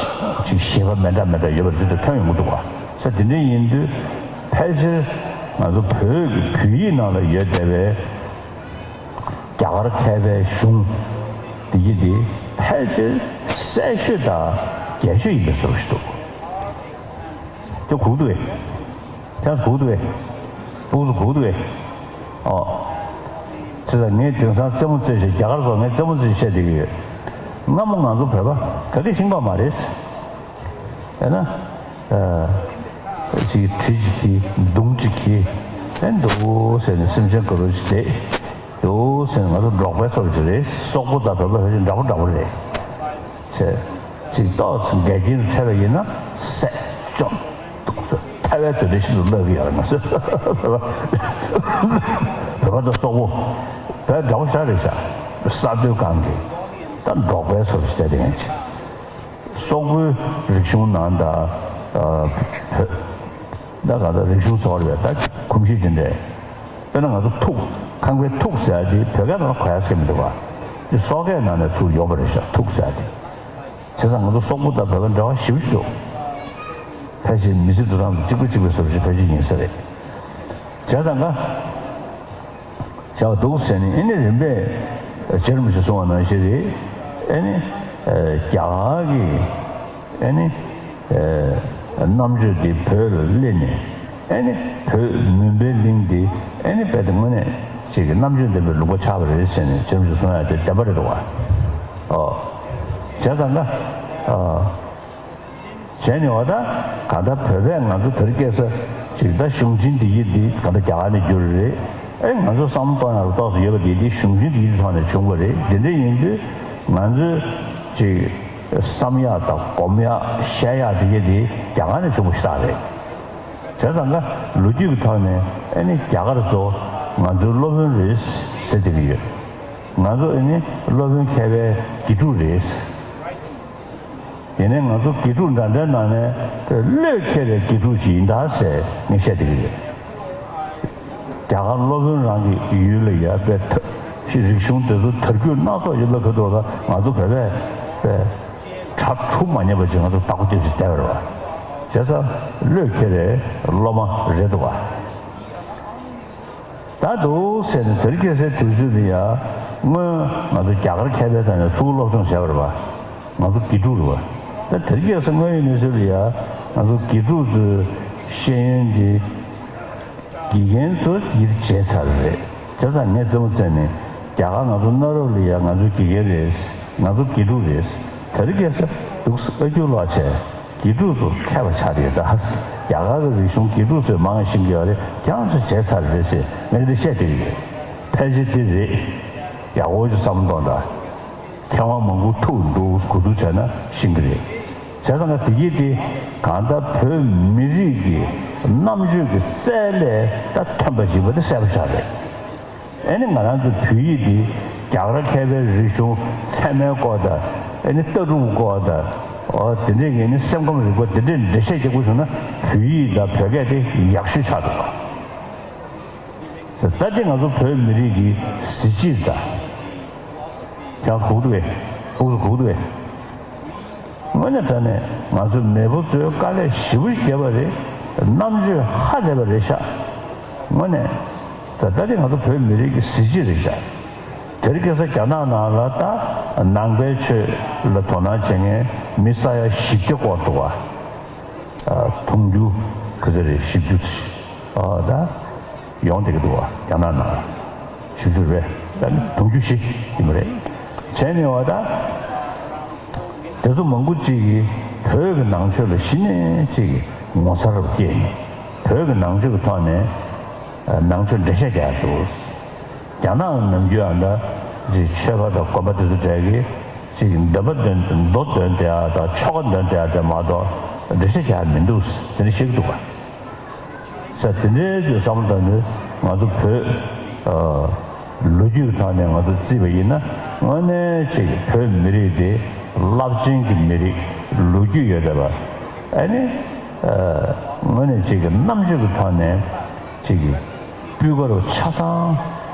ཅིག་བཞེད་པ་མི་འདྲ་མི་འདྲ་ཡོད་པ་དེ་ཚོ་ཐོན་ཡོང་གི་འདུག་བ། ས་དེ་འདྲ་ཡིན་དུས་ཕལ་ཆེར་ང་ཚོ་བོད་ཀྱི་བོད་ཡིག་ནང་ལ་ཡོད་བསྡད་པའི་རྒྱ་གར་མཁས་པའི་གཞུང་འདི་གི་འདི་ཕལ་ཆེར་གསལ་ཤོས་དང་རྒྱས་ཤོས་ཡིན་པའི་བཟོ་ཞིག་འདུག་དེ་གུག་འདུག་གས། དེ་གུག་འདུག་གས། སྤུ་གུ་ཚོ་གུག་འདུག་གས། ཨོ། ཚེ་ད་ངས་དེང་སང་རྩེད་མོ་རྩེ་ཞིག་རྒྱ་གར་ཚོ་ངས་རྩེད་མོ་རྩེ་ཞིག་བཤད་བསྡད་ཀྱི་ཡོད། སྔ་མོ་ང་ཚོ་བོད་པ་ག་གེ་ཤེས་ཀྱི་མ་རེད། ཡང་ན། ཨ། ཅིག་གྲི་ཅིག་གིས་མདུང་ཅིག་གིས་ཨེ་འདུག་ཟེར་ནས་སེམས་ཅན་ག་རུ་ཅིག་བསྡད་འདུག་ཟེར་ནས་ང་ཚོ་འབྲོག་པའི་ཚོ་ཅིག་རེད། སོག་པོ་དང་བོད་པ་ཕལ་ཆེར་འདྲ་པོ་འདྲ་པོ་རེད་ཟེར། ཅིག་ཏོག་ཙམ་འགལ་རྐྱེན་འཕྲད་པ་ཡིན་ན་བསད་བཅོམ་འདུག་ཟེར། ཐལ་བའི་དུས་དེ་ཤིན་ཏུ་སླ་གི་ཡོད་རེད་མ་ཟད། བོད་པ་དང་སོག་པོ་བོད་འདྲ་བོ་ཞེ་དྲག་རེད་ཤག། ས་རྡོའི་སྒང་གི་ད་འབྲོག་པའི་ཚོ་ཞེ་དྲག་རེད་ཡིན་ཅིག། སོག་པོའི་རིག་གཞུང་ནང་ད་ཨ་བོད་ད་ག་ད་རིག་གཞུང་ཟེར་བ་རེད་པས། ད་གོམས་གཤིས་དེ་འདྲས། དཔེར་ན་ང་ཚོ་ཐུག་ཁང་པའི་ཐུག་ཟེར་ཡ་དེ་བོད་སྐད་ནང་ལ་གོ་ཡ་ཟེར་མི་འདུག་པ། དེ་སོག་སྐད་ནང་ནས་ཚུར་ཡོང་བ་རེད་ཤག། ཐུག་ཟེར་ཡ་དེ། བྱས་ཙང་ང་ཚོ་སོག་པོ་དང་བོད་པ་འབྲེལ་བ་ཞེ་པོ་ཅིག་འདུག། ཕལ་ཆེར་མི་ཚེ་འགྲོ་སྟངས་གཅིག་པ་གཅིག་པའི་བཟོ་བྱེད་ཕལ་ཆེར་ཡིན་ས་རེད། བྱས་ཙང་ཀ་བྱ་བ་འདུག་ཟེར་ནས་ཨེ་ནི་རིམ་པས་རྗེ་རིན་པོ་ཆེས་གསུངས་པ་ནང་བཞིན་རེད། ཨེ་ནི་རྒྱ་གར་གྱི་ཨེ་ནི་རྣམ་དཔྱོད་འདི་བོད་ལ་སླེབས་ནས་ཨེ་ནི་བོད་མུན་པའི་གླིང་འདི་ཨེ་ནི་རྦད་དེ་དངོས་གནས་ཅིག་གི་རྣམ་དཔྱོད་ལྡན་པའི་ལུང་པ་ཆགས་པ་རེད་ཟེར་ནས་རྗེ་རིན་པོ་ཆེས་གསུང་ཡ་དེ་བདེན་པ་རེད་འདུག་པ། ཨོ། བྱས་ཙང་ཀ་ཨ། བྱས་ནས་འོ་ད་གང་ལྟར་བོད་པས་ང་ཚོ་དེ་རིང་ཁ་སང་ཅིག་ད་གཞུང་ཆེན་འདི་ཡི་འདི་གང་ལྟར་རྒྱ་གར་ནས་བསྒྱུར་རེད། ཨེ་ང་ཚོ་བསམ་བློ་གཏོང་ཡག་ཏོག་ཙམ་ཡོད་པ་འདི་འདི་གཞུང་ཆེན་འདི་ཡི་ཐོག་ནས་བྱུང་བ་རེད། འདི་འདྲ་ཡིན་དུས་ང་ཚོས་ཅིག་བསམ་ཡག་དང་སྒོམ་ཡག་བཤད་ཡག་འདི་ག་འདི་རྒྱ་གར་ནས་བྱུང་བ་ཞིག་རེད། བྱས་ཙང་ཀ་ལོ་རྒྱུས་ཀྱི་ཐོག་ནས་ཨེ་ནི་རྒྱ་གར་ཚོ་ང་ཚོའི་སློབ་དཔོན་རེད་ཟེར་བསྡད་ཀྱི་ཡོད། ང་ཚོ་ཨེ་ནི་སློབ་དཔོན་མཁས་པའི་དགེ་ཕྲུག་རེད། ཡིན་ནའི་ང་ཚོ་དགེ་ཕྲུག་འདྲ་འདྲའི་ནང་ནས་བློས་འཁེལ་བའི་དགེ་ཕྲུག་ཅིག་ཡིན་ད་ཟེར་ངས་བཤད་བསྡད་ཀྱི་ཡོད། རྒྱ་གར་སློབ་དཔོན་རང་གི་ཡུལ་ལ་ཡ་དཔེ་ཐ་ཤི་རིག་གཞུང་དེ་ཚོ་དར་རྒྱས་སྣ་ཚོགས་ཡོད་པའི་ཁ་ཐུག་ལ་ང་ཚོ་བོད་པས་དཔེ་གྲ་གྲུ་མ་ཉན་པ་ཅིག་ང་ཚོ་བདག་པོ་རྒྱབ་ཅིག་བསྡད་པ་རེད་པ། བྱས་ཙང་བློས་འཁེལ་བའི་སློབ་མ་རེད་འདུག་པ། ད་འདུག་ཟེར་ནས་དེ་རིང་ཁ་སང་དུས་ཚོད་འདི་ཡ་སྔོན་ང་ཚོ་རྒྱ་གར་མཁས་པའི་ཐོག་ནས་ཕྲུ་གུ་སློབ་སྦྱོང་བྱས་པ་རེད་པ། ང་ཚོ་དགེ་ཕྲུག་རེད་པ། ད་དེ་རིང་ཁ་སང་དངོས་ཡོད་གནས་ཚུལ་ལ་ཡ་ང་ཚོ་དགེ་ཕྲུག་ཚོའི་ཤེས་ཡོན་འདི་དགེ་རྒན་ཚོ་ཡིད་བྱས་ཚར་རེད། བྱས་ཙང་ངས་རྩེད་མོ་རྩེ་ནས་རྒྱ་གར་ང་ཚོ་གནའ་རབས་ལ་ཡ་ང་ཚོ་དགེ་རྒན་རེད། ང་ཚོ་དགེ་ཕྲུག་རེད། དེ་རིང་ཁ་སང་འདུག་ཨ་ཁྱུ་ལོག་བྱས། དགེ་ཕྲུག་ཚོ་མཁས་པ་ཆགས་ཡོད་ད། རྒྱ་གར་གྱི་རིག་གཞུང་དགེ་ཕྲུག་ཚོས་མང་ཤེས་ཀྱི་ཡོད་རེད། ཁྱེད་རང་ཚོས་བརྗེད་ཚར་རེད་ཟེར་ངས་འདི་བཤད་བསྡད་ཀྱི་ཡོད། ཕལ་ཆེར་འདི་རེད། ཡག་པོ་ཅིག་བསམ་བློ་གཏོང་དང་། མཁས་དབང་མང་པོ་ཐུག་འདུག་གོ་ཐུག་བྱས་ན་ཤེས་ཀྱི་རེད། བྱས་ཙང་ང་འདི་གྱིས་དེ་གང་ལྟར་བོད་མི་རིགས་ཀྱི་རྣམ་དཔྱོད་ཀྱི་རྩལ་ལས་ད་ཐོན་པ་ཞིག་པ་དེ་གསལ་པོ་ཆགས་རེད། ཨེ་ནི་ང་རང་ཚོའི་བོད་ཡིག་འདི་རྒྱ་གར་མཁས་པའི་རིག་གཞུང་ཚད་མའི་སྐོར་དང་ཨེ་ནི་ལྟ་གྲུབ་སྐོར་དང་། ཨོ་དེ་འདྲས་ཀྱི་ནི་སེམས་ཁམས་རིག་པ་དེ་འདྲས་འགྲེལ་བཤད་རྒྱག་དགོས་བྱུང་ན་བོད་ཡིག་དང་བོད་སྐད་དེ་ཡག་ཤོས་ཆགས་འདུག་ག། ད་དེ་ང་ཚོ་བོད་མི་རིགས་ཀྱི་གཟི་བརྗིད་དང་། ཁྱེད་རང་ཚོ་གོ་གི་འདུག་གས། ཕྲུ་གུ་ཚོ་གོ་གི་འདུག་གས། དངོས་གནས་དྲང་གནས་ང་ཚོའི་མེས་པོ་ཚོས་དཀའ་ལས་ཞེ་པོ་ཞིག་བརྒྱབ་པ་རེད། རྣམ་དཔྱོད་ཧ་ལས་པ་རེད་ཤག། དངོས་གནས། ད་ལྟ་དེ་ང་ཚོ་བོད་མི་རིགས་ཀྱི་གཟི་བརྗིད་རེད་ཤག། དེ་རིང་ཁ་སང་རྒྱ་ནག་ནང་ལ་ད་ནང་པའི་ཆོས་ལ་དོ་སྣང་བྱེད་མཁན་མི་ས་ཡ་བཞི་བརྒྱ་སྐོར་འདུག་བ། ཨ། དུང་ཕྱུར་ག་ཚོད་རེད། བཞི་བཅུ་ཙམ། ཨ། ད་ཡོང་བསྡད་ཀྱི་འདུག་བ། རྒྱ་ནག་ནང་བཞི་བཅུ་རེད་པས། ད་ནི་དུང་ཕྱུར་བཞི་ཡིན་པ་རེད། བྱས་ནས་བ་ད། དེ་ཚོ་མང་པོ་ཅིག་གིས་བོད་ཀྱི་ནང་ཆོས་ལ་གཞི་ནས་ཅིག་ངོ་མཚར་རུ་སྐྱེས་ནས་བོད་ཀྱི་ནང་ཆོས་ཀྱི་ཐོག་ནས་ནང་ཆོས་འགྲེལ་བཤད་རྒྱག་འདུག། རྒྱ་ནག་ནམ་རྒྱུན་ཨ་འདྲ་ཅིག་ཆོས་པ་དང་དགོན་པ་དེ་ཚོ་གྲས་ཀྱིས་ཅིག་འདོན་པ་འདོན་མདོ་འདོན་བསྡད་ཡ་དང་ཆོ་ག་འདོན་བསྡད་ཡ་དེ་མ་གཏོགས་འགྲེལ་བཤད་རྒྱག་མི་འདུག་དེ་འདྲ་བཤད་ཀྱི་འདུག་ག། ས་དེ་འདྲའི་དུས་བསམ་བློ་བཏང་ནས་ང་ཚོ་བོད་ཨ་ལོ་རྒྱུས་ཀྱི་ཐོག་ནས་ང་ཚོ་བརྩིས་པ་ཡིན་ན་དངོས་གནས་ཅིག་བོད་མི་རིགས་དེ་རླབས་ཆེན་གྱི་མི་རིགས་ལོ་རྒྱུས་ཡོད་བསྡད་པ། ཨ་ནི་ཨ་དངོས་གནས་ཅིག་གི་རྣམ་དཔྱོད་ཀྱི་ཐོག་ནས་ཅིག་གི་སྤུས་ཀ་རུ་ཆ་ཚང་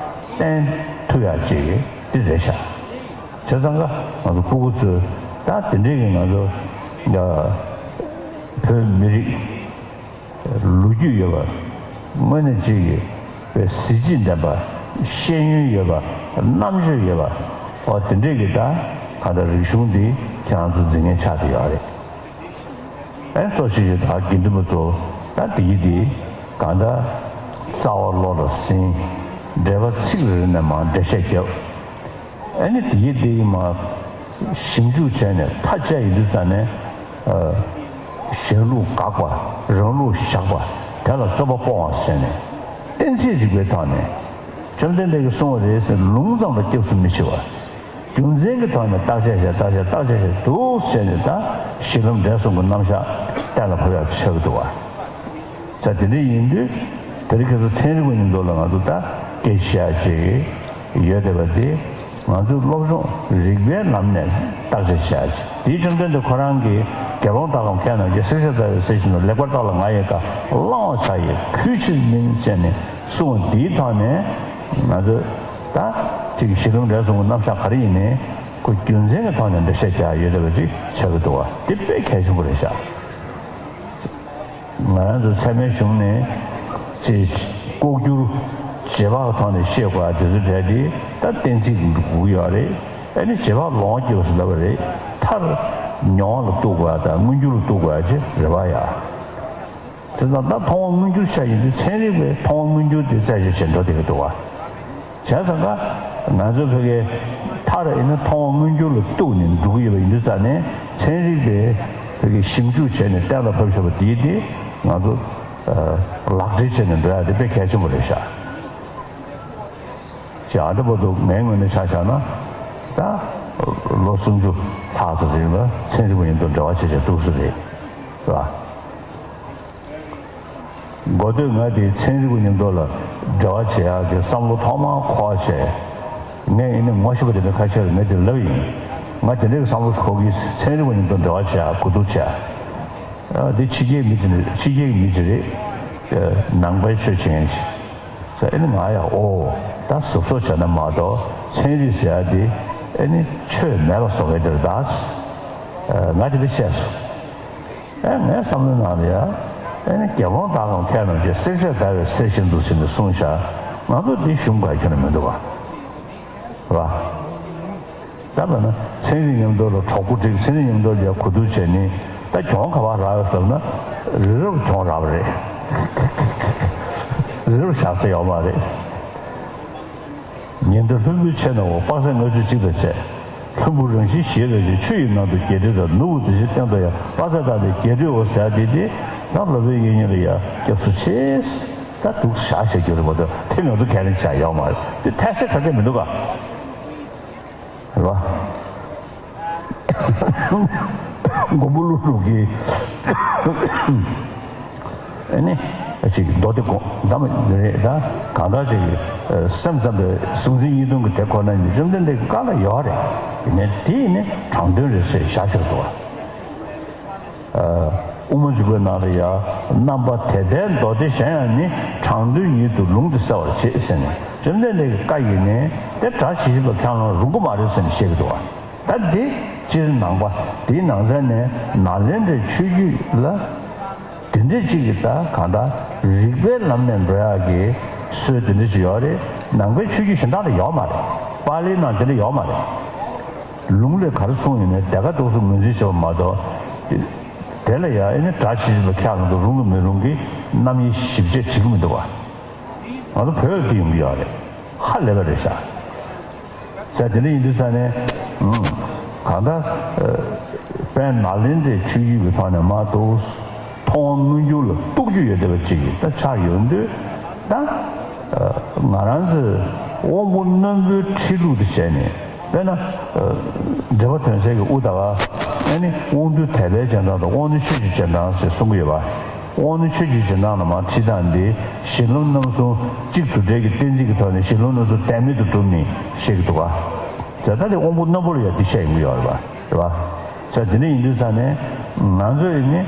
བསྟན་ཐུབ་ཡག་ཅིག་དེ་རེད་ཤག། བྱས་ཙང་ཀ་ང་ཚོ་སྤུ་གུ་ཚོས་ད་དེ་འདྲའི་གི་ང་ཚོ་ཨ་བོད་མི་རིགས་ལོ་རྒྱུས་ཡོད་པ། དངོས་གནས་ཅིག་གི་གཟི་བརྗིད་ལྡན་པ། ཤེས་ཡོན་ཡོད་པ། རྣམ་དཔྱོད་ཡོད་པ། འོ་དེ་འདྲས་ཀྱི་ད་གང་ལྟར་རིག་གཞུང་འདི་ཁྱེད་རང་ཚོ་འཛིན་མཁན་ཆགས་བསྡད་ཡོད་རེད། ཨེ་གཙོ་ཆེ་ཤོས་ད་དགེ་འདུན་པ་ཚོ་ད་འདི་ཡི་འདི་གང་ལྟར་རྩ་བ་བློ་ལ་ཟིན། འགྲེལ་པ་ཚིག་རེ་རེ་ནས་མར་འགྲེལ་བཤད་རྒྱབ། ཨ་ནི་དེའི་དེའི་མ་ཞིབ་འཇུག་བྱས་ནས་མཐའ་དཔྱད་ཡིན་དུས་ཙང་ནས་ཨ་གཞན་ལུགས་དགག་པ། རང་ལུགས་བཞག་པ། དེ་ལ་རྩོད་པ་སྤོང་བ་ཟེར་ནས་གཏན་ཚིགས་རིག་པའི་ཐོག་ནས་བཅོམ་ལྡན་འདས་ཀྱིས་གསུངས་པ་རེད་ཟེར་ལུང་ཙམ་ལ་སྐྱབས་སུ་མི་མཆི་བ། རྒྱུ་མཚན་གྱི་ཐོག་ནས་བརྟག་དཔྱད་བྱས་བརྟག་དཔྱད་བརྟག་དཔྱད་བྱས་འདུག་ཟེར་ནས་ད་གཞི་ལམ་འབྲས་གསུམ་གྱི་རྣམ་གཞག་གཏན་ལ་ཕབ་ཡག་ཆགས་ཀྱི་འདུག་བ། ད་དེ་འདྲ་ཡིན་དུས་དེ་རིང་ཁ་སང་ཚན་རིག་པ་མཉམ་དུ་ལ་ང་ཚོ་ད་སྐད་ཆ་བཤད་ཅིག་ཡོད་བསྡད་པ་དེ། ང་ཚོའི་སློབ་སྦྱོང་རིག་པའི་ལམ་ནས་བརྟག་དཔྱད་བྱས་ཅིག་དེའི་བཅོམ་ལྡན་འདས་ཁོ་རང་གིས་དགེ་སློང་དག་གམ་མཁས་རྣམས་ཀྱིས། བསྲེགས་བཅད་བརྡར་བའི་གསེར་བཞིན་དུ། ལེགས་པར་བརྟགས་ལ་ང་ཡི་བཀའ། བླང་བར་བྱ་ཡི་གུས་ཕྱིར་མིན། ཅེས་ནས་གསུངས་པ་འདིའི་ཐོག་ནས་ང་ཚོས་ད་ཅིག་གཞི་ལམ་འབྲས་གསུམ་གྱི་རྣམ་གཞག་ག་རེ་ཡིན་ནའི་ཁོ་རྒྱུ་མཚན་གྱི་ཐོག་ནས་འགྲེལ་བཤད་རྒྱག་ཡོད་བསྡད་པ་ཅིག་ཆགས་ཀྱི་འདུག་བ། དེ་དཔེ་གལ་ཆེན་པོ་རེད་ཤག་ང་རང་ཚོ་ཚད་མའི་གཞུང་ནས་ཅེས་ལྐོག་གྱུར་རྗེས་དཔག་ཐོག་ནས་ཤེས་དགོས་པ་དེ་ཚོ་འདྲ་དེ་ད་གཏན་ཚིགས་ཀྱི་འགྲོ་གི་ཡོད་རེད། ཨ་ནི་རྗེས་དཔག་ལོང་བ་སྐྱེས་པ་ཟེར་ལབ་པ་རེད། མཐར་མྱོང་བ་ལ་གཏུགས་དགོས་པ་དང་མངོན་གྱུར་ལ་གཏུགས་དགོས་པ་ཅིག་རེད་པ་ཡ། དེ་ཙང་ད་མཐོང་བ་མངོན་གྱུར་ཆ་ཡིན་དུས་ཚན་རིག་པས་མཐོང་བ་མངོན་གྱུར་དེ་རྩད་གཅོད་བྱེད་འགྲོ་བསྡད་ཀྱི་འདུག་བ། བྱས་ཙང་ཀ་ང་ཚོ་བོད་སྐད་མཐར་ཡིན་ན་མཐོང་བ་མངོན་གྱུར་ལ་གཏུགས་ནས་འགྲོ་གི་ཡོད་པ་ཡིན་དུས་ཙང་ནས་ཚན་རིག་པས་བོད་སྐད་ཞིབ་འཇུག་བྱས་ནས་གཏན་ལ་ཕབ་བཞག་པ་དེའི་དེ་ང་ཚོ་ལག་བྲིས་བྱས་ནས་འགྲོ་ཡ་དེ་དཔེ་གལ་ཆེན་པོ་རེད་ཤག་ཅེས་ཨ་འདྲ་པོ་འདུག་ངའི་ངོས་ནས་ཆ་བཞག་ན་ད་ལོ་སུམ་ཅུ་ལྷག་ཙམ་རིང་ལ་ཚན་རིག་པ་མཉམ་དུ་འབྲེལ་བ་བྱས་བྱས་འདུག་སེ་རེད། རེད་བ། འགོ་སྟོད་ང་དེ་ཚན་རིག་པ་མཉམ་དུ་ལ་འབྲེལ་བ་བྱེད་ཡག་གི་བསམ་བློ་ཐོག་མར་འཁོར་བྱས། ངས་ཡིན་ནའི་ངོ་ཤེས་པ་དེ་འདྲ་ཁ་ཤས་ལ་ངས་དེ་ལབ་ཡིན། ང་དེ་འདྲའི་བསམ་བློ་འཁོར་གྱི། ཚན་རིག་པ་མཉམ་དུ་འབྲེལ་བ་བྱེད་ཡག་གོ་བསྡུར་བྱེད་ཡག་དེ་ཕྱི་རྒྱལ་མི་དེ་འདྲ། ཕྱི་རྒྱལ་གྱི་མི་དེ་རེད། ནང་པའི་ཆོས་བྱེད་མཁན་ཅིག་ཟེར། ཨེ་ནི་ང་ཡང་ཨོ་ད་གཟབ་གཟབ་བྱས་ན་མ་གཏོགས་ཚན་རིག་ཟེར་ཡག་དེ་ཨེ་ནི་ཆོས་མེད་པ་བཟོ་མཁན་དེ་རེད་ད། ང་དེ་འདྲ་བཤད་སོང་། ཨེ་ངའི་བསམ་བློའི་ནང་ལ་ཡ། ཨེ་ནི་དགེ་སློང་དག་གམ་མཁས་རྣམས་ཀྱིས། བསྲེགས་བཅད་བརྡར་བའི་གསེར་བཞིན་དུ་ཟེར་ནས་གསུངས་ཤག་ང་ཚོ་འདི་གཞུང་ག་ཁྱོན་ནས་མི་འདུག་བ། རེད་བ། ད་དཔེར་ན་ཚན་རིག་མཉམ་དུ་ལ་གྲོགས་པོ་བསྒྲིགས། ཚན་རིག་མཉམ་དུ་ལ་ཡ་གོ་བསྡུར་བྱས་ནས་ད་གྱོང་ག་པར་རག་ཡོད་ཟེར་ན། རི་རབ་གྱོང་རག་པ་རེད། རི་རབ་བཞག་ས་ཡོད་མ་རེད། ཉན་ཐོས་ལྷུན་པོའི་ཆས་ནའོ། དཔག་ཚད་ལྔ་བཅུ་གཅིག་དང་བཅས། ལྷུན་པོ་རང་བཞིན་ཞེས་པའི་ཕྱིར། ཆུ་ཡི་ནང་དུ་བརྒྱད་ཁྲི་དང་། ནུབ་ཏུ་དེ་བཞིན་སྟོན་ཏོ་ཡང་། དཔག་ཚད་དག་ནི་བརྒྱད་ཁྲིའོ་ཟེར་ཡག་དེ་དེ་ད་སློབ་དཔོན་དབྱིག་གཉེན་ལ་ཡ་སྐྱབས་སུ་མཆི། ད་འདུག་བཞག་བཞག་རྒྱུ་རེད་མ་གཏོགས་དེ་ང་ཚོ་ག་རེ་བྱས་ཡོད་མ་རེད། དེ་ཐལ་ཤ་ག་གེ་མི་འདུག་ག་རེད་བ། མགོན་པོ་ཀླུ་སྒྲུབ་ཀྱིས་ཨ་ནི་ཅིག་མདོ་སྡེ་དགོངས་དག་མ་རེད་ད། གང་ལྟར་ཅིག་སེམས་ཙམ་པའི་གཟུང་འཛིན་གཉིས་སྟོང་གི་དེ་ཁོ་ན་ནི་བཅོམ་ལྡན་འདས་ཀྱི་བཀའ་ལ་ཡོད་རེད། ཡིན་ནའི་དེ་ནི་དྲང་དོན་རེད་ཟེར་བཞག་བཞག་འདུག་བ། དབུ་མ་འཇུག་པའི་ནང་ལ་ཡང་རྣམ་པ་དེ་ལྟའི་མདོ་སྡེ་གཞན་ཡང་ནི། དྲང་དོན་ཉིད་དུ་ལུང་འདི་གསལ་བར་བྱེད་ཟེར་ནས། བཅོམ་ལྡན་འདས་ཀྱི་བཀའ་ཡིན་ནའི་དེ་སྒྲ་ཇི་བཞིན་པ་ཁས་བླངས་རུང་གི་མ་རེད་ཟེར་ནས་བཤད་ཀྱི་འདུག་བ། ད་འདི་སྤྱིར་ནང་པ་དེའི་ནང་ཚན་ནས་ནཱ་ལེནྡྲའི་ཆོས་བརྒྱུད་ལ་དེ་འདྲའི་གཅིག་གི་ད་གང་ལྟར་རིགས་པའི་ལམ་ནས་འགྲོ་ཡག་གི་སྲོལ་དེ་འདྲ་ཅིག་ཡོད་རེད། ནང་པའི་ཆོས་བརྒྱུད་གཞན་དག་ལ་ཡོད་མ་རེད། པཱ་ལིའི་ནང་དེ་འདྲ་ཡོད་མ་རེད། ལུང་ལས་ག་རེ་གསུངས་ཡོད་ནའི་དེ་ག་ཏོག་ཙམ་ངོས་འཛིན་བྱེད་པ་མ་གཏོགས། དེ་ལ་ཡང་ཨེ་ནི་སྒྲ་ཇི་བཞིན་པ་ཁས་བླངས་དང་རུང་གི་མི་རུང་གི་རྣམ་དབྱེ་ཞིབ་དཔྱད་བྱེད་ཀྱི་མི་འདུག་བ། ང་ཚོ་བོད་ལ་དེ་ཡོང་གི་ཡོད་རེད། ཧ་ལས་པ་རེད་ཤག་ཟེར། དེ་འདྲ་ཡིན་དུས་ཙང་ནས། ཨང་། གང་ལྟར་དཔལ་ནཱ་ལེནྡྲའི་ཆོས་བརྒྱུད་ཀྱི་ཐོག་ནས་མར་འདུག་མཐོང་བ་མངོན་གྱུར་ལ་གཏུགས་རྒྱུ་ཡོད་བསྡད་པ་ཅིག་ད་ཆགས་ཡོང་དུས་ད། ང་རང་ཚོས་དབང་པོ་རྣོན་པོའི་ཁྲིད་ལུགས་དེ་བྱས་ནས། དཔེར་ན། འགྲེལ་པ་དོན་གསལ་གྱི་དབུ་ད་ག་ཨེ་ནི་དབང་རྟུལ་དད་པའི་རྗེས་འབྲང་དང་དབང་རྣོན་ཆོས་ཀྱི་རྗེས་འབྲང་ཞེས་གསུང་གི་ཡོད་པ། དབང་རྣོན་ཆོས་ཀྱི་རྗེས་འབྲང་ལ་མར་ཁྲིད་སྟངས་འདི་གཞི་ལམ་རྣམ་གསུམ་གཅིག་དུ་འབྲེལ་གྱི་གཏན་ཚིགས་ཀྱི་ཐོག་ནས་གཞི་ལམ་རྣམ་གསུམ་དོན་མེད་དུ་གྲུབ་ནི་བཤད་ཀྱི་འདུག་ག་ད་ལྟ་དེ་དབང་པོ་རྣོན་པོ་ལ་ཡང་འདི་བཤད་ཡོང་གི་ཡོད་རེད་པ། རེད་པ། ས་དེ་འདྲ་ཡིན་དུས་ཙང་ནས་ང་ཚོས་ནི་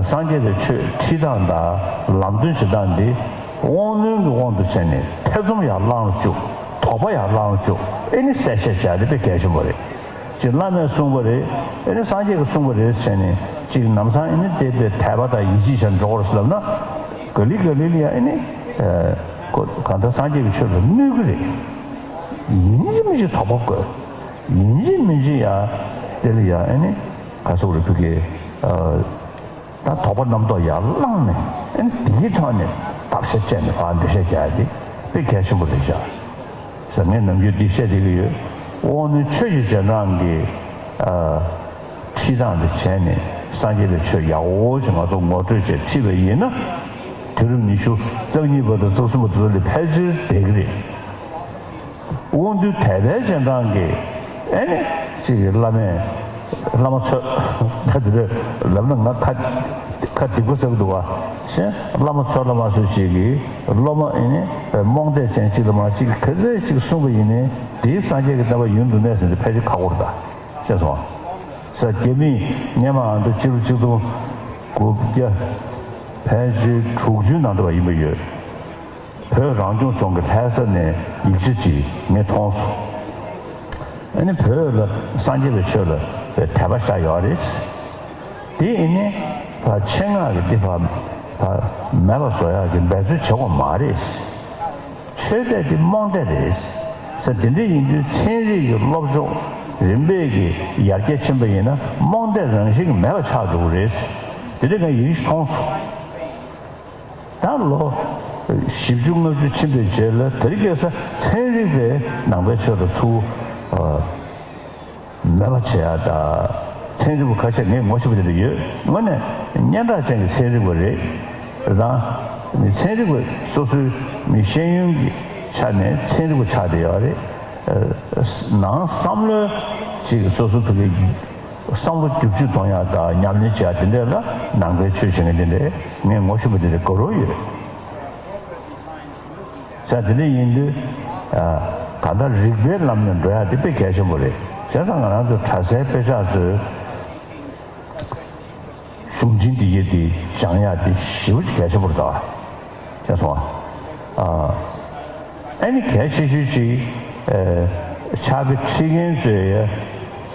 སངས་རྒྱས་པའི་ཆོས་ཁྲིད་སྟངས་དང་ལམ་སྟོན་བྱེད་སྟངས་འདི་དབང་རྣོན་གྱི་དབང་དུ་བྱས་ནས་ཐེ་ཚོམ་ཡང་བསླང་རུ་བཅུག་དོགས་པ་ཡང་བསླང་རུ་བཅུག་ཨེ་ནི་གསལ་བཤད་བྱ་དེ་དཔེ་གལ་ཆེན་པོ་རེད། ཅེས་བླ་མས་གསུངས་པ་རེད། ཨེ་ནི་སངས་རྒྱས་ཀྱིས་གསུངས་པ་རེད་ཟེར་ནས་ཅིག་ལམ་སང་ཨེ་ནི་དེ་དཔེ་དད་པ་དང་ཡིད་ཆེས་བྱས་འགྲོ་དགོས་རེད་ཟེར་ལབ་ན། ག་ལེ་ག་ལེ་ལ་ཡང་ཨེ་ནི་གང་ལྟར་སངས་རྒྱས་ཀྱི་ཆོས་ལ་གནོད་ཀྱི་རེད། ཡིན་གཅིག་མིན་གཅིག་དོགས་པ་བཀོད། ཡིན་གཅིག་མིན་གཅིག་ཡ། དེ་ལ་ཡ་ཨེ་ནི་ག་སོག་རེ་ཕུ་གེ། ད་དོགས་པ་རྣམ་རྟོག་ཡར་བསླངས་ནས་ཨེ་ནི་དེའི་ཐོག་ནས་བརྟག་དཔྱད་བྱས་ནས་ཕར་འགྲེལ་བཤད་རྒྱག་ཡ་དེ་དཔེ་གལ་ཆེན་པོ་རེད་ཤག་ཟེར་ངས་ནམ་རྒྱུན་འདི་བཤད་བསྡད་ཀྱི་ཡོད། དབང་རྣོན་ཆོས་ཀྱི་རྗེས་འབྲང་གི་ཁྲིད་སྟངས་དེ་བྱས་ནས་སངས་རྒྱས་པའི་ཆོས་ཡག་པོ་ཞིག་ང་ཚོ་ངོ་སྤྲོད་བྱས་ཁྲིད་པ་ཡིན་ན། དུས་རབས་ཉི་ཤུ་རྩ་གཉིས་པ་དང་རྩ་གསུམ་པ་དེ་ཚོ་ལས་ཕལ་ཆེར་བསྡད་ཀྱི་རེད། དབང་རྟུལ་དད་པའི་རྗེས་འབྲང་གི་ཨེ་ནི་ཅིག་གི་བླ་མས་བླ་མ་ཚོས་ད་དེ་འདྲ་ལབ་ན་ང་ཁ་ཁ་སྡིག་པ་ཟེར་གི་འདུག་བ། གཞན་བླ་མ་ཚོད་ལ་མ་ཚོད་ཅིག་གིས་སློབ་མ་ཨེ་ནི་རྨོངས་དད་ཅན་གཅིག་ལ་མ་གཅིག་ག་ཚད་ཅིག་གསུངས་པ་ཡིན་ནའི་དེའི་སངས་རྒྱས་ཀྱི་བསྟན་པ་ཡུན་དུ་གནས་ཟིན་དེ་ཕལ་ཆེར་ཁག་པོ་རེད་ད། ཤེས་སོང་། ས་རྒྱ་མིས་སྔོན་མ་ཨ་མདོ་སྤྱི་ལོ་ཆིག་སྟོང་དགུ་བརྒྱ་ཕལ་ཆེར་དྲུག་ཅུའི་ནང་དུ་བ་ཡིན་པ་ཡོད། བོད་རང་སྐྱོང་ལྗོངས་ཀྱི་ལྷ་ས་ནས་ཡིག་ཆ་ཅིག་ངས་མཐོང་སོང་། ཨ་ནི་བོད་ལ་སངས་རྒྱས་པའི་ཆོས་ལ་དད་པ་བཞག་ཡོད་རེད། དེ་ཨ་ནི་ཕ་ཆེད་མངགས་ཀྱི་འདི་ཕ་ཕ་མེད་པ་བཟོ་ཡག་གི་འབད་རྩོལ་བྱེད་དགོས་མ་རེད། ཆོས་དད་དེ་རྨོངས་དད་རེད། ས་དེ་འདྲ་ཡིན་དུས་ཚན་རིག་གི་སློབ་སྦྱོང་རིམ་པས་ཀྱི་ཡར་རྒྱས་ཕྱིན་པ་ཡིན་ན་རྨོངས་དད་རང་བཞིན་གྱི་མེད་པ་ཆགས་འགྲོ་གི་རེད། དེ་འདྲ་ངས་ཡིན་ཞིག་མཐོང་སོང་། ད་ལོ་བཞི་བཅུ་ལྔ་བཅུ་ཕྱིན་པའི་རྗེས་ལ་དེ་རིང་ཁ་སང་ཚན་རིག་པས་ནང་པའི་ཆོས་ལ་ཚུར་མེད་པ་བྱེད་ཡ་ད། ཚན་རིག་པ་ཁ་ཤས་ངས་ངོ་ཤེས་པ་དེ་འདྲ་ཡོད། དངོས་གནས་སྙན་གྲགས་ཅན་གྱི་ཚན་རིག་པ་རེད། རེད་དང་། ཚན་རིག་པ་སོ་སོའི་མི་ཤེས་ཡོན་གྱི་ཆ་ནས་ཚན་རིག་པ་ཆགས་བསྡད་ཡོད་རེད། ནང་བསམ་བློའི་ཅིག་སོ་སོ་ཕ་གི་བསམ་བློ་བསྒྱུར་བཅོས་གཏོང་ཡག་དང་ཉམས་ལེན་བྱེད་ཡག་དེ་འདྲས་ལ་ནང་པའི་ཆོས་བྱེད་མཁན་དེ་འདྲས་ངས་ངོ་ཤེས་པ་དེ་འདྲས་དགའ་རབ་ཡོད། ས་དེ་འདྲས་ཡིན་དུས་གང་ལྟར་རིགས་པའི་ལམ་ནས་འགྲོ་ཡག་དེ་དཔེ་གལ་ཆེན་པོ་རེད། བྱས་ཙང་ང་རང་ཚོ་གྲྭ་སའི་དཔེ་ཆ་ཚོས་གཞུང་ཆེན་འདི་ཡི་དེ་སྦྱང་ཡག་དེ་ཞེ་པོ་ཅིག་གལ་ཆེན་པོ་རེད་ད། ཤེས་སོང་ཨ། ཨ་ནི་གལ་ཆེ་ཤོས་ཅིག་ཨ། ཕྱག་དཔེ་ཁྲིད་མཁན་ཚོས་ཡ་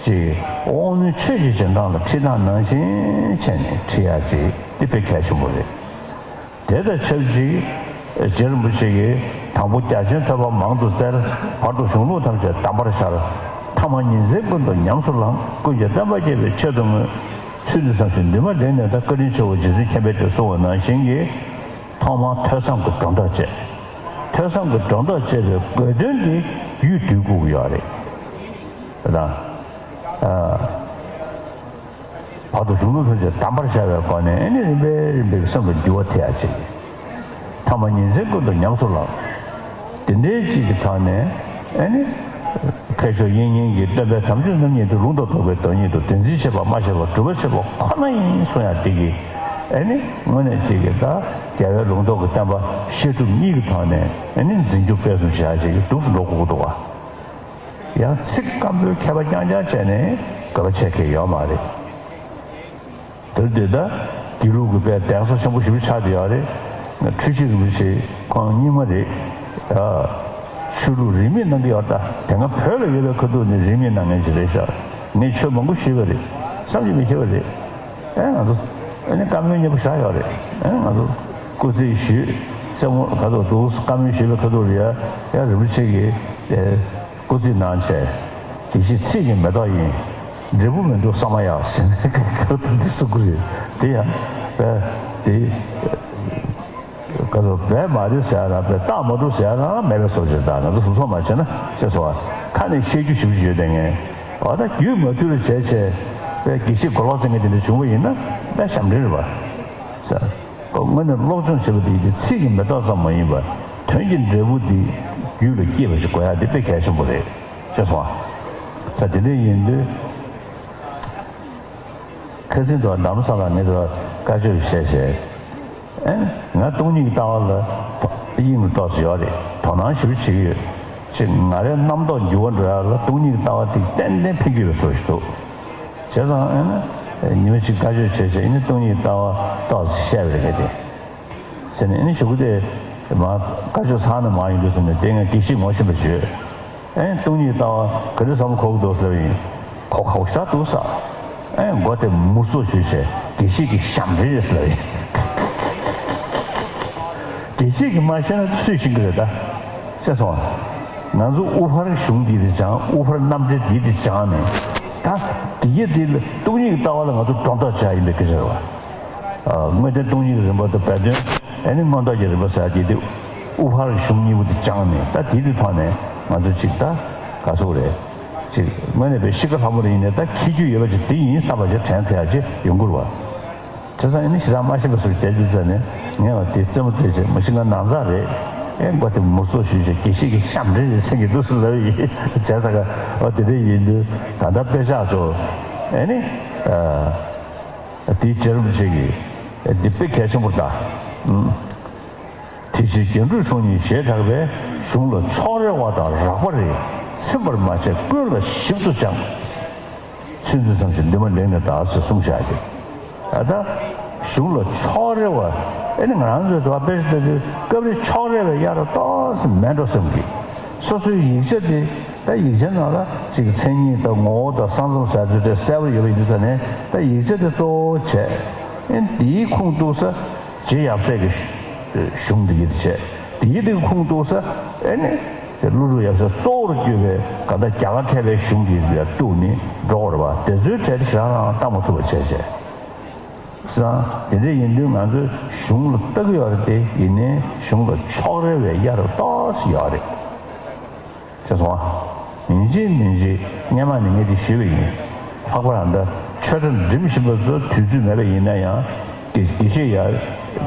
ཅིག་དབང་རྣོན་ཆོས་ཀྱི་འཇོན་ཐང་ལ་ཁྲིད་སྟངས་ནང་བཞིན་བྱས་ནས་ཁྲིད་ཡག་ཅིག་དེ་དཔེ་གལ་ཆེན་པོ་རེད། དེ་དང་ཆབས་ཅིག་རྗེ་རིན་པོ་ཆེ་གིས་དང་པོ་རྒྱ་ཆེན་ཐོས་པ་མང་དུ་བཙལ། བར་དུ་གཞུང་ལུགས་ཐམས་ཅད་གདམས་པར་ཤར། ཐ་མ་ཉིན་མཚན་ཀུན་ཏུ་ཉམས་སུ་བླངས། ཀུན་གྱི་བསྟན་པ་རྒྱས་པའི་ཆེད་དུ་བསྔོས། ཚུལ་འདི་བསམ་ཞིང་འདུན་མ་གདེང་ནས་ད། བཀའ་དྲིན་ཆེའོ་རྗེ་བཙུན་མཁྱེན་པས་དེ་གསུངས་པ་ནང་བཞིན་གྱི། ཐོག་མར་ཐོས་བསམ་གྱི་སྒྲོ་འདོགས་བཅད། ཐོས་བསམ་གྱི་སྒྲོ་འདོགས་བཅད་པའི་དགོས་དོན་དེ་རྒྱུད་བསྡུས་དགོས་ཀྱི་ཡོད་རེད། ད་ཨ། བར་དུ་གཞུང་ལུགས་ཐམས་ཅད་གདམས་པར་ཤར་བའི་སྒོ་ནས་ཨ་ནི་རིམ་པས་རིམ་པས་སེམས་ལ་འགྱུར་བ་ཐེབས་ཡག་ཅིག་ཐ་མ་ཉིན་མཚན་ཀུན་ཏུ་ཉམས་སུ་བླངས། དེ་འདྲའི་ཅིག་གི་ཐོག་ནས་ཨ་ནི། མཁས་མཆོག་དབྱིག་གཉེན་གྱིས་སྟོན་པའི་དམ་ཆོས་རྣམ་གཉིས་དེ་ལུང་དང་ལྡོག་པའི་བདག་ཉིད་དུ་དེ་འཛིན་བྱེད་པ་སྨྲ་ཤེས་པ་སྒྲུབ་པ་ཆེན་པོ་ཁོ་ན་ཡིན་གསུང་ཡག་དེ་གིས་ཨ་ནི་དངོས་གནས་ཅིག་གི་ད་རྒྱལ་བའི་ལུང་རྟོགས་ཀྱི་བསྟན་པ་བཤད་སྒྲུབ་གཉིས་ཀྱི་ཐོག་ནས་ཨ་ནི་འཛིན་སྐྱོང་སྤེལ་གསུམ་བྱེད་ཡག་ཅིག་གི་འདུག་སེ་འགྲོ་དགོས་ཀྱི་འདུག་བ། ཡང་ཚིག་སྐམ་པོའི་མཁས་པ་རྐྱང་རྐྱང་བྱས་ནས་དགོས་པ་ཆགས་ཀྱི་ཡོད་མ་རེད། དེར་འདོད་ད་དགེ་ལུགས་ཀྱི་དཔེ་གདན་ས་ཆེན་པོ་ཞེ་པོ་ཆགས་བསྡད་ཡོད་རེད། འཁྲུལ་ཞིག་རིན་པོ་ཆེ་ཁོང་རྙིང་མ་རེད། ཨ། ཆོས་ལུགས་རིས་མེད་གནང་གི་ཡོད་ད། དེ་སྔ་བོད་ལ་ཡོད་པའི་ཁ་ཐུག་ནས་རིས་མེད་གནང་མཁན་ཞིག་རེད་ཤག་ངས་ཆོས་མང་པོ་ཞུས་པ་རེད། བསམ་གྱིས་མི་ཁྱབ་པ་རེད། ཨེ་ང་ཚོ་ཨ་ནི་བཀའ་མོལ་སྙན་པོ་བཞག་ཡོད་རེད། ཨེ་ང་ཚོ་སྐུ་རྩེད་ཞུས། རྩེད་མོ་ག་ཚོད་འདུག་བཀའ་མོལ་ཞུས་པའི་ཁ་ཐུག་ལ་ཡ་ཡ་རིན་པོ་ཆེ་གིས་དེ། སྐུ་རྩེད་གནང་བྱས། དགེ་བཤེས་ཚིག་གི་མེ་ཏོག་ཡིན། འབྲས་བུ་མི་འགྲུབ་ས་མ་ཡག་ཟེར་ནས་ག་ཚོད་འདི་གསུང་གི་རེད། དེ་ཡང་བས་དེ་ག་ཚོད་བས་མ་རེད་ཟེར་ཡ་རང་བས་རྟགས་མ་གྲུབ་ཟེར་ཡ་རང་མེད་པའི་བཟོ་ཅིག་ད་ང་ཚོ་གཟུགས་ཚོགས་མ་བྱས་ན་ཤེས་སོང་བ། ཁ་ནས་བཤད་རྒྱུ་ཞིབ་ཞིབ་ཡོད་དེ་ངས་འོ་ད་རྒྱུད་མ་ཐུལ་རུ་བྱས་བྱས་བས་དགེ་བཤེས་མགོ་ལོག་བཙན་མཁན་དེ་འདྲ་བྱུང་བ་ཡིན་ན་ད་ཞབས་འདྲེན་རེད་བ། ཟེར། དངོས་གནས་སློབ་སྦྱོང་བྱེད་པ་དེ་ཡིན་ཏེ་ཚིག་གི་མེ་ཏོག་ཙམ་མ་ཡིན་པར་དོན་གྱི་འབྲས་བུ་དེ་རྒྱུད་ལ་སྐྱེས་པ་ཞིག་དགོས་ཡ་དེ་དཔེ་གལ་ཆེན་པོ་རེད། ཤེས་སོང་ཨ། ས་དེ་འདྲ་ཡིན་དུས་ཁ་སང་དུ་ནམ་སང་ལ་ངས་དུ་བཀའ་ཆོས་བཤད་བཤད། ཨེ་ང་སྟོང་ཉིད་ཀྱི་ལྟ་བ་ལ་དབྱིངས་ལ་ཏོག་ཙམ་ཡོད་རེད། དོ་སྣང་ཞེ་པོ་བྱེད་ཀྱི་ཡོད། ཅེས་ང་རའི་རྣམ་རྟོག་འགྱུར་བ་འགྲོ་ཡ་ལ་སྟོང་ཉིད་ཀྱི་ལྟ་བ་དེ་ཏན་ཏན་ཕན་གྱི་ཡོད་པའི་བཟོ་ཞིག་འདུག་བྱས་ཙང་ཨེ་ན་ཉི་མ་གཅིག་བཀའ་ཆོས་བྱས་བྱས་ཨེ་ནི་སྟོང་ཉིད་ལྟ་བ་ཏོག་ཙམ་བཤད་པ་རེད་དེ། ཟེར་ནས་ཨེ་ནི་གཞུག་གུ་དེ་མ་བཀའ་ཆོས་ཚང་ནས་མ་ཡོང་དུས་ཟེར་ནས་དེ་ངས་དགེ་བཤེས་ངོ་ཤེས་པ་བྱོས། ཨེ་སྟོང་ཉིད་ལྟ་བ་ག་རེ་བསམ་བློ་འཁོར་གྱི་འདུག་ཟེར་བ་ཡིན། གོ་གོ་ཤ་འདུག་ས། ཨེ་མགོ་དེ་མུར་སོ་ཞུས་བྱས་དགེ་བཤེས་ཀྱི་ཞབས་འདྲེན་རེད་ཟེར་བ་ཡིན། དགེ་བཤེས་ཀྱིས་མ་བཤད་ན་སུས་ཤེས་ཀྱི་རེད་ད། ཤེས་སོང་ཨ། ང་ཚོ་དབུ་ཕར་གཞུང་འདི་དེ་སྦྱང་དབུ་ཕར་རྣམ་འགྲེལ་འདི་དེ་སྦྱང་ནས་ད་དེ་ཡི་དེ་ལ་སྟོང་ཉིད་ཀྱི་ལྟ་བ་ལ་ང་ཚོ་སྒྲོ་འདོགས་བྱ་ཡིན་པའི་སྐད་ཆ་རེད་བ། དངོས་བསྟན་སྟོང་ཉིད་ཀྱི་རིམ་པ་དང་སྦས་དོན་ཨེ་ནི་མངོན་རྟོགས་ཀྱི་རིམ་པ་ཟེར་ཡ་དེ་དེ་དབུ་ཕར་གཞུང་གཉིས་པོ་དེ་སྦྱངས་ནས་ད་དེ་དེ་ཐོག་ནས་ང་ཚོ་ཅིག་ད་ག་ཟེར་དགོས་རེད། ཅིག་དངོས་གནས་པའི་ཤི་ཁ་ལྷ་མོ་རེ་ཡིན་ནའི་ད་འཁྱེར་རྒྱུ་ཡོད་པ་ཅིག་དེ་ཡིན་བསམ་པ་ཅིག་དྲན་ཐུབ་ཡ་ཅིག་ཡོང་གི་རེད་བ། བྱས་ཙང་ཨེ་ནི་ཞེ་དྲག་མ་ཤེས་པ་ཟེར་བསྡད་དུས་ཙ་ནས་ངས་བ་དེ་རྩེད་མོ་རྩེད་བྱས་མ་གཞི་ང་ནང་ཚགས་རེད། ཨེ་མགོ་དེ་མུར་སོ་ཞུས་བྱས་དགེ་བཤེས་ཀྱི་ཞབས་འདྲེན་རེད་ཟེར་གྱི་འདུག་ཟེར་ལབ་ཡིན། བྱས་ཙང་ཨ་དེ་འདྲ་ཡིན་དུས་ད་ལྟ་དཔེ་ཆ་ཚོ་ཨེ་ནི། དེའི་རྗེ་རིན་པོ་ཆེ་གིས་འདི་དཔེ་གལ་ཆེན་པོ་རེད་ད། དེ་ཕྱིར་རྒྱན་དྲུག་མཆོག་གཉིས་ཞེས་གྲགས་པའི། གཞུང་ལ་ཕྱོགས་རེ་བ་དང་རགས་པ་རེ། ཚིམ་པར་མ་བྱས་ཀུན་ལ་ཞིབ་ཏུ་སྦྱངས། ཚུལ་འདི་ཙམ་ཞིག་འདུན་མ་ལེགས་ནས་གདའ་ཟེར་གསུངས་བཞག་གི། ད་ལྟ་གཞུང་ལ་ཕྱོགས་རེ་བ། ཨེ་ནི་ང་རང་ཚོའི་དུ་བ་དཔེ་ཆ་ལྟ་དུས་སྐབས་རེ་ཕྱོགས་རེ་བའི་གཡའ་རུ་ཏོག་ཙམ་མེད་འགྲོ་བསམ་གི། སོ་སོའི་ཡིག་ཆ་དེ། ད་ཡིག་ཆ་ནང་ལ་ཅིག་མཚན་ཉིད་དང་ངོ་བོ་དང་ས་མཚམས་ཟེར་ཚུལ་དེ་གསལ་པོ་ཡོད་པ་ཡིན་དུས་ཙ་ནས། ད་ཡིག་ཆ་དེ་གཙོ་བོ་བྱས། ཨེ་འདིའི་ཁུངས་གཏུགས་ས་རྗེ་ཡབ་སྲས་ཀྱི་གཞུང་འདི་ཡིན་བྱས། འདིའི་དེ་ཁུངས་གཏུགས་ས་ཨེ་ནི་ཀླུ་སྒྲུབ་ཡབ་སྲས་གཙོ་བོར་གྱུར་པའི་ག་ད་རྒྱ་གར་མཁས་པའི་གཞུང་འདི་ལ་གཏུགས་ནས་འགྲོ་དགོས་རེད་པ། དེ་ཚོའི་གྲས་དེ་ཞེ་དྲག་རང་བལྟ་མ་ཐུབ་པ་བྱས་བྱས། བསམ། དེ་འདྲ་ཡིན་དུས་ང་ཚོས་གཞུང་ལ་བལྟ་གི་ཡོད་རེད་དེ། ཡིན་ནའི་གཞུང་ལ་ཕྱོགས་རེ་བའི་གཡའ་རུ་ཏོག་ཙམ་ཡོད་རེད། ཤེས་སོང་ཨ། ཡིན་གཅིག་མིན་གཅིག་སྔས་མ་ནས་ངས་འདི་ཞུས་པ་ཡིན། ལྷག་པར་ཨ་ད་ཆོས་གྲྭ་འགྲིམ་བཞིན་པ་ཚོ་དུས་ཚོད་མེད་པ་ཡིན་ན་ཡང་། དགེ་དགེ་བཤེས་ཡ་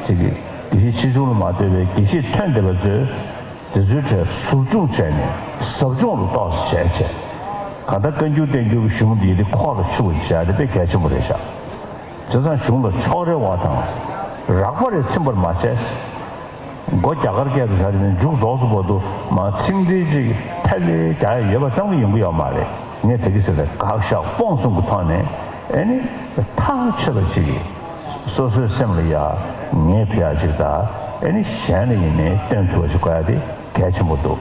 ཅིག་གི་དགེ་བཤེས་ཆེ་ཆུང་ལ་མ་ལྟོས་པའི་དགེ་བཤེས་ཐོན་བསྡད་པ་ཚོས། དེ་ཚོའི་གྲས་ཟུར་སྦྱོང་བྱས་ནས་ཟབ་སྦྱོང་ལ་ཏོག་ཙམ་བྱས་བྱས། གང་ལྟར་བཀའ་འགྱུར་བསྟན་འགྱུར་གྱི་གཞུང་འདིའི་དེ་ཁོག་ལ་ཆུད་པ་བྱས་དེ་དཔེ་གལ་ཆེན་པོ་རེད་ཤག་བྱས་ཙང་གཞུང་ལ་ཕྱོགས་རེ་བ་དང་། རགས་པ་རེ་ཚིམ་པར་མ་བྱས། མགོ་རྒྱ་གར་སྐད་དུ་ཟ་རེ་ནས་མཇུག་རྫོགས་སུ་བར་དུ་མ་ཚིག་འགྲེལ་ཅིག་ཐད་ལེ་རྒྱག་ཡ་ཡོད་པ་ཙམ་གྱིས་ཡོང་གི་ཡོད་མ་རེད། ངས་དེ་གི་ཟེར་བའི་དགག་བཞག་སྤོང་གསུམ་གྱི་ཐོག་ནས་ཨེ་ནི་ཐག་ཆོད་པ་ཅིག་གིས་སོ་སོའི་སེམས་ལ་ཡ་ངེས་ཕེ་ཡ་ཅིག་དང་། ཨེ་ནི་གཞན་ལ་ཡིན་ནའི་སྟོན་ཐུབ་པ་ཅིག་དགོས་ཡ་དེ་གལ་ཆེན་པོ་འདུག་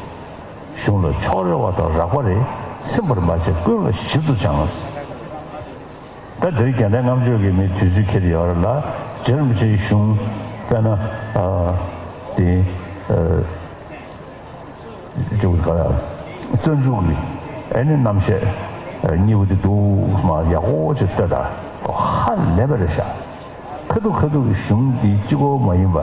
གཞུང་ལ་ཕྱོགས་རེ་བ་དང་རགས་པ་རེ། ཚིམ་པར་མ་བྱས་ཀུན་ལ་ཞིབ་ཏུ་སྦྱངས། ད་འདིར་རྒྱལ་བསྟན་ལྔ་མཆོད་ཀྱི་མི་དུས་ཚོད་ཁྱེར་ཡོད་རེད་ལ། རྗེ་རིན་པོ་ཆེའི་གཞུང་དཔེར་ན། ཨ། དེ། ཨ། ཅུང་ག་ལ་བཙན་འཇུག་གི་ཨེ་ནི་རྣམ་བཤད་གཉིས་པོ་དེ་འདུག་མ་ཡག་པོ་ཅིག་ལྟོས་དང་། ཧ་ལས་པ་རེད་ཤག་ཁ་ཐུག་ཁ་ཐུག་གི་གཞུང་འདི་གཅིག་པོ་མ་ཡིན་པ།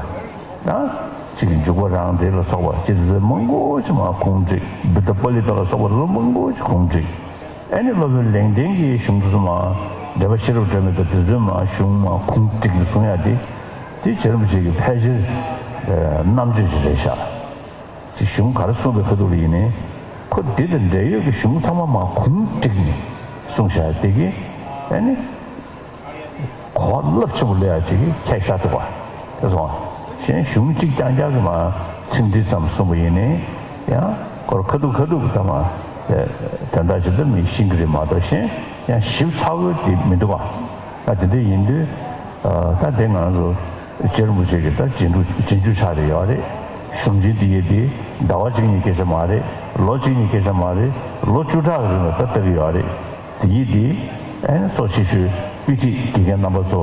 ཨ། གཅིག་གི་འཇུག་པ་རང་འགྲེལ་ལ་སོགས་པ་ཅིག་དེ་ཚོ་མང་པོ་ཅིག་མ་ཁུངས་བསྒྲིགས། བི་ཏ་པ་ལི་ཏ་ལ་སོགས་པ་དེ་ཚོ་མང་པོ་ཅིག་ཁུངས་བསྒྲིགས། ཨེ་ནི་སློབ་དཔོན་ལེགས་ལྡན་གྱི་གཞུང་དེ་ཚོ་མ། འགྲེལ་པ་ཤེས་རབ་སྒྲོན་མེ་དང་དེ་ཚོའི་མ་གཞུང་མ་ཁུངས་བསྒྲིགས་ནས་གསུང་ཡ་དེ། དེ་རྗེ་རིན་པོ་ཆེ་གི་ཕལ་ཆེར་རྣམ་དཔྱོད་ཅིག་རེད་ཤག་ཅིག་གཞུང་ག་རེ་གསུངས་པའི་ཁ་ཐུག་ལ་ཡིན་ནའི། ཁོ་འདི་དང་འབྲེལ་ཡོད་ཀྱི་གཞུང་ཚང་མ་མ་ཁུངས་བསྒྲིགས་ནས་གསུངས་བཞག་དེ་གིས་ཨེ་ནི་གོ་བ་རླབས་ཆེན་པོ་སླེབས་ཡ་ཅིག་གི་ཁྱད་ཤར་འདུག་པ། དེ་སོང་། གཞན་གཞུང་གཅིག་རྐྱང་རྐྱང་གི་མ་ཚིག་འགྲེལ་ཙམ་གསུངས་པ་ཡིན་ནའི། ཡང་ཁོར་ཁ་ཐུག་ཁ་ཐུག་གི་ད་མ་དོན་དག་ཇི་ལྟར་མིན་ཤེས་ཀྱི་རེད་མ་གཏོགས། གཞན་ཡང་ཞིབ་ཚགས་པོ་དེ་མི་འདུག་པ། ད་དེ་འདྲ་ཡིན་དུས། ཨ། ད་དེ་ང་ཚོ་རྗེ་རིན་པོ་ཆེ་གི་ད་རྗེས་འཇུག་རྗེས་འཇུག་ཆགས་རེ་ཡོད་རེད། གཞུང་ཆེན་འདི་ཡི་དེ་ཟླ་བ་གཅིག་གཉིས་སྐད་ཆ་མ་རེད། ལོ་གཅིག་གཉིས་སྐད་ཆ་མ་རེད། ལོ་བཅུ་ཕྲག་གི་རིང་ལ་ད་ལྟ་གི་ཡོད་རེད། དེ་ཡི་དེ་ཨེ་ནི་གཙོ་ཆེ་ཤོས་དཔེ་ཁྲིད་དགེ་རྒན་རྣམ་པ་ཚོ་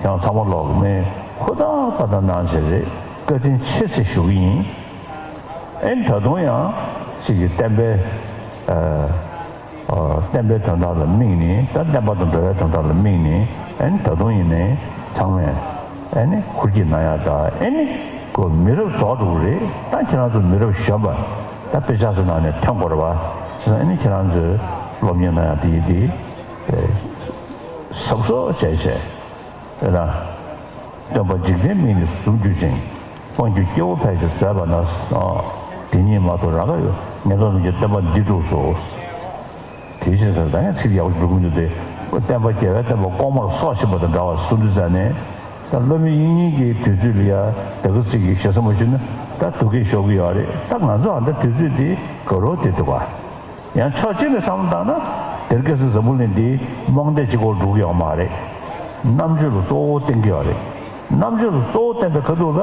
ཡང་ཚང་མ་ལོག་གི་མེད་ཧུར་ཐག་ཧུར་ཐག་གནང་བྱས་རེད། བཀའ་དྲིན་ཆེ་ཟེར་ཞུ་གི་ཡིན། ཨེ་ནི་ད་དུང་ཡང་ཅིག་གི་བསྟན་པའི། ཨ། ཨ། བསྟན་པའི་དོན་དག་ལ་དམིགས་ནས། ད་བསྟན་པ་དང་འགྲོ་བའི་དོན་དག་ལ་དམིགས་ནས། ཨེ་ནི་ད་དུང་ཡིན་ནའི་ཚང་མས་ཨེ་ནི་ཧུར་གྱིས་གནང་ཡག་དང་། ཨེ་ནི་ཁོ་མི་རབས་རྫོགས་འགྲོ་གི་རེད། ད་ཁྱེད་རང་ཚོ་མི་རབས་གཞོན་པ་ད་དཔེ་ཆ་ཚོ་ནང་ནས་ཐོན་དགོས་རེད་པ། བྱས་ཙང་ཨེ་ནི་ཁྱེད་རང་ཚོས་སློབ་གཉེར་གནང་ཡག་དེ་ཡིན་དེ། ཨེ། གཟབ་གཟབ་བྱས་བྱས། ཨེ་ན། སྟོན་པ་འཇིག་རྟེན་མིག་ནི་ཟུམ་གྱུར་ཅིང་། དབང་གྱུར་སྐྱེ་བོ་ཕལ་ཆེར་བཟོད་པ་ན། དེ་ཉིད་མ་ཐོབ་རང་དགའ་ཡོད། ངེས་དོན་གྱི་བསྟན་པ་འདི་སྒྲུབས་སོ། དེའི་ཕྱིར་ད་ཡང་ཚིག་ཡག་པོ་འགྲུབ་ཀྱི་འདུག་སྟེ། བསྟན་པ་རྒྱལ་བའི་བསྟན་པ་ལྐོག་མར་སྲོག་བཞིན་པ་དང་འདྲ་བར་གསུངས་དུས་ཙ་ནས། ད་སློབ་མའི་དབྱིག་གཉེན་གྱི་དུས་ཚོད་ལ་ཡ་ད་ག་ཚིག་གི་ཞེ་ས་མ་ཞུས་ན་ད་སྡུག་སྐད་ཤོར་གྱི་ཡོད་རེད། ད་ང་ཚོ་ཨ་ད་དུས་ཚོད་འདི་དགའ་རབ་དེ་འདུག་ག་ཡང་ཕྱོགས་གཅིག་ནས་བསམ་བློ་བཏང་ན། དེར་སྐྱེ་སའི་འཛམ་བུ་གླིང་འདི་རྨོངས་དད་གཅིག་པོར་འགྲོ་གི་ཡོད་མ་རེད། རྣམ་དཔྱོད་ལ་གཙོ་བོ་བསྟེན་གྱི་ཡོད་རེད། རྣམ་དཔྱོད་ལ་གཙོ་བོ་བསྟེན་པའི་ཁ་ཐུག་ལ།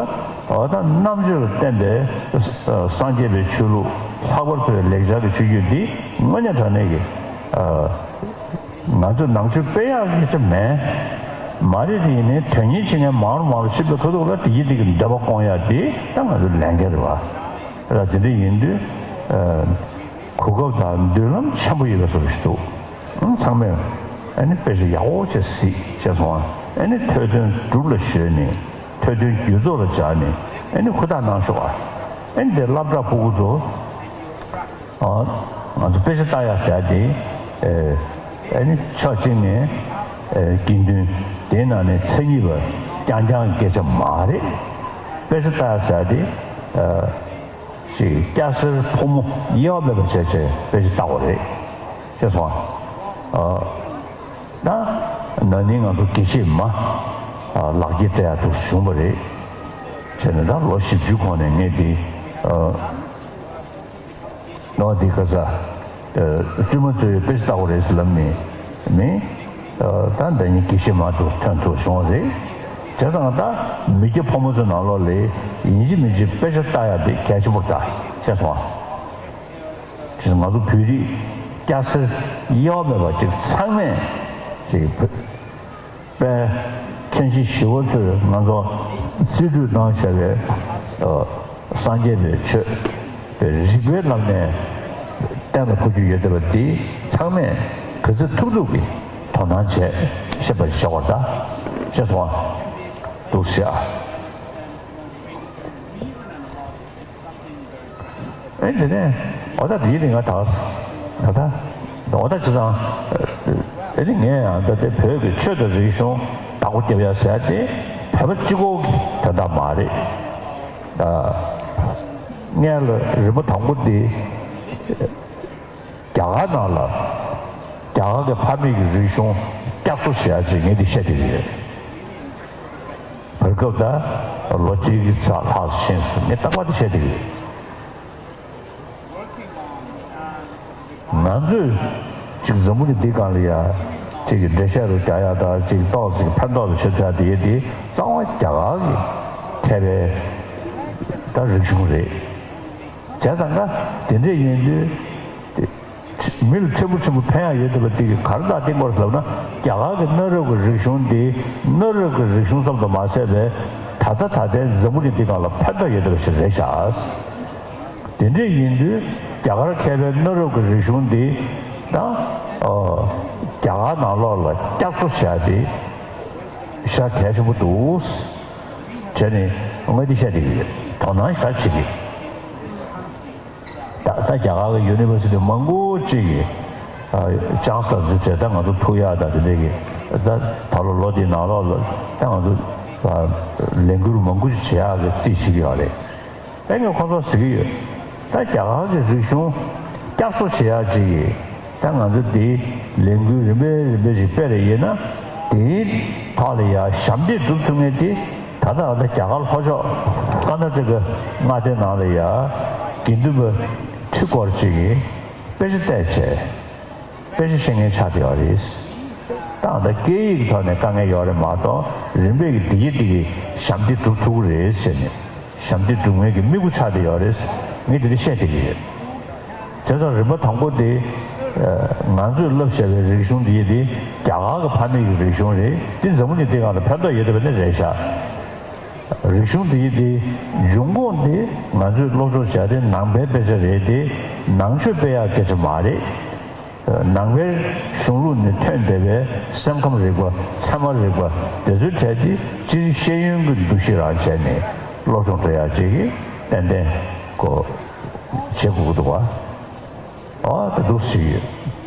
འོ་ད་རྣམ་དཔྱོད་ལ་བརྟེན་པའི་སངས་རྒྱས་པའི་ཆོས་ལུགས། ལྷག་པར་དུ་ལེགས་སྦྱར་གྱི་ཆོས་བརྒྱུད་འདི་དངོས་གནས་དྲང་གནས་ཀྱི། ཨ། ང་ཚོས་ནང་ཆོས་སྤེལ་ཡག་གི་ཆ་མེད། མ་རེད། དེ་ཡིན་ནའི་དོན་གཉེར་བྱེད་མཁན་མང་རུ་མང་རུ་ཕྱིན་པའི་ཁ་ཐུག་ལ་དེ་ཡི་དེ་གི་འདོད་པ་སྐོང་ཡག་འདི་ད་ང་ཚོའི་ལས་འགན་རེད་པ། ཨ། དེ་འདྲ་ཡིན་དུས། ཨ། གོ་སྐབས་དང་མདུན་ལམ་ཆེན་པོ་ཡོད་པའི་བཟོ་འདྲ་ཞིག་འདུག་ཨང་། ཚང་མས་ཨ་ནི་དཔེ་ཆ་ཡག་པོ་བྱས་གཟིགས་བྱས་སོང་ཨ། ཨ་ནི་ཐོས་དོན་སྒྲུབ་ལ་གཞོལ་ནས། ཐོས་དོན་རྒྱུད་ཚོགས་ལ་སྦྱར་ནས། ཨ་ནི་ཧུར་ཐག་གནང་ཤོག་ཨ། ཨ་ནི་དེ་སློབ་གྲྭ་ཕྲུ་གུ་ཚོ། ཨ། ང་ཚོ་དཔེ་ཆ་ལྟ་ཡག་ཟེར་ཡག་དེ། ཨ་ནི་ཕྱོགས་གཅིག་ནས། ཨ། དགེ་འདུན། དེའི་ནང་ནས་མཚན་ཉིད་པ་རྐྱང་རྐྱང་གི་སྐད་ཆ་མ་རེད། དཔེ་ཆ་ལྟ་ཡག་ཟེར་ཡག་དེ། ཨ། ཞིག་སྐྱ་སེར་ཕོ་མོ་དབྱེ་བ་མེད་པ་བྱས་བྱས་དཔེ་ཆ་ལྟ་དགོས་རེད། ཤེས་སོང་ཨ། ཨ། ད་ན་ནིང་ང་ཚོ་དགེ་བཤེས་མ། ཨ། ལག་འཁྱེར་སྤྲད་ཡག་འདུག་བྱུང་བ་རེད། བྱས་ནས་ད་ལོ་བཞི་བཅུའི་གོང་ནས་ངས་འདི་ཨ་ནོ་འདི་ག་ས་ཨ་བཙུན་མ་གཙོས་པའི་དཔེ་ཆ་ལྟ་དགོས་རེད་ཟེར་ལབ་ནས་མི་ཨ་ད་ཟླ་ཉིན་དགེ་བཤེས་མང་དུ་ཐོན་ཐུབ་བྱུང་བ་རེད། བྱས་ཙང་ད་མི་སྐྱ་ཕོ་མོ་ཚོའི་ནང་ལོགས་ལ་ཡིན་གཅིག་མིན་གཅིག་དཔེ་ཆ་ལྟ་ཡག་དེ་གལ་ཆེན་པོ་རེད་ད། ཤེས་སོང་ཨ། ཅེས་ང་ཚོ་བོད་རིགས་སྐྱ་སེར་དབྱེ་བ་མེད་པ་ཅིག་ཚང་མས་ཅིག་བོད་པའི་མཁན་ཆེན་ཞི་བ་འཚོས་ང་ཚོ་རྩིས་སྤྲོད་གནང་བཞག་པའི་ཨ་སངས་རྒྱས་པའི་ཆོས་པའི་རིགས་པའི་ལམ་ནས་གཏན་ལ་ཕབ་རྒྱུ་ཡོད་བསྡད་པ་འདི་ཚང་མས་ག་ཚོད་ཐུབ་ཐུབ་ཀྱིས་དོ་སྣང་བྱས་ཤེས་པར་བྱ་བར་གདའ། ཤེས་སོང་ཨ། འདུག་ཟེར་ཨ། ཨེ་དེ་ནས་འོ་ད་དེའི་རིང་ང་ད་ད་ད་འོ་ད་ཅི་ཙང་ཨེ་ནི་ངས་ཡང་ད་དེ་བོད་ཀྱི་ཆོས་དང་རིག་གཞུང་བདག་པོ་རྒྱབ་ཡ་ཟེར་ཏེ་བོད་པ་གཅིག་པོ་གི་དོན་དག་མ་རེད། ཨ་ངས་ལ་རིམ་པ་དང་པོ་འདི་རྒྱ་གར་ནང་ལ་རྒྱ་གར་གྱི་ཕ་མེས་ཀྱི་རིག་གཞུང་བསྐྱར་གསོ་བྱེད་ཡ་ཅིག་ངས་འདི་བཤད་བསྡད་ཀྱི་ཡོད། བར་སྐབས་ད་ལོ་གཅིག་གི་ཚ་ལྷག་ཕྱིན་སོང་ངས་རྟག་པར་དེ་བཤད་བསྡད་ཀྱི་ཡོད། ང་ཚོས་ཅིག་འཛམ་བུ་གླིང་འདི་སྒང་ལ་ཡ་ཅིག་གི་འགྲེལ་བཤད་རུ་རྒྱག་ཡ་དང་ཅིག་ཏོག་ཙམ་ཕན་ཐོགས་རུ་བྱེད་ཐུབ་ཡ་དེ་ཡོད་དེ་གཙང་མ་རྒྱ་གར་གྱི་མཁས་པའི་ད་རིག་གཞུང་རེད། བྱས་ཙང་ཀ་དེ་འདྲས་ཡིན་དུས། མི་ལ་ཕྲན་བུ་ཕྲན་བུ་ཕན་ཡག་ཡོད་བསྡད་པ་དེ་གི་ག་རེ་དང་གཏིང་སྐོར་ལབ་ན་རྒྱ་གར་གྱི་གནའ་རབས་ཀྱི་རིག་གཞུང་འདི་གནའ་རབས་ཀྱི་རིག་གཞུང་ཙམ་དུ་མ་ཟད་པའི་ད་ལྟ་ད་ལྟའི་འཛམ་བུ་གླིང་འདི་སྒང་ལ་ཕན་ཐོགས་ཡོད་བསྡད་པ་ཞིག་རེད་ཤག་དེ་འདྲས་ཡིན་དུས་རྒྱ་གར་མཁས་པའི་གནའ་རབས་ཀྱི་རིག་གཞུང་འདི་ད་ཨ་རྒྱ་གར་ནང་ལོགས་ལ་བསྐྱར་གསོ་བྱས་ཏེ་ཤ་གལ་ཆེན་པོ་འདུག་བྱས་ནས་ངས་འདི་བཤད་བསྡད་ཀྱི་ཡོད། དོ་སྣང་ཞེ་དྲག་བྱེད་ཀྱི། ད་ད་རྒྱ་གར་གྱི་ཡུ་ནི་ཝར་སི་ཊི་མང་པོ་ཅིག་གིས་ཨ་ཅང་སི་དང་འཛུལ་བྱས་ད་ང་ཚོ་ཐུག་ཡག་དང་དེ་འདྲས་ཀྱི་ད་ད་ལོ་ལོ་འདིའི་ནང་ལོགས་ལ་ད་ང་ཚོ་ཨ་ལས་འགུལ་མང་པོ་ཅིག་བྱེད་ཡག་གི་རྩིས་བྱེད་ཀྱི་ཡོད་རེད། ཨེ་ངས་ཁོང་ཚོར་ཟེར་གྱི་ཡོད། ད་རྒྱ་གར་གྱི་རིག་གཞུང་བསྐྱར་གསོ་བྱེད་ཡག་ཅིག་གིས། ད་ང་ཚོ་འདིའི་ལས་འགུལ་རིམ་པས་རིམ་པས་ཅིག་སྤེལ་རེ་ཡིན་ན་དེའི་ཐོག་ལ་ཡ་ཞབས་འདེགས་སྒྲུབ་ཐུབ་མཁན་དེ་ད་ལྟ་ད་ལྟ་རྒྱ་གར་ལྷོ་ཕྱོགས་ཀར་ནཱ་ཊ་ཀ་མངའ་སྡེ་ནང་ལ་ཡ་དགེ་འདུན་པ་ཁྲི་སྐོར་ཅིག་གིས་དཔེ་ཆ་བལྟས་བྱས་དཔེ་ཆ་ཤེས་མཁན་ཆགས་བསྡད་ཡོད་རེད། ད་ད་སྐད་ཡིག་གི་ཐོག་ནས་དཀའ་ངལ་ཡོད་རེད་མ་གཏོགས་རིམ་པས་ཀྱི་བདེ་སྐྱིད་འདི་གི་ཞབས་འདེགས་སྒྲུབ་ཐུབ་ཀྱི་རེད་ཟེར་ནས། ཞབས་འདེགས་སྒྲུབ་མཁན་གྱི་དམིགས་ཡུལ་ཆགས་བསྡད་ཡོད་རེད། ངས་དེ་འདྲ་བཤད་བསྡད་ཀྱི་ཡོད། བྱས་ཙང་རིམ་པ་དང་པོ་དེ་ང་ཚོས་བསླབ་བྱ་བའི་རིག་གཞུང་འདི་ཡིན་ཏེ་རྒྱ་གར་གྱི་ཕ་མེས་ཀྱི་རིག་གཞུང་རེད། འདི་འཛམ་བུ་གླིང་འདི་སྒང་ལ་ཕན་ཐོགས་ཡོད་བསྡད་པ་ནི་རེད་ཤག་རིག་གཞུང་འདི་ཡིན་ཏེ་འབྱུང་ཁུངས་འདི་ང་ཚོས་སློབ་སྦྱོང་བྱ་དེ་ནང་པའི་དཔེ་ཆ་རེད་དེ་ནང་ཆོས་སྤེལ་ཡག་སྐད་ཆ་མ་རེད། ནང་པའི་གཞུང་ལུགས་ནས་ཐོན་བསྡད་པའི་སེམས་ཁམས་རིག་པ་ཚད་མ་རིག་པ་དེ་ཚོའི་གྲས་དེ་སྤྱིར་ཤེས་ཡོན་གྱི་འདུ་ཤེས་རང་བྱས་ནས་སློབ་སྦྱོང་སྤྲད་ཡག་ཅིག་གི་ཏན་ཏན་གོ་བྱེད་དགོས་ཀྱི་འདུག་བ། ཨོ་དེ་འདུག་ཞིག་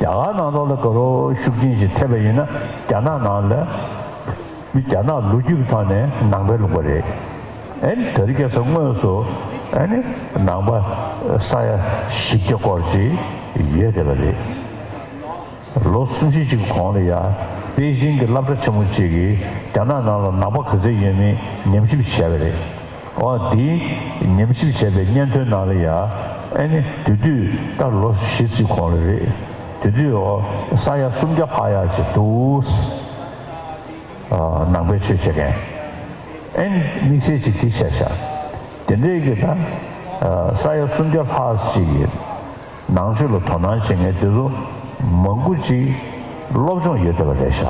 ཡོད། རྒྱ་གར་ནང་ལོགས་ལ་དགའ་རོགས་ཤུགས་རྐྱེན་ཞིག་ཐེབས་པ་ཡིན་ན་རྒྱ་ནག་ནང་ལ། མི་རྒྱ་ནག་ལོ་རྒྱུས་ཀྱི་ཐོག་ནས་ནང་པའི་ལུང་པ་རེད། ཨེ་ནི་དེ་རིང་ཁ་སང་དངོས་སུ་ཨེ་ནི་ནང་པ་ས་ཡ་བཞི་བརྒྱ་སྐོར་ཅིག་ཡོད་བསྡད་པ་རེད། ལོ་གསུམ་བཞི་ཅིག་གོང་ལ་ཡ་པེ་ཅིང་གི་སློབ་གྲྭ་ཆེན་མོ་ཅིག་གིས་རྒྱ་ནག་ནང་ལ་ནང་པ་ག་ཚོད་ཡོད་མེད་ཉམས་ཞིབ་བྱས་པ་རེད། འོ་དེའི་ཉམས་ཞིབ་བྱས་པའི་སྙན་ཐོའི་ནང་ལ་ཡ་ཨེ་ནི་དེ་དུས་ད་ལོ་བཞི་ཙམ་གོང་ལ་རེད། དེ་དུས་འོ་ས་ཡ་སུམ་བརྒྱ་ལྷག་ཡག་ཅིག་འདུག་ནང་པའི་ཆོས་བྱེད་མཁན། ཨེ་ནི་དམིགས་བསལ་ཅིག་དེ་བྱས་ཤག་དེ་འདྲའི་གི་ད་ས་ཡ་སུམ་བརྒྱ་ལྷག་ཅིག་གི་ནང་ཆོས་ལ་དོ་སྣང་བྱེད་མཁན་དེ་ཚོ་མང་པོ་ཅིག་སློབ་སྦྱོང་ཡོད་བསྡད་པ་རེད་ཤག་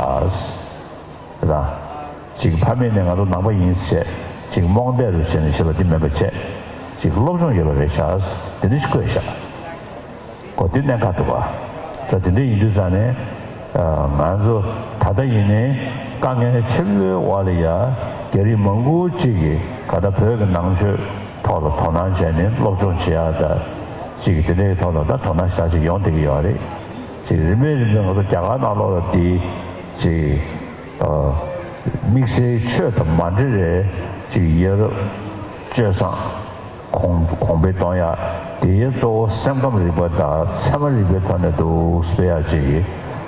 རེད་ད། ཅིག་ཕ་མེས་ནས་ང་ཚོ་ནང་པ་ཡིན་ཟེར་ཅིག་རྨོངས་དད་རུ་བྱས་ནས་བྱེད་པ་འདི་མིན་པ་བྱས་ཅིག་སློབ་སྦྱོང་ཡོད་པ་རེད་ཤག་དེ་འདྲ་ཞིག་བཀོད་ཤག་གོ་དེ་གནད་འགག་འདུག་ག་ཙང་དེ་འདྲ་ཡིན་དུས་ཙང་ནས་ང་ཚོ་ད་ལྟ་ཡིན་ནའི་དཀའ་ངལ་ཆེན་པོའི་འོག་ལ་ཡ་རྒྱ་རིགས་མང་པོ་ཅིག་གིས་ག་ད་བོད་ཀྱི་ནང་ཆོས་ཐོག་ལ་དོ་སྣང་བྱས་ནས་སློབ་སྦྱོང་བྱེད་ཡ་ད་ཅིག་དེ་འདྲའི་ཐོག་ལ་ད་དོ་སྣང་ཞེ་དྲག་ཅིག་ཡོང་བསྡད་ཀྱི་ཡོད་རེད། ཅིག་རིམ་པས་རིམ་པས་ང་ཚོ་རྒྱ་གར་ནང་ལོགས་ལ་དེ་ཅིག་དམིགས་བསལ་ཆོས་དང་མ་འབྲེལ་བའི་ཅིག་ཡ་རབས་སྤྱོད་བཟང་གོང་གོང་འཕེལ་གཏོང་ཡ། དེའི་གཙོ་བོ་སེམས་ཁམས་རིག་པ་དང་ཚད་མ་རིག་པའི་ཐོག་ནས་འདུག་སྤེལ་ཡ་ཅིག་གིས་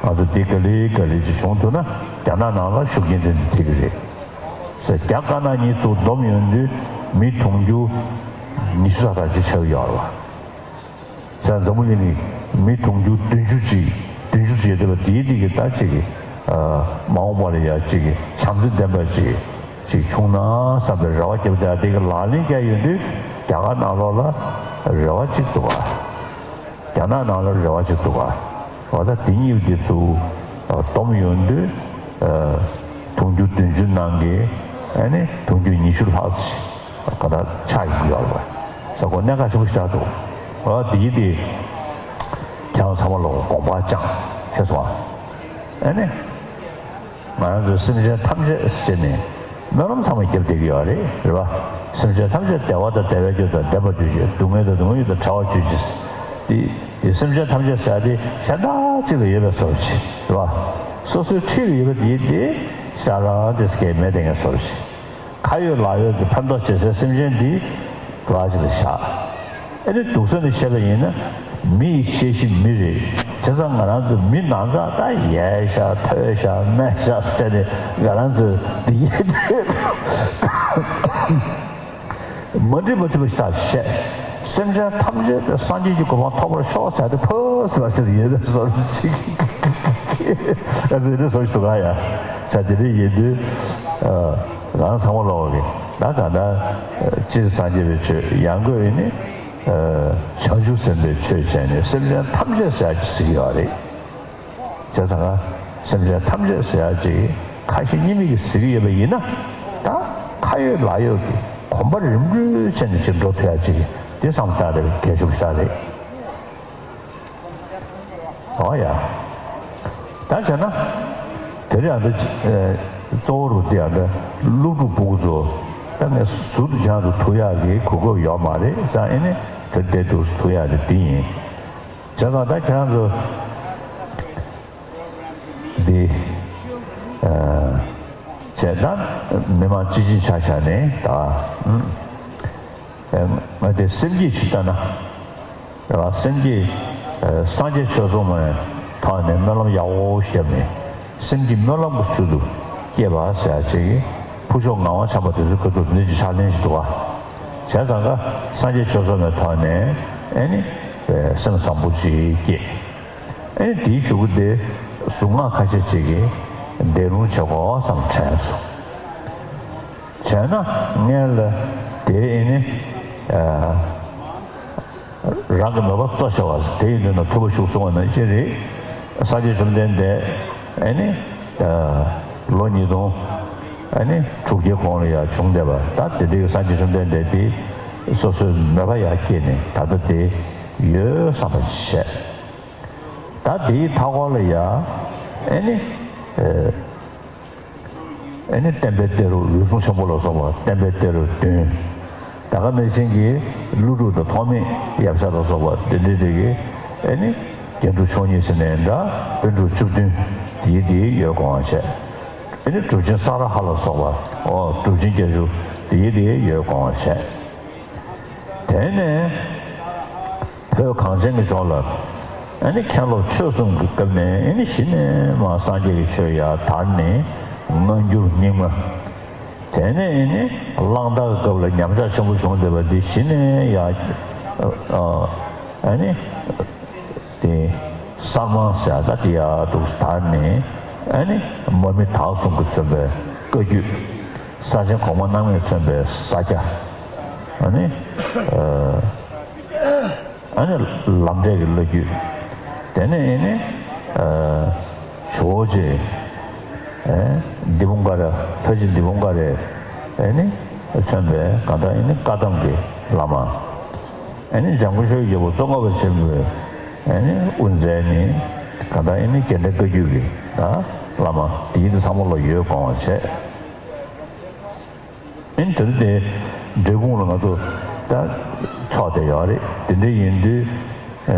ང་ཚོ་འདི་ག་ལེ་ག་ལེ་ཅིག་བྱུང་ཐུབ་ན་རྒྱ་ནག་ནང་ལ་ཤུགས་རྐྱེན་དེ་འདྲ་ཐེབས་ཀྱི་རེད་ཟེར། རྒྱ་དཀར་ནག་གཉིས་ཚུར་བསྡོམས་ཡོང་དུས་ མི་དུང་ཕྱུར་ཉི་ཤུ་ལྷག་ཙམ་ཅིག་ཆགས་ཀྱི་ཡོད་རེད་བ། ས་འཛམ་བུ་གླིང་གི་མི་དུང་ཕྱུར་བདུན་ཅུ་ཅིག་བདུན་ཅུ་ཅིག་ཡོད་བསྡད་པ་དེའི་སྟེང་གི་ད་ཅིག་གི་མ་འོངས་པ་ལ་ཡ་ཅིག་གི་བྱམས་བརྩེ་ལྡན་པ་ཅིག་ཅིག་བྱུང་ན་བསམ་པའི་རེ་བ་བརྒྱབ་བསྡད་དེ་གི་ལག་ལེན་བསྐྱལ་ཡོང་དུས་རྒྱ་གར་ནང་ལོགས་ལ་རེ་བ་ཅིག་འདུག་ག་རྒྱ་ནག་ནང་ལ་རེ་བ་ཅིག་འདུག་ག་འོ་ད་དེ་གཉིས་དེ་ཚུར་བསྡོམས་ཡོང་དུས་དུང་ཕྱུར་བདུན་ཅུ་ནང་གི་ཨ་ནི་དུང་ཕྱུར་ཉི་ཤུ་ལྷག་ཅིག་ག་ད་ཆགས་ཡོང་གི་ཡོད་རེད་བ། ས་གོ་གནད་འགག་ཆེན་པོ་ཞིག་ཆགས་འདུག་འོ་དེ་གི་དེ་ཁྱེད་རང་ཚང་མ་ལ་དགོངས་པ་བཅངས་ཤེས་སོང་ཨ། ཨ་ནི། ང་རང་ཚོས་སེམས་ཅན་ཐམས་ཅད་ཟེར་ནས་སྨོན་ལམ་ཚང་མ་བརྒྱབ་བསྡད་ཀྱི་ཡོད་རེད། རེད་བ། སེམས་ཅན་ཐམས་ཅད་བདེ་བ་དང་བདེ་བའི་རྒྱུ་དང་ལྡན་པར་གྱུར་ཅིག་སྡུག་བསྔལ་དང་སྡུག་བསྔལ་རྒྱུ་དང་བྲལ་བར་གྱུར་ཅིག་དེ་དེ་སེམས་ཅན་ཐམས་ཅད་ཟེར་ཡ་དེ་གཞན་དག་ཅིག་ལ་ཡོད་པའི་བཟོ་འདྲ་ཅིག་རེད་བ། སོ་སོའི་འཁྲིས་ལ་ཡོད་པ་དེ་དེ་ཤ་རང་དེ་སྐད་མེད་དེ་ངས་བཟོ་འདྲ་ཅིག་ཁ་ཡོད་ལག་ཡོད་ཀྱི་ཕན་ཐོགས་བྱེད་སའི་སེམས་ཅན་འདི་ག་ཅིག་ལ་བཞག་ཨེ་ནི་སྡུག་ས་ནས་བཤད་པ་ཡིན་ན་མི་ཡི་ཤེས་བཞིན་མི་རེད། བྱས་ཙང་ང་རང་ཚོ་མི་ནང་ཚགས་ད་ཡས་ཤ་ཐོས་ཤ་སྨད་ཤ་ཟེར་ནས་ང་རང་ཚོ་འདི་ཡས་དེ་མ་འགྲིག་མ་མཐུན་པ་ཞིག་བཤད། སེམས་ཅན་ཐམས་ཅད་པའི་སངས་རྒྱས་ཀྱི་གོ་འཕང་ཐོབ་པར་ཤོག་ཟེར་ཏེ་ཕོ་ཟེར་བ་ཟེར་ཡོད་པའི་བཟོ་འདྲ་ཅིག་ཨ་ཙི་འདི་བཟོ་ཞིག་འདུག་ག་ཡ། ས་དེ་འདྲ་ཡིན་དུས། རང་ཚང་མ་ལོག་གི་ད་ག་ད་སྤྱིར་སངས་རྒྱས་པའི་ཆོས་ཡང་སྒོས་ནི་བྱང་ཆུབ་སེམས་དཔའི་ཆོས་བྱས་ནས་སེམས་ཅན་ཐམས་ཅད་ཟེར་ཡག་ཅིག་ཟེར་གྱི་ཡོད་རེད། བྱས་ཙང་ང་སེམས་ཅན་ཐམས་ཅད་ཟེར་ཡག་ཅིག་ཁ་ཞེ་གཉིས་མེད་ཀྱིས་ཟེར་གྱི་ཡོད་པ་ཡིན་ན་ད་ཁ་ཡོད་ལག་ཡོད་ཀྱི་གོམ་པ་རིམ་གྲོ་བྱས་ནས་ཅིག་འགྲོ་ཐུབ་ཡག་ཅིག་དེ་བསམ་བཏང་དེ་གལ་ཆེན་པོ་ཞིག་རེད། ཨོ་ཡ། ད་བྱས་ན། དེ་རེད་ཨ་འདི། གཙོ་བོ་རུ་དེ་ཨ་འདི་སློབ་ཕྲུག་ཕྲུ་གུ་ཚོ། ད་ངས་ཟུར་དུ་ཁྱེད་རང་ཚོ་ཐུག་ཡག་གི་གོ་སྐབས་ཡོད་མ་རེད་ཙང་ཨེ་ནི་དེ་བསྡད་འདུག་ཐུག་ཡག་དེ་འདི་ཡིན། བྱས་ཙང་ད་ཁྱེད་རང་ཚོ། འདི། བྱས་ད་མི་མང་སྤྱི་བྱིངས་ཆ་བཞག་ནས་ད། ང་དེ་སེམས་བསྐྱེད་ཅིག་བཏང་ན། རེད་བ། སེམས་བསྐྱེད། སངས་རྒྱས་ཆོས་ཚོགས་མའི་ཐོག་ནས་སྨོན་ལམ་ཡག་པོ་བཞག་ནས་སེམས་ཀྱི་སྨོན་ལམ་གྱི་ཚུལ་དུ་བསྐྱེད་པ་ཟེར་ཡག་ཅིག་གིས་ཕུར་ལྕོག་ངག་དབང་བྱམས་པ་དེ་ཚོའི་ཁ་ཐུག་འདི་ཅིག་ཕྱག་ལེན་ཞིག་འདུག་བ། བྱས་ཙང་ཀ་སངས་རྒྱས་ཆོས་ཚོགས་མའི་ཐོག་ནས་ཨེ་ནི་སེམས་བཟང་པོ་ཅིག་བསྐྱེད། ཨེ་ནི་དེའི་གཞུག་གུ་དེ་གཟུངས་སྔགས་ཁ་ཤས་ཅིག་གིས་བཟླས་ལུང་བྱེད་དགོས་བསམ་དྲན་སོང་། བྱས་ན་སྔོན་ལ་དེ་ཨེ་ནི། རང་གི་མོས་པ་གཙོ་ཆེ་བ་དེ་ཡིན་དུས་ན་ཐུབ་པ་བཞུགས་གསུང་བ་ནང་བཞིན་རེད། སངས་རྒྱས་བཅོམ་ལྡན་འདས་ཨེ་ནི། ལོ་ཉིས་སྟོང་ཨེ་ནི་དྲུག་བརྒྱའི་གོང་ལ་ཡང་བྱུང་བསྡད་པ་ད་དེ་འདྲའི་སངས་རྒྱས་བཅོམ་ལྡན་འདས་དེ་སོ་སོའི་མོས་པ་ཡར་སྐྱེས་ནས་ད་ལྟ་དེ་ཡོད་བསམ་པ་བྱས། ད་དེའི་མཐའ་འཁོར་ལ་ཡང་ཨེ་ནི། ཨེ་ནི་བསྟན་པའི་གཏེར་རབས་འོད་སྲུང་ཆེན་པོ་ལ་སོགས་པ་བསྟན་པའི་གཏེར་རབས་བདུན། ད་ག་ནང་བཞིན་གྱི་ཀླུ་སྒྲུབ་དང་ཐོགས་མེད་ཡབ་སྲས་ལ་སོགས་པ་དེ་འདྲའི་རིགས་ཀྱི་ཨེ་ནི་རྒྱན་དྲུག་མཆོག་གཉིས་ཟེར་ནའི་འདྲ་པཎ་གྲུབ་བཅུ་བདུན་དེའི་དེའི་ཡོད་དགོངས་པ་བྱས། ཨེ་ནི་གྲུབ་ཆེན་ས་ར་ཧ་ལ་སོགས་པ་ཨོ་གྲུབ་ཆེན་བརྒྱད་ཅུ་དེའི་དེའི་ཡོད་དགོངས་པ་བྱས། དེ་ནས་བོད་གངས་ཅན་གྱི་ལྗོངས་ལ་ཨ་ནི་མཁན་སློབ་ཆོས་གསུམ་གྱི་སྐབས་ནས་ཨ་ནི་གཞི་ནས་མར་སངས་རྒྱས་ཀྱི་ཆོས་ཡར་དར་ནས་སྔ་འགྱུར་རྙིང་མ། དེ་ནས་ཨ་ནི་གླང་དར་གྱི་སྐབས་ལ་ཉམས་ཆག་ཆེན་པོ་བྱུང་བསྡད་པ་འདི་གཞི་ནས་ཡར་ཨ་ནི་དེ་གསར་མ་ཟེར་ཡག་ད་དེ་ཡར་འདུག་དར་ནས་ཨ་ནི་མར་མི་དྭགས་གསུམ་གྱིས་མཚོན་པའི་བཀའ་བརྒྱུད། ས་ཆེན་གོང་མ་རྣམ་ལྔས་མཚོན་པའི་ས་སྐྱ། ཨ་ནི། ཨ་ནི་ལམ་འབྲས་ཀྱི་བླ་བརྒྱུད། དེ་ནས་ཨེ་ནི། ཇོ་བོ་རྗེ། ཨེ་འདི་བུང་ཀ་ར་ཕ་ཆེན་འདི་བུང་ཀ་རས་ཨེ་ནི་མཚོན་པའི་གང་ལྟར་ཨེ་ནི་བཀའ་གདམས་ཀྱི་བླ་མ། ཨེ་ནི་འཇམ་མགོན་ཆོས་ཀྱི་རྒྱལ་པོ་ཙོང་ཁ་པ་ཆེན་པོས་ཨེ་ནི་དབུ་མཛད་ནི་གང་ལྟར་ཨེ་ནི་རྒྱ་འགྲེལ་བཀའ་བརྒྱུད་ཀྱི་ད་བླ་མ་དེ་ཡིན་དུ་ཚང་མ་ལ་ཡོད་དགོངས་པ་བྱས། ཨིན་དེར་དེ་འབྲས་སྤུངས་ལ་ང་ཚོ་ད་ཚོགས་བསྡད་ཡོད་རེད། དེ་འདྲ་ཡིན་དུས་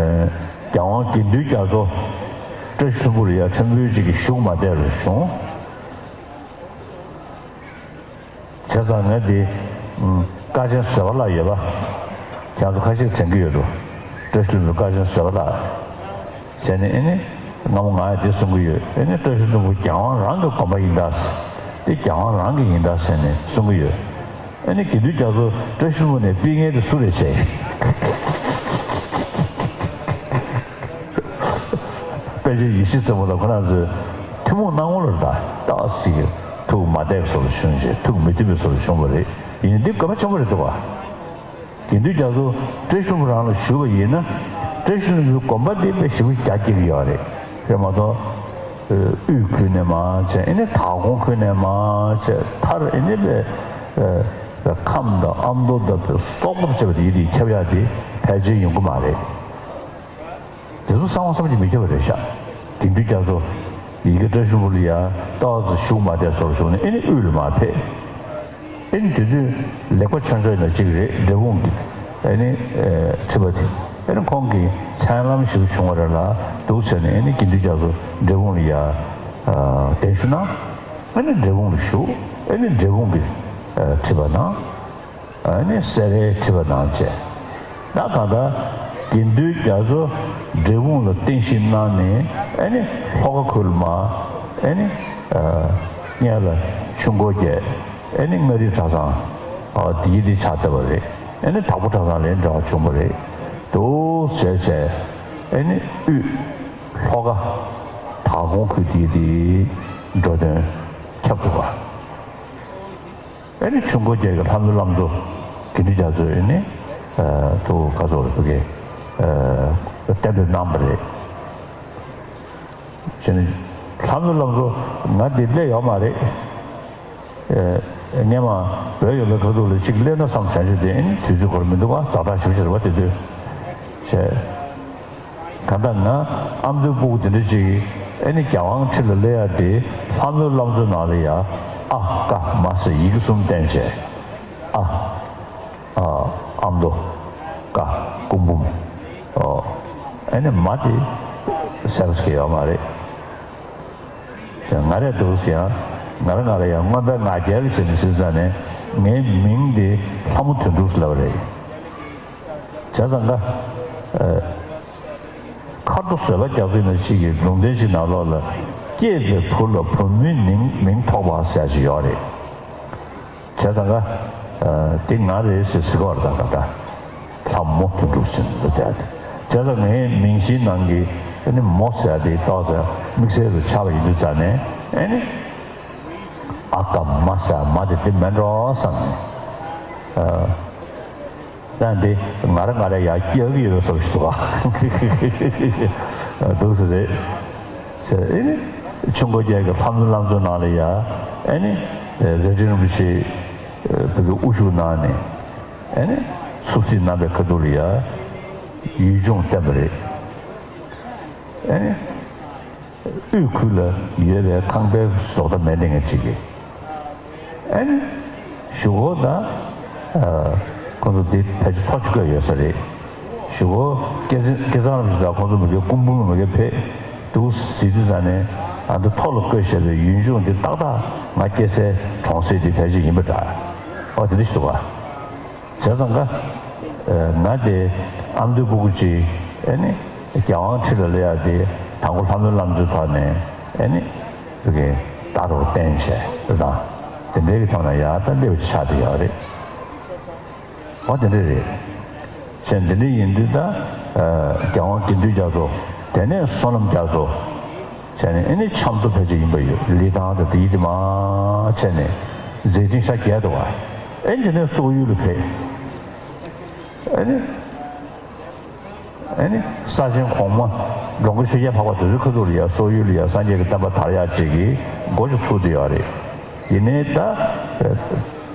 རྒྱལ་དབང་དགེ་འདུན་རྒྱ་མཚོ་བཀྲ་ཤིས་ལྷུན་པོ་ལ་ཡ་ཕྲན་བུ་ཅིག་གི་བཞུགས་མ་བསྡད་པར་བྱུང་། བྱས་ཙང་ངས་དེ་དཀའ་ཆེན་བཟོད་པ་ལགས་ཡོད་པ། ཁྱེད་ཚོ་ཁ་ཤས་དྲན་གྱི་ཡོད་འགྲོ། བཀྲ་ཤིས་ལྷུན་པོའི་དཀའ་ཆེན་བཟོད་པ་ལགས། བྱས་ནས་ཨེ་ནི། སྔ་མོ་ང་ཡང་དེ་གསུང་གི་ཡོད། ཨེ་ནི་བཀྲ་ཤིས་ལྷུན་པོ་རྒྱལ་དབང་རང་གི་དགོན་པ་ཡིན་ད། དེ་རྒྱལ་དབང་རང་གི་ཡིན་ད་ཟེར་ནས་གསུང་གི་ཡོད། ཨ་ནི་དགེ་འདུན་རྒྱ་མཚོ་བཀྲ་ཤིས་ལྷུན་པོ་ནས་ཕུད་མཁན་དེ་སུ་རེད་བྱས། པཎ་ཆེན་ཡེ་ཤེས་མཚན་པོ་ལ་ཁོ་རང་ཚོས་ཐུན་མོང་གནང་ངོ་ལ་ད་ཏོག་ཙམ་ཐུགས་མ་བདེ་བའི་བཟོ་འདྲ་བྱུང་བྱས། ཐུགས་མི་མཐུན་པའི་བཟོ་འདྲ་བྱུང་བ་རེད། ཡིན་ནའི་འདི་དགོས་པ་ཆེན་པོ་རེད་འདུག་བ། དགེ་འདུན་རྒྱ་མཚོ་བཀྲ་ཤིས་ལྷུན་པོ་རང་ལ་ཞུས་པ་ཡིན་ན། བཀྲ་ཤིས་ལྷུན་པོའི་དགོན་པ་འདི་དཔེ་ཞེ་པོ་རྒྱ་སྐྱེད་ཀྱི་ཡོད་རེད། རེད་མ་གཏོགས། དབུས་ཁུལ་ནས་མར་བྱས། ཨ་ནི་དྭགས་ཀོང་ཁུལ་ནས་མར་བྱས། མཐར་ཨ་ནི་དཔེ་ཁམས་དང་ཨ་མདོ་དང་དཔེ་སོག་པོ་དང་བཅས་པ་དེ་དེ་ཁྱབ་ཡག་དེ་ཕལ་ཆེར་ཡོང་གི་མ་རེད། དེ་ཚོ་གསང་བ་བསམ་གྱིས་མི་ཁྱབ་པ་རེད་ཤག་དགེ་འདུན་རྒྱ་མཚོ་ཡ་གི་བཀྲ་ཤིས་ལྷུན་པོ་ལ་ཡ་ཏོག་ཙམ་ཞུགས་མ་བསྡད་བཟོ་འདྲ་བྱུང་ནས། ཨ་ནི་དབུས་ལ་མར་ཕེབས། ཨ་ནི་དེ་དུས་ལེགས་པ་ཆོས་འབྱོར་ཡིན་ན་གཅིག་རེད། འབྲས་སྤུངས་ཀྱི་ཨ་ནི་ཁྲི་པ་དེ། ཨ་ནི་ཁོང་གིས་མཚན་ལམ་ཞིག་བྱུང་བ་རེད་ལ་འདུག་བྱས་ནས། ཨ་ནི་དགེ་འདུན་རྒྱ་མཚོ་འབྲས་སྤུངས་ལ་ཡ་གདན་ཞུ་གནང་། ཨ་ནི་འབྲས་སྤུངས་ལ་བཞུགས། ཨ་ནི་འབྲས་སྤུངས་ཀྱི་ཁྲི་པ་གནང་། ཨ་ནི་སེ་རའི་ཁྲི་པ་གནང་བྱས། ད་གང་ལྟར་དགེ་འདུན་རྒྱ་མཚོ་འབྲས་སྤུངས་ལ་རྟེན་གཞི་གནང་ནས། ཨ་ནི་ལྷོ་ཁ་ཁུལ་མ། ཨ་ནི་སྔོན་ལ་ཆུ་འགོ་བརྒྱད། ཨ་ནི་མངའ་རིས་གྲྭ་ཚང་། ཨ་དེའི་དེ་ཆགས་བསྡད་པ་རེད། ཨ་ནི་དྭགས་པོ་གྲྭ་ཚང་ལ་འབྲེལ་བ་བྱུང་བ་རེད། འདུག་བྱས་བྱས། ཨ་ནི་དབུས་ལྷོ་ཁ་དྭགས་ཀོང་ཁུལ་དེའི་དེ་འགྲོ་དོན་ཁྱབ་འདུག་ག་ཨ་ནི་ཆུ་འགོ་བརྒྱད་ཀྱི་ལྷ་མོའི་བླ་མཚོ་དགེ་འདུན་རྒྱ་མཚོས་ནི་ཐུགས་ཁ་སོར་དུ་གི་གཏན་འབེབས་གནང་བ་རེད། བྱས་ནས་ལྷ་མོའི་བླ་མཚོ་ང་འདི་སླེབས་ཡོད་མ་རེད། སྔན་མ་བོད་ཡོད་པའི་ཁ་ཐུག་ལ་གཅིག་སླེབས་ན་བསམ་བྱས་བྱས། དེ་ཨ་ནི་དུས་ཚོད་འགོར་མི་འདུག་ག་ཛ་དྲག་ཞེ་པོ་ཅིག་རེད་པ་དེ་དུས། བྱས། གང་ལྟར་ང་ཨ་མདོའི་སྤུ་གུ་དེ་འདྲ་ཅིག་ཨ་ནི་རྒྱལ་དབང་ཁྲི་ལ་སླེབས་ཡ་དེ་ལྷ་མོའི་བླ་མཚོའི་ནང་ལ་ཡ་ཨ་ཀ་མ་ཟེར་ཡི་གེ་གསུམ་བསྟན་བྱས། ཨ། ཨ། ཨ་མདོ། ཀ། སྐུ་འབུམ། ཨོ། ཨ་ནི་མ་དེ་གསལ་པོ་ཞིག་ཡོད་མ་རེད། ང་རས་འདུག་ཟེར་ཡང་། ང་རང་ང་ལ་ཡང་མངོན་པའི་ང་རྒྱལ་བྱས་ནས་ཟེར་ཙང་ནས། ངའི་མིང་དེ་ལྷ་མོ་དོན་གྲུབ་ཟེར་ལབ་པ་རེད། བྱས་ཙང་ཀ་ཁར་དུ་བཟོད་པ་རྒྱ་མཚོ་ཡིན་ན་ཅིག་གི་ལུང་བསྟན་ཅིག་ནང་ལོགས་ལ། སྐྱེས་པའི་བུ་ལ་བུ་མོའི་མིང་མིང་ཐོགས་པ་ཟེར་ཡ་ཅིག་ཡོད་རེད། བྱས་ཙང་ཀ་དེ་ང་རེད་ཟེར་ཟེར་གོ་ར། ད་ད་ལྷ་མོ་དོན་གྲུབ་ཟེར་འདུག་སྟེ། བྱས་ཙང་ངའི་མིང་གཞིའི་ནང་གི་ཨ་ནི་མོ་ཟེར་ཡ་དེ་ཏོག་ཙམ་དམིགས་བསལ་དུ་ཆགས་པ་ཡིན་དུས་ཙང་ནས། ཨ་ནི་ཨ་ཀ་མ་ཟེར་ཡ་མ་དེ་དེ་མིན་འགྲོ་བསམ་ནས། ཨ། ད་འདི་ང་རང་ང་རང་ཡར་སྐྱེལ་གྱི་ཡོད་པའི་བཟོ་ཞིག་འདུག་ག་འདུག་སེ་རེད། ཟེར། ཨ་ནི་ཆུ་འགོ་བརྒྱད་ཀྱི་ལྷ་མོའི་བླ་མཚོའི་ནང་ལ་ཡ། ཨ་ནི་རྭ་སྒྲེང་རིན་པོ་ཆེ་བོད་ཀྱི་དབུ་བཞུགས་གནང་ནས། ཨ་ནི་ཚུགས་གཟིགས་གནང་པའི་ཁ་ཐུག་ལ་ཡ་ཡུལ་ལྗོངས་བསྟན་པ་རེད། ཨ་ནི། དབུས་ཁུལ་ལ་ཡོད་པའི་ཁང་པའི་བཟོ་ལྟ་མེད་མཁན་ཅིག་གིས། ཨ་ནི་གཞུག་གུ་ད་ཁོང་ཚོ་འདི་ཕལ་ཆེར་ཐོ་ཅིག་བཀོད་ཡོད་ས་རེད། གཞུག་གུ་སྐལ་བཟང་སྐལ་བཟང་རིན་པོ་ཆེ་དང་ཁོང་ཚོ་མ་གིར་སྐུ་འབུམ་མ་གིར་ཕེབས་འདུག་ཟེར་དུས་ཙང་ནས། ཨ་འདི་ཐོ་ལ་བཀོད་བཞག་པའི་ཡུལ་ལྗོངས་འདི་ཏག་ཏག་ང་སྐྱེས་སའི་གྲོང་གསེབ་འདི་ཕལ་ཆེར་ཡིན་པ་འདྲ། ཨོ་དེ་འདྲ་ཞིག་འདུག་ག་བྱས་ཙང་ཀ་ང་དེ་ཨ་མདོའི་སྤུ་གུ་ཅིག་ཨ་ནི་རྒྱལ་དབང་ཁྲི་ལ་སླེབས་ཡ་དེ་དང་པོ་ལྷ་མོའི་བླ་མཚོའི་ཐོག་ནས། ཨ་ནི་བོད་ཀྱི་བརྡ་རུ་བསྟན་བྱས་དང་། དེ་འདྲའི་གི་ཐོག་ནས་ཡར་ད་སླེབས་ཆགས་བསྡད་ཡོད་རེད། འོ་དེ་འདྲ་རེད། བྱས་འདི་འདྲ་ཡིན་དུས་ད་རྒྱལ་དབང་དགེ་འདུན་རྒྱ་མཚོ། དེ་ནས་བསོད་ནམས་རྒྱ་མཚོ། བྱས་ནས་ཨ་ནི་ཆབ་མདོ་ཕལ་ཆེར་ཡིན་པ་ཡོད། ལི་ཐང་དང་དེའི་དེ་མར་བྱས་ནས་མཛེས་ལྡན་ཤར་རྒྱས་འདུག་བ། ཨ་ནི་དེ་ནས་སོག་ཡུལ་ལ་ཕེབས། ཨ་ནི། ཨ་ནི་ས་ཆེན་གོང་མ་འབྲོང་དགའ་ཆོས་རྒྱལ་འཕགས་པ་དེ་ཚོའི་ཁ་ཐུག་ལ་ཡ་སོག་ཡུལ་ལ་ཡ་སངས་རྒྱས་ཀྱི་བསྟན་པ་དར་ཡག་ཅིག་གི་འགོ་ཅིག་ཚུགས་བསྡད་ཡོད་རེད། ཡིན་ནའི་ད་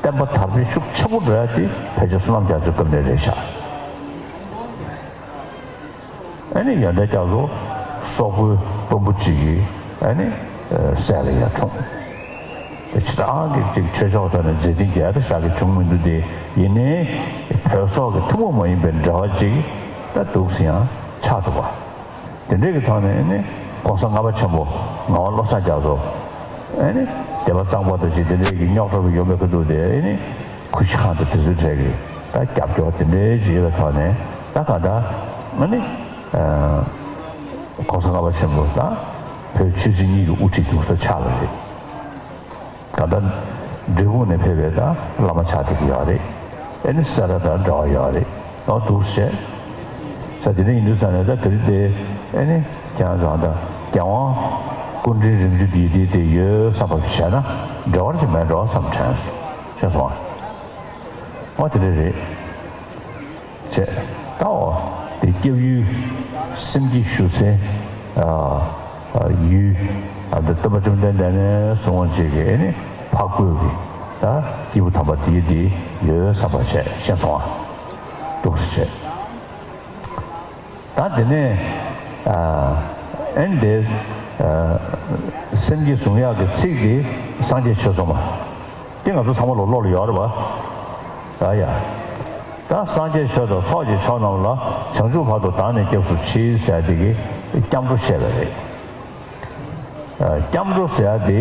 བསྟན་པ་དར་སྤེལ་ཤུགས་ཆེ་པོ་འགྲོ་ཡ་དེ་ཕལ་ཆེར་བསོད་ནམས་རྒྱ་མཚོའི་སྐབས་ནས་རེད་ཤག་ཨ་ནི་ཡོན་ཏན་རྒྱ་མཚོ་སོག་པོའི་དཔོན་པོ་གཅིག་གིས་ཨ་ནི་སྲས་ལ་ཡར་འཁྲུངས། དེ་སྤྱིར་བཏང་གི་ཅིག་ཆོས་ཕྱོགས་ཐོག་ནས་མཛད་འཕྲིན་རྒྱས་དེ་ཞག་གི་བྱུང་མི་འདུག་སྟེ། ཡིན་ནའི་བོད་སོག་གི་ཐུན་མོང་མ་ཡིན་པའི་འབྲེལ་བ་ཅིག་ད་འདུག་སེ་ཡང་ཆགས་འདུག་པ། དེ་འདྲའི་གི་ཐོག་ནས་ཨ་ནི་༸གོང་ས་ལྔ་པ་ཆེན་པོ་ངག་དབང་བློ་བཟང་རྒྱ་མཚོ། ཨ་ནི་སྡེ་པ་གཙང་པ་དང་ཅིག་དེ་འདྲའི་གི་རྙོག་དྲ་བ་ཡོང་བའི་ཁ་ཐུག་དེ། ཨ་ནི་གུ་ཤྲི་ཁང་དང་དེ་ཚོའི་གྲས་ཀྱི་ད་རྒྱབ་སྐྱོར་དེ་འདྲའི་ཅིག་ཡོད་པའི་ཐོག་ནས། ད་ག་ད་ཨ་ནི་༸གོང་ས་ལྔ་པ་ཆེན་པོ་དང་བོད་ཆོས་སྲིད་གཉིས་ཀྱི་དབུ་ཁྲིད་འདུག་ས་ཆགས་པ་རེད། ག་ད་ འབྲས་སྤུངས་ནས་ཕེབས་པའི་ད་བླ་མ་ཆགས་བསྡད་ཀྱི་ཡོད་རེད། ཨེ་ནི་སེ་ར་དང་འབྲེལ་བ་ཡོད་རེད། ཨོ་འདུག་བྱས། ས་དེ་འདྲ་ཡིན་དུས་ཙང་ནས་ད་དེ་རིང་དེ་ཨེ་ནི་ཁྱེད་རང་ཚོ་ད་རྒྱལ་དབང་སྐུ་ཕྲེང་རིམ་བྱོན་དེ་དེ་དེ་ཡོད་བསམ་པ་བྱས་ན་འབྲེལ་བ་ཞིག་མེད་འགྲོ་བསམ་དྲན་སོང་། ཤེས་སོང་ཨ། ཨོ་དེ་འདྲ་རེད། བྱས། ད་འོ་དེ་སྐྱབས་ཡུལ་སེམས་བསྐྱེད་ཞུ་སའི་ཡུལ་ཨ་འདི་སྟོན་པ་བཅོམ་ལྡན་འདས་ནས་གསུང་བ་ཅིག་གི་ཨེ་ནི་འཕགས་བསྐུལ་གྱི་ད་སྐྱེས་བུ་དམ་པ་དེའི་དེ་ཡོད་བསམ་པ་བྱས། ཤེས་སོང་ཨ། འདུག་སེ་བྱས། ད་དེ་ནས་ཨེ་ནི་དེ་སེམས་བསྐྱེད་གཟུང་ཡག་གི་ཚིག་དེ་སངས་རྒྱས་ཆོས་ཚོགས་མ། དེ་ང་ཚོ་ཚང་མ་ལོ་ལོག་ལ་ཡོད་རེད་པ། ཨ་ཡ། ད་སངས་རྒྱས་ཆོས་དང་ཚོགས་ཀྱི་མཆོག་རྣམས་ལ། བྱང་ཆུབ་བར་དུ་བདག་ནི་སྐྱབས་སུ་མཆི་ཟེར་ཡ་དེ་གི་སྐྱབས་འགྲོ་བཤད་པ་རེད། ཨ། སྐྱབས་འགྲོ་ཟེར་ཡ་དེ་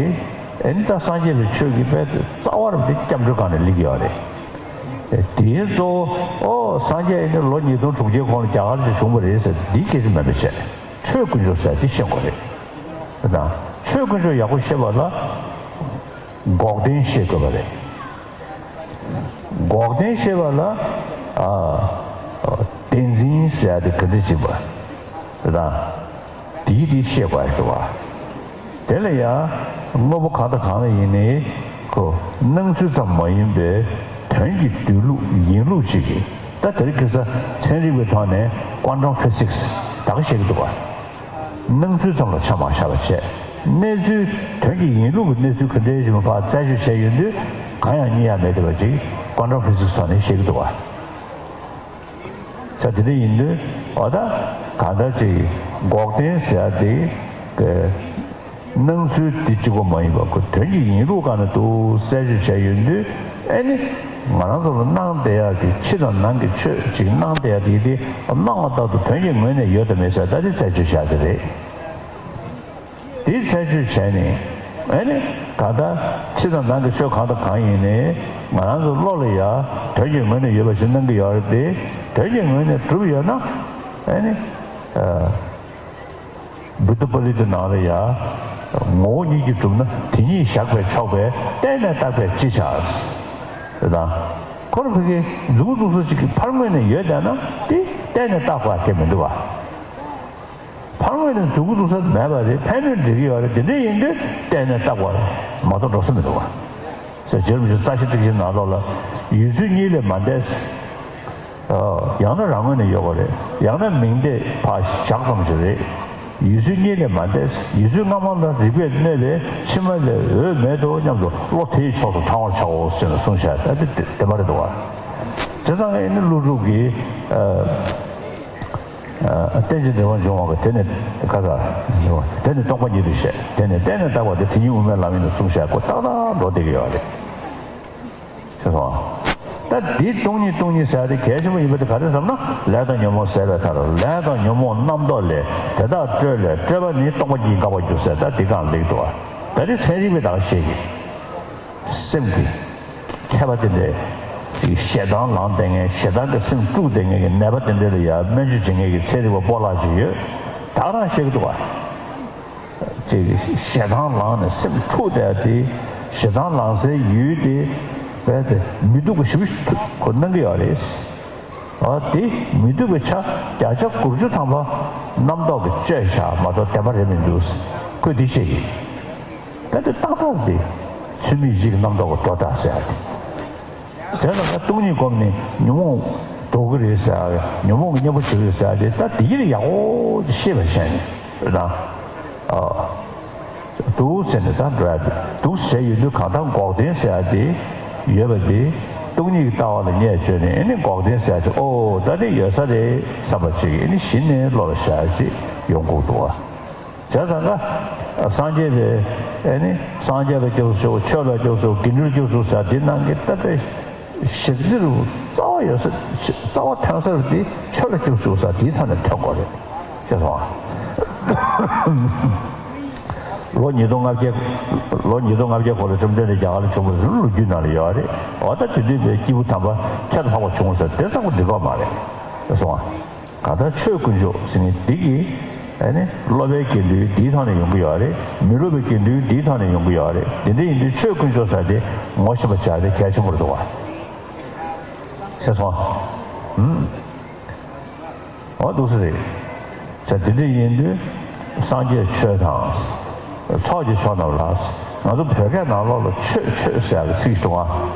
ཨེ་ནི་ད་སངས་རྒྱས་པའི་ཆོས་ཀྱི་དཔལ་དེ་རྩ་བ་རུ་དེ་སྐྱབས་འགྲོའི་སྒང་ནས་སླེབས་ཀྱི་ཡོད་རེད། དེའི་གཙོ་བོ་ཨོ་སངས་རྒྱས་ཨེ་ནི་ལོ་ཉིས་སྟོང་དྲུག་བརྒྱའི་གོང་ལ་རྒྱ་གར་ལ་བྱུང་བ་རེད་ཟེར་འདི་སྐད་ཆ་མིན་པ་བྱས། ཆོས་དཀོན་མཆོག་ཟེར་ཡ་དེ་ཤེས་དགོས་རེད། དང་ཆོས་དཀོན་མཆོག་ཡག་པོ་ཤེས་པ་ལ་འགོག་བདེན་ཤེས་དགོས་པ་རེད། འགོག་བདེན་ཤེས་པ་ལ་ཨ། བདེན་འཛིན་ཟེར་ཡ་དེ་ག་འདྲ་ཅིག་པ། དེ་དང་། དེའི་དེ་ཤེས་དགོས་ཡ་ཞིག་འདུག་བ། དེ་ལ་ཡང་དངོས་པོ་གང་དང་གང་ལ་ཡིན་ནའི་ཁོ་སྣང་ཚུལ་ཙམ་མ་ཡིན་པའི་དོན་གྱི་སྡོད་ལུགས་ཡིན་ལུགས་ཅིག་གིས། ད་དེ་རིང་ཁ་སང་ཚན་རིག་པའི་ཐོག་ནས་ཀོན་ཊམ་ཕི་སིག་སི་ད་ག་བཤད་ཀྱི་འདུག་བ། སྣང་ཚུལ་ཙམ་ལ་ཆ་མ་བཞག་པ་བྱས། གནས་ཚུལ་དོན་གྱི་ཡིན་ལུགས་ཀྱི་གནས་ཚུལ་ག་འདྲའི་ཞིག་མ་ཕར་རྩད་གཅོད་བྱས་ཡོང་དུས་གང་ཡང་རྙེད་ཡ་མེད་བསྡད་པ་ཅིག་ཀོན་ཊམ་ཕི་སིག་སི་ཐོག་ནས་བཤད་ཀྱི་འདུག་བ། ས་དེ་འདྲ་ཡིན་དུས་འོ་ད་གང་ལྟར་ཅིག་འགོག་བདེན་ཟེར་ཡ་དེ་གི་སྣང་ཚུལ་དེ་གཅིག་པོ་མ་ཡིན་པ་ཁོ་དོན་གྱི་ཡིན་ལུགས་སྒང་ནས་འདུག་རྩད་གཅོད་བྱས་ཡོང་དུས་ཨེ་ནི་ང་རང་ཚོ་ལ་སྣང་བསྡད་ཡ་གི་ཕྱི་དང་ནང་གི་ཆོས་ཅིག་སྣང་བསྡད་ཡ་དེ་དེ་སྣང་བ་ལྟར་དུ་དོན་གྱི་ངོས་ནས་ཡོད་དམ་མེད་ཟེར་ད་དེ་རྩད་གཅོད་བྱ་དེ་རེད། དེ་རྩད་གཅོད་བྱས་ནས་ཨེ་ནི་གང་ལྟར་ཕྱི་དང་ནང་གི་ཆོས་གང་དང་གང་ཡིན་ནའི་ང་རང་ཚོ་བློ་ལ་ཡ་དོན་གྱི་ངོས་ནས་ཡོད་པ་ཞིག་སྣང་གི་ཡོད་རེད་དེ། དོན་གྱི་ངོས་ནས་གྲུབ་ཡོད་ན་ཨེ་ནི་ཨ། བུདྡྷ་པཱ་ལི་ཏའི་ནང་ལ་ཡ། ངོ་བོ་ཉིད་ཀྱིས་གྲུབ་ན་དེ་ཉིད་བཞག་པས་ཆོག་པས་བརྟེན་ནས་བརྟགས་པས་ཅི་བྱ། དེ་དང་། ཁོ་རང་ཕ་གིའི་མཛུབ་གུ་བཙུགས་ས་ཅིག་གི་ཕར་ངོས་ནས་ཡོད་བསྡད་ན་དེ་བརྟེན་ནས་བརྟགས་པ་གལ་མི་འདུག་བ། ཕར་ངོས་ནས་མཛུབ་གུ་བཙུགས་ས་མེད་པ་རེད། ཕན་ནུས་འགྲིག་གི་ཡོད་རེད། དེ་འདྲ་ཡིན་དུས་བརྟེན་ནས་བརྟགས་པ་མ་གཏོགས་འགྲོ་ས་མི་འདུག་བ། ཟེར་རྗེ་རིན་པོ་ཆེ་རྩ་ཤེ་ཏིག་ཅན་ནང་ལོགས་ལ་ཡུལ་ཚུལ་གཉིས་ལས་མ་འདས། ཡང་ན་རང་ངོས་ནས་ཡོད་པ་རེད། ཡང་ན་མིང་བརྡས་ཕར་བཞག་ཙམ་ཞིག་རེད། ཡུལ་ཚུལ་གཉིས་ལས་མ་འདས། ཡུལ་ཚུལ་སྔ་མ་ལ་རིགས་པས་གནོད་པས་ཕྱི་མ་ལས་འོས་མེད་དོ་སྙམ་དུ་བློ་དེའི་ཕྱོགས་སུ་དྲང་བར་བྱའོ་ཞེས་ནས་གསུངས་བཞག་ད་དེ་བདེན་པ་རེད་འདུག་བ། བྱས་ཙང་ཨེ་ནི་ཀླུ་སྒྲུབ་ཀྱིས་ཨ། ཨ། རྟེན་ཅིང་འབྲེལ་བར་འབྱུང་བ་གི་དེ་ནི་ཁ་ས། དེ་ནི་རྟོག་པ་ཉིད་དུ་བཤད། དེ་ནི་བརྟེན་ནས་བརྟགས་པ་དེ་དེ་ཉིད་དབུ་མའི་ལམ་ཡིན་དུ་གསུངས་བཞག་ཁོ་ཏག་ཏག་འགྲོ་བསྡད་ཀྱི་ཡོད་རེད། ཤེས་སོང་ཨ། ད་འདི་སྟོང་ཉིད་སྟོང་ཉིད་ཟེར་ཡ་དེ་གལ་ཆེན་པོ་ཡིན་པ་དེ་ག་རེ་ཟེར་ན། ལས་དང་ཉོན་མོངས་ཟད་པའི་མཐར། ལས་དང་ཉོན་མོངས་རྣམ་རྟོག་ལས། དེ་དག་སྤྲོས་ལས་སྤྲོས་པ་ནི། རྟོག་པ་ཉིད་འགག་པར་འགྱུར་ཟེར་ད་འདི་སྒང་སླེབས་འདུག་ཨ། ད་འདི་ཚན་རིག་པས་ད་ག་བཤད་ཀྱི། སེམས་ཀྱི་མཁས་པ་དེ་འདྲས་ཞེ་སྡང་ལངས་བསྡད་མཁན། ཞེ་སྡང་གི་སེམས་དཀྲུགས་བསྡད་མཁན་གྱི་ནད་པ་དེ་འདྲས་ལ་ཡ་སྨན་བཅོས་བྱེད་མཁན་གྱི་ཚན་རིག་པ་སྤོ་ལགས་ཅིག་ཡོད། ད་ག་རང་བཤད་ཀྱི་འདུག་བ། ཅིག་ཞེ་སྡང་ལངས་ནས་སེམས་འཁྲུགས་བསྡད་དེ། ཞེ་སྡང་ལངས་སའི་ཡུལ་དེ་རྦད་དེ་མི་སྡུག་པ་ཞེ་པོ་ཞིག་ཁོ་སྣང་གི་ཡོད་རེད། ཨ་དེ་མི་སྡུག་པའི་ཆ་བརྒྱ་ཆ་དགུ་བཅུ་ཐམ་པ་རྣམ་རྟོག་གིས་བཅད་བཞག་མ་གཏོགས་བདེན་པ་རེད་མི་འདུག་ཁོས་འདི་བཤད་ཀྱི། ད་དེ་ཏག་ཏག་དེ་ཚུལ་མིན་བཞི་གི་རྣམ་རྟོག་གི་སྒྲོ་བཏགས་ཟེར་ཡ་དེ། དེ་ལ་ད་སྟོང་ཉིད་སྒོམ་ནས་ཉོན་མོངས་ལྡོག་གི་རེད་ཟེར་ཡ། ཉོན་མོངས་ཀྱི་གཉེན་པོ་བྱེད་ཀྱི་རེད་ཟེར་ཡ་དེ་ད་དེ་ཡིན་ཡག་པོ་ཅིག་ཤེས་པ་བྱས་ནས་རེད་ད། ཨ། འདུག་ཟེར་ནས་ད་འགྲོ་ཡ་དེ་འདུག་ཟེར་ཡོང་དུས་གང་ལྟར་འགོག་བདེན་ཟེར་ཡ་དེ་ཡོད་པ་དེ་སྟོང་ཉིད་ཀྱི་ལྟ་བ་ལ་བརྙས་བཅོས་ནས་ཨེ་ནི་འགོག་བདེན་ཟེར་ཡ་ཅིག་ཨོ་ད་དེ་ཡོད་ས་རེད་བསམ་པ་ཅིག་ཨེ་ནི་གཞི་ནས་བློ་ལ་ཤར་ཡ་ཅིག་ཡོང་གི་འདུག་བ། བྱས་ཙང་ཀ་སངས་རྒྱས་པའི་ཨེ་ནི་སངས་རྒྱས་པའི་སྐྱབས་སུ་མཆིའོ། ཆོས་ལ་སྐྱབས་སུ་མཆིའོ། དགེ་འདུན་ལ་སྐྱབས་སུ་མཆིའོ་ཟེར་དེ་ནང་གི་ད་དཔེ་གཞི་རྩའི་རྩ་བ་ཡོད་ས། རྩ་བ་ཐོན་ས་རུ་དེ་ཆོས་ལ་སྐྱབས་སུ་མཆིའོ་ཟེར་དེའི་ཐོག་ནས་ཐོན་དགོས་རེད། ཤེས་སོང་ཨ། ལོ་ཉིས་སྟོང་ལྔ་བརྒྱ། ལོ་ཉིས་སྟོང་ལྔ་བརྒྱ་གོང་ལ་བཅོམ་ལྡན་འདས་རྒྱ་གར་ལ་བྱུང་བ་ཟེར་ལོ་རྒྱུས་ནང་ལ་ཡོད་རེད། འོ་ད་དེ་དུས་པའི་སྐྱེས་བུ་དམ་པ་ཁྱད་དུ་འཕགས་པ་བྱུང་བ་ཟེར་དེ་ཙམ་གྱིས་འགྲིག་གི་མ་རེད། ཤེས་སོང་ཨ། གང་ལྟར་ཆོས་དཀོན་མཆོག་ཟེར་མཁན་འདི་གིས་ ཨ་ནི་སློབ་པའི་དགེ་འདུན་འདིའི་ཐོག་ནས་ཡོང་གི་ཡོད་རེད། མི་སློབ་པའི་དགེ་འདུན་འདིའི་ཐོག་ནས་ཡོང་གི་ཡོད་རེད། དེ་འདྲ་ཡིན་དུས་ཆོས་དཀོན་མཆོག་ཟེར་དེ་ངོ་ཤེས་པ་བྱ་དེ་གལ་ཆེན་པོ་རེད་འདུག་བ། ཤེས་སོང་། ཨུམ། འོ་འདུག་སེ་རེད། ཟེར་དེ་འདྲ་ཡིན་དུས་སངས་རྒྱས་ཆོས་དང་། ཚོགས་ཀྱི་མཆོག་རྣམས་ལ། ང་ཚོ་བོད་སྐད་ནང་ལོགས་ལ་ཆོས་ཆོས་ཟེར་ཡག་གི་ཚིག་ཞིག་འདུག་ག་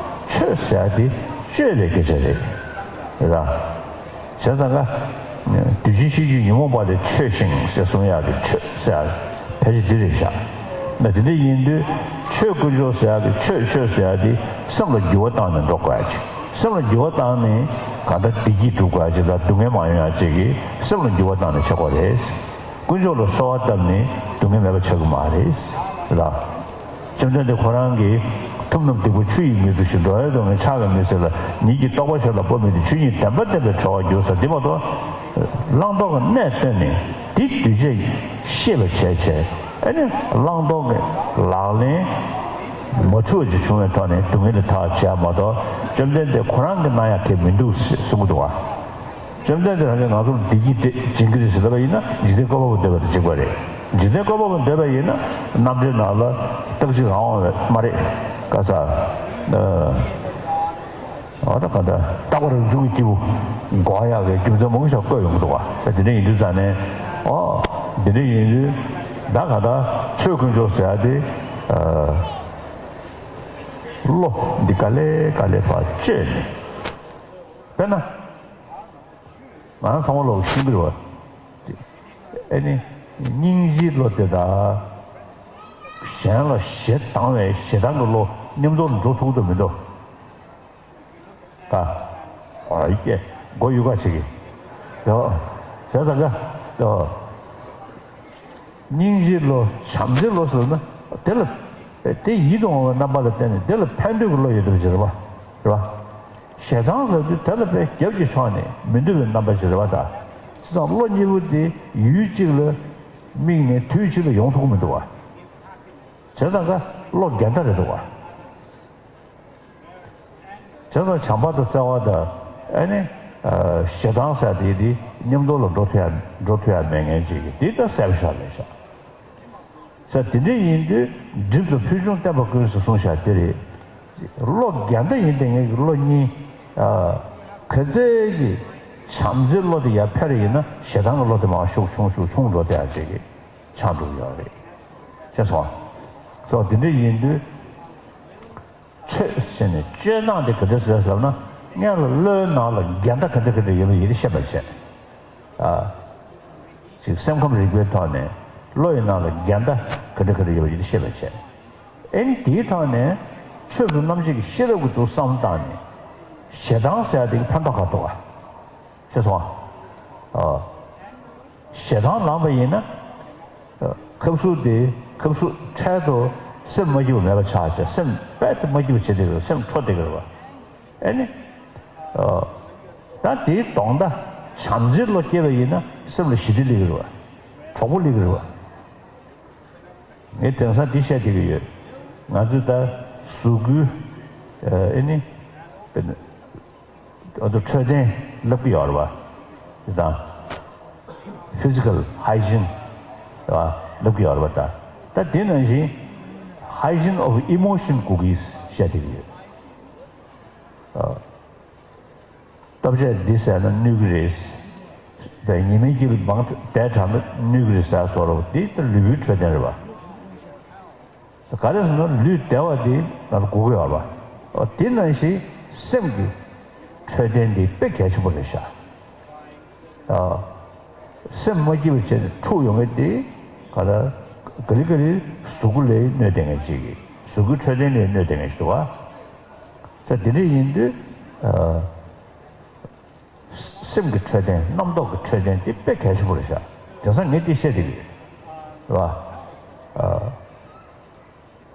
ཆོས་ཟེར་ཡག་དེ་སྤྱོད་པའི་སྐད་ཆ་རེད། རེད་ད། བྱས་ཙང་ཀ། དུས་ཕྱིན་ཤེས་རྒྱུད་ཉོན་མོངས་པ་ལས་ཆོས་ཤིང་ཟེར་གསུང་ཡག་གི་ཆོས་ཟེར་ཡག་ཕལ་ཆེར་འདི་རེད་ཤག་ན་དེ་འདྲ་ཡིན་དུས་ཆོས་དཀོན་མཆོག་ཟེར་ཡག་གི་ཆོས་ཆོས་ཟེར་ཡག་དེ་སེམས་ལ་འགྱུར་བ་བཏང་ནས་འགྲོ་དགོས་ཡག་ཅིག་སེམས་ལ་འགྱུར་བ་བཏང་ནས་གང་ལྟར་བདེ་སྐྱིད་སྒྲུབ་དགོས་ཡག་ཅིག་དང་སྡུག་བསྔལ་མ་ཡོང་ཡག་ཅིག་གི་སེམས་ལ་འགྱུར་བ་བཏང་ནས་བྱེད་དགོས་རེད། དཀོན་མཆོག་ལ་གསོལ་བ་བཏབ་ནས་སྡུག་བསྔལ་མེད་པ་བྱ་གི་མ་རེད། རེད་ད། བཅོམ་ལྡན་འདས་ཁོ་རང་གིས་ཐུབ་རྣམས་སྡིག་པ་ཆུ་ཡིས་མི་འཁྲུ་ཞིང་། འགྲོ་བའི་སྡུག་བསྔལ་ཕྱག་གིས་མི་སེལ་ལ། ཉིད་ཀྱི་རྟོགས་པ་གཞན་ལ་སྤོ་མི་འདོད། ཆོས་ཉིད་བདེན་པ་བསྟན་པས་གྲོལ་བར་འགྱུར་ཟེར་འདི་མ་གཏོགས། བླང་དོར་གྱི་གནས་བསྟན་ནས་འདི་གདུལ་བྱས་ཤེས་པར་བྱས་བྱས་ཨ་ནི་བླང་དོར་གྱི་ལག་ལེན་མ་འཁྲུལ་བ་ཅིག་བྱུང་བའི་ཐོག་ནས་སྡུག་བསྔལ་ལས་ཐར་བ་བྱས་མ་གཏོགས་བཅོམ་ལྡན་འདས་ཁོ་རང་གིས་གནང་ཡག་གང་ཡང་མི་འདུག་ཟེར་གསུང་གི་འདུག་བ། བཅོམ་ལྡན་འདས་རང་གིས་ང་ཚོར་བདེ་སྐྱིད་སྦྱིན་གྱི་རེད་ཟེར་ལབ་པ་ཡིན་ན་འཇིག་རྟེན་བཀོད་པ་པོ་འདོད་པ་དང་གཅིག་པ་རེད། འཇིག་རྟེན་བཀོད་པ་པོ་འདོད་པ་ཡིན་ན་རྣམ་འདྲེན་ནང་ལ་རྟག་གཅིག་རང་དབང་བས་མ་རེད། ག་ས། ཨ་ད་ག་ད་རྟག་པ་རང་བྱུང་གི་སྐྱེས་བུ་དགོངས་ཡག་གི་རྒྱུ་མཚན་མང་པོ་ཞིག་བཀོད་ཡོང་གི་འདུག་བ། ས་དེ་འདྲ་ཡིན་དུས་ཙང་ནས་ཨོ་དེ་འདྲ་ཡིན་དུས་ད་ག་ད་ཆོས་དཀོན་མཆོག་ཟེར་ཡག་དེ་བློ་འདི་ག་ལེ་ག་ལེ་ཕར་བཅོས་ནས། དཔེར་ན། ང་རང་ཚང་མ་ལོག་ཤིང་འདུལ་བ། ཨེ་ནི། སྙིང་རྗེའི་བློ་དེ་དག་གཞན་ལ་ཞེ་སྡང་བའི་ཞེ་སྡང་གི་བློ་མཉམ་དུ་འགྲོ་ཐུབ་ཀྱི་མི་འདུག་ད། ཨ་ཡི་ཀེ། མགོ་གཡུག་ག་བྱེད་ཀྱི། ཡོ། ཟེར་ས་ག་ཡོ། སྙིང་རྗེའི་བློ་བྱམས་བརྩེའི་བློ་ཟེར་ན། དེ་ལ། དེ་ཡིད་དུ་འོང་བའི་རྣམ་པ་ལ་བརྟེན་ནས་དེ་ལ་ཕན་འདོད་ཀྱི་བློ་ཡོད་དུ་བྱེད་རེད་བ། རེད་བ། ཞེ་སྡང་ཟེར་དུས་དེ་ལ་དཔེ་རྒྱབ་ཀྱི་ཕྱོགས་ནས་མི་འདོད་པའི་རྣམ་པ་ཞིག་རེད་བ་ད། བྱས་ཙང་བློ་གཉིས་པོ་དེ་ཡུལ་གཅིག་ལ་དམིགས་ནས་དུས་གཅིག་ལ་ཡོང་ཐུབ་ཀྱི་མི་འདུག་བ། བྱས་ཙང་ཀ་བློ་འགལ་ཟླ་རེད་འདུག་བ། བྱས་ཙང་བྱམས་པ་དང་བརྩེ་བ་དང་ཨ་ནི། ཞེ་སྡང་ཟེར་དེ་དེ་མཉམ་དུ་ལ་འགྲོ་ཐུབ་ཡ་འགྲོ་ཐུབ་ཡ་མེད་མཁན་ཅིག་གིས་དེ་ལྟར་གསལ་པོ་ཞིག་ལས་བཞག་ས་དེ་འདྲ་ཡིན་དུས་སྒྲིབ་དང་ཕུལ་བྱུང་བསྟན་པ་ཀུན་ཟེར་གསུངས་བཞག་དེ་རེད། བློ་འགལ་ཟླ་ཡིན་དེ་ངེད་ཀྱི་བློ་གཉིས། ག་ཚད་ཀྱི་བྱམས་བརྩེའི་བློ་དེ་ཡར་འཕེལ་རེ་ཡིན་ན་ཞེ་སྡང་གི་བློ་དེ་མར་ཤུགས་ཆུང་ཤུགས་ཆུང་འགྲོ་བསྡད་ཡ་ཅིག་གི་ཆགས་འགྲོ་གི་ཡོད་རེད། ཤེས་སོང་ཨ། སོ་དེ་འདྲ་ཡིན་དུས། ཆོས་ཟེར་ནས་སྤྱོད་སྟངས་དེ་ག་འདྲ་ཟེར་ཟེར་ན་སྔོན་ལ་བློའི་ནང་ལ་འགལ་ཟླ་ག་འདྲ་ག་འདྲ་ཡོད་པ་ཡིན་ཤེས་པར་བྱས། ཨ། ཅིག་སེམས་ཁམས་རིག་པའི་ཐོག་ནས་བློ་ཡི་ནང་ལ་འགལ་ཟླ་ག་འདྲ་ག་འདྲ་ཡོད་པ་ཡིན་ཤེས་པར་བྱས། ཨེ་ནི་དེའི་ཐོག་ནས་ཆོས་སུ་རྣམ་འབྱེད་ཀྱི་ཤེས་རབ་ཀྱི་འདུག་བསམ་བཏང་ནས་ཞེ་སྡང་ཟེར་ཡ་དེ་གི་ཕན་ཐོགས་ག་འདུག་ག་ཤེས་སོང་ཨ། ཨ། ཞེ་སྡང་ལངས་པ་ཡིན་ན། ཁབ་སུབ་དེ་ཁབ་སུབ་འཕྲལ་དུ་སེམས་མ་སྐྱིད་པ་མེད་པ་ཆགས་བྱས་སེམས་རྦད་དེ་མ་སྐྱིད་པ་བྱེད་བསྡད་ཀྱི་རེད། སེམས་འཕྲོ་བསྡད་ཀྱི་རེད་བ། ཨེ་ནི། ཨ། ད་དེའི་ལྡོག་ཟླ་བྱམས་བརྩེའི་བློ་སྐྱེས་པ་ཡིན་ན་སེམས་ལ་ཞི་བདེ་སླེབས་ཀྱི་རེད་བ། གྲོགས་པོ་སླེབས་ཀྱི་རེད་བ། ངས་དེང་སང་འདི་བཤད་བསྡད་ཀྱི་ཡོད། ང་ཚོས་ད་གཟུགས་སྐུའི། ཨེ་ནི། ཨ་ད་འཕྲོད་བསྟེན་ལབ་ཀྱི་ཡོད་རེད་བ། དེ་དང་། physical hygiene རེད་བ་ལབ་ཀྱི་ཡོད་རེད་བ་ད། ད་དེ་ནང་བཞིན་hygiene of emotion དགོས་ཀྱི་བཤད་བསྡད་ཀྱི་ཡོད། ཨ། ལྟོ་ཆས་འདི་ཟས་ན་གནོད་ཀྱི་རེད། ད་ཉི་མའི་དཀྱིལ་མང་དྲགས་བསྡད་དྲགས་ན་གནོད་ཀྱི་རེད་ཟེར་བཟོ་འདྲ་བ་འདི་ད་ལུས་པོའི་འཕྲོད་བསྟེན་རེད་བ། ག་རེ་ཟེར་ན་ལུས་བདེ་བ་དེ་ང་ཚོ་དགོས་ཀྱི་ཡོད་རེད་བ། འོ་དེ་ནང་བཞིན་སེམས་ཀྱི་འཕྲོད་བསྟེན་དེ་དཔེ་གལ་ཆེན་པོ་རེད་ཤག་ཨ། སེམས་མ་སྐྱིད་པ་བྱས་ནས་འཁྲུག་ཡོང་མཁན་དེ་ག་ལ་ག་ལེ་ག་ལེ་གཟུགས་པོ་ལ་གནོད་བསྡད་མཁན་ཅིག་གི་གཟུགས་པོའི་འཕྲོད་བསྟེན་ལ་གནོད་བསྡད་མཁན་ཞིག་འདུག་བ། ས་དེ་འདྲ་ཡིན་དུས། ཨ། སེམས་ཀྱི་འཕྲོད་བསྟེན་རྣམ་རྟོག་གི་འཕྲོད་བསྟེན་དེ་དཔེ་གལ་ཆེན་པོ་རེད་ཤག་དེང་སང་ངས་དེ་བཤད་བསྡད་ཀྱི་ཡོད། རེད་བ། ཨ།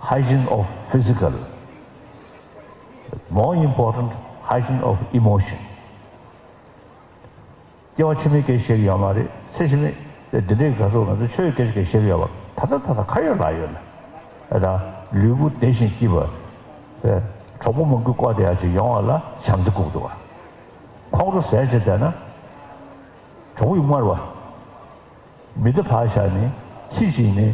hygiene of physical, more important, hygiene of emotion. སྐྱེ་བ་ཕྱི་མའི་སྐད་ཆ་བཤད་ཀྱི་ཡོད་མ་རེད། ཚེ་ཕྱི་མའི་འདི་འདྲའི་ག་ཚོད་ང་ཚོ་ཆོས་ཀྱི་སྐད་ཆ་སྐད་བཤད་ཀྱི་ཡོད་པ་ད་ལྟ་ད་ལྟ་ཁ་ཡོད་ལག་ཡོད་ལ། ཨ་ད་ལུས་པོ་བདེ་ཞིང་སྐྱིད་པ། དེ་གྲོགས་པོ་མང་པོས་བསྐོར་བསྡད་ཡག་ཅིག་ཡོང་བ་ལ་བྱམས་བརྩེ་དགོས་འདུག་བ། ཁོང་ཁྲོ་ཟ་བྱས་བསྡད་ན་གྲོགས་པོ་ཡོང་མ་རེད་བ། མི་ད་ཕར་བཞག་ནས་ཁྱི་ཅིག་ནས་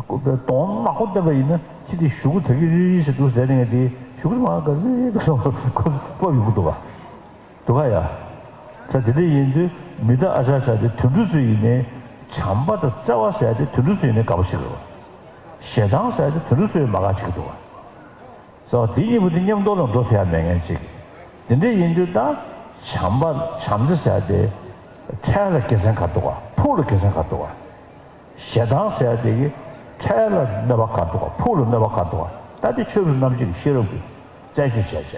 གདོང་དམར་པོ་བསྟན་པ་ཡིན་ན་ཁྱི་དེ་གཞུག་གུ་ད་གི་རི་རི་ཟེར་འདུག་ཟེར་ནས་དེ་གཞུག་གུ་མ་ག་རི་རི་སོང་ཁོ་སྤོབས་ཡོང་གི་འདུག་ག་འདུག་ག་ཡ། ས་དེ་འདྲ་ཡིན་དུས་མི་ད་ཨ་ཅག་ཅག་དེ་དུད་འགྲོ་ཚོ་ཡིན་ནའི་བྱམས་པ་དང་བརྩེ་བ་ཟེར་ཡ་དེ་དུད་འགྲོ་ཚོ་ཡིན་ནའི་དགའ་པོ་བྱེད་ཀྱི་རེད་བ། ཞེ་སྡང་ཟེར་ཡ་དེ་དུད་འགྲོ་ཚོ་ཡིན་མ་དགའ་བྱེད་ཀྱི་འདུག་ག་སོ་འདི་གཉིས་པོ་དེ་མཉམ་དུ་ལ་འགྲོ་ཐུབ་ཡ་མེད་མཁན་ཅིག་དེ་འདྲ་ཡིན་དུས་ད་བྱམས་པ་བྱམས་བརྩེ་ཟེར་ཡ་དེ་འཕྲལ་ལ་དགེ་མཚན་ག་འདུག་ག་ཕུགས་ལ་དགེ་མཚན་ག་འདུག་ག་ཞེ་སྡང་ཟེར་ཡ་དེ་གི་འཕྲལ་ལ་གནོད་པ་ག་འདུག་ག་ཕུགས་ལ་གནོད་པ་ག་འདུག་ག་ད་དེ་ཆོས་རབ་རྣམ་འབྱེད་ཀྱི་ཤེས་རབ་ཀྱིས་རྩད་གཅོད་བྱས་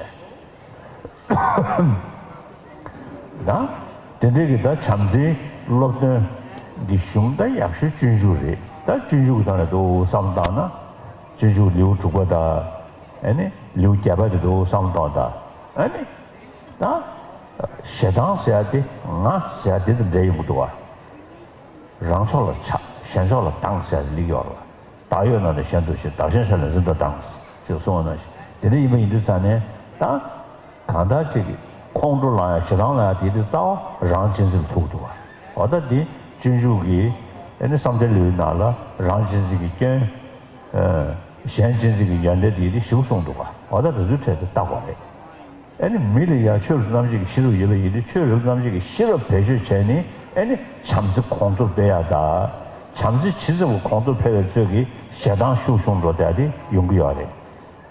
བྱས། ད་དེ་འདྲའི་གི་ད་བྱམས་བརྩེའི་སློབ་སྟོན་གྱི་གཞུང་ད་ཡག་ཤོས་སྤྱོད་འཇུག་རེད། ད་སྤྱོད་འཇུག་གི་ཐོག་ནས་འདུག་བསམ་བཏང་ན། སྤྱོད་འཇུག་ལེའུ་དྲུག་པ་ད་ཨ་ནི་ལེའུ་བརྒྱད་པ་དེ་འདུག་བསམ་བཏང་ད་ཨ་ནི་ད་ཞེ་སྡང་ཟེར་ཡ་དེ་ང་ཟེར་ཡ་དེ་དང་འབྲེལ་ཡོང་གི་འདུག་བ། རང་ཕྱོགས་ལ་ཆགས་གཞན་ཕྱོགས་ལ་སྡང་ཟེར་ཡ་ལེགས་ཡོད་རེད་བ། བདག་ཡོད་ན་ནི་གཞན་དུ་ཞེན། བདག་གཞན་ཕྱོགས་ལ་འཛིན་དང་སྡང་ཞེས་གསུངས་པ་ནང་བཞིན་དེ་འདྲ་ཡིན་པ་ཡིན་དུས་ཙང་ནས་ད། གང་ལྟར་ཅིག་ཁོང་ཁྲོ་ལངས་ཡ་ཞེ་སྡང་ལངས་ཡ་དེ་དེ་རྩ་བ་རང་གཅེས་འཛིན་ལ་ཐུག་འདུག་བ། འོ་ད་འདི་སྤྱོད་འཇུག་གི་ཨ་ནི་བསམ་གཏན་ལེའུའི་ནང་ལ་རང་གཅེས་འཛིན་གྱི་སྐྱོན། ཨ་གཞན་གཅེས་འཛིན་གྱི་ཡོན་ཏན་དེ་དེ་ཞིབ་གསུངས་འདུག་བ། འོ་ད་དེ་ཚོའི་གྲས་དེ་བལྟ་དགོས་རེད། ཨ་ནི་མི་ལ་ཡ་ཆོས་རབ་རྣམ་འབྱེད་ཀྱི་ཤེས་རབ་ཡོད་པ་ཡིན་དུས་ཆོས་རབ་རྣམ་འབྱེད་ཀྱི་ཤེས་རབ་བེད་སྤྱོད་བྱས་ནས་ཨ་ནི་བྱམས་བརྩེ་གོང་མཐོར་སྤེལ་ཡ་དང་། བྱམས་བརྩེ་ཇི་ཙམ་གྱིས་གོང་མཐོར་འཕེལ་བའི་ཚོད་ཀྱིས་ཞེ་སྡང་ཤུགས་ཆུང་འགྲོ་བསྡད་ཡ་དེ་ཡོང་གི་ཡོད་རེད།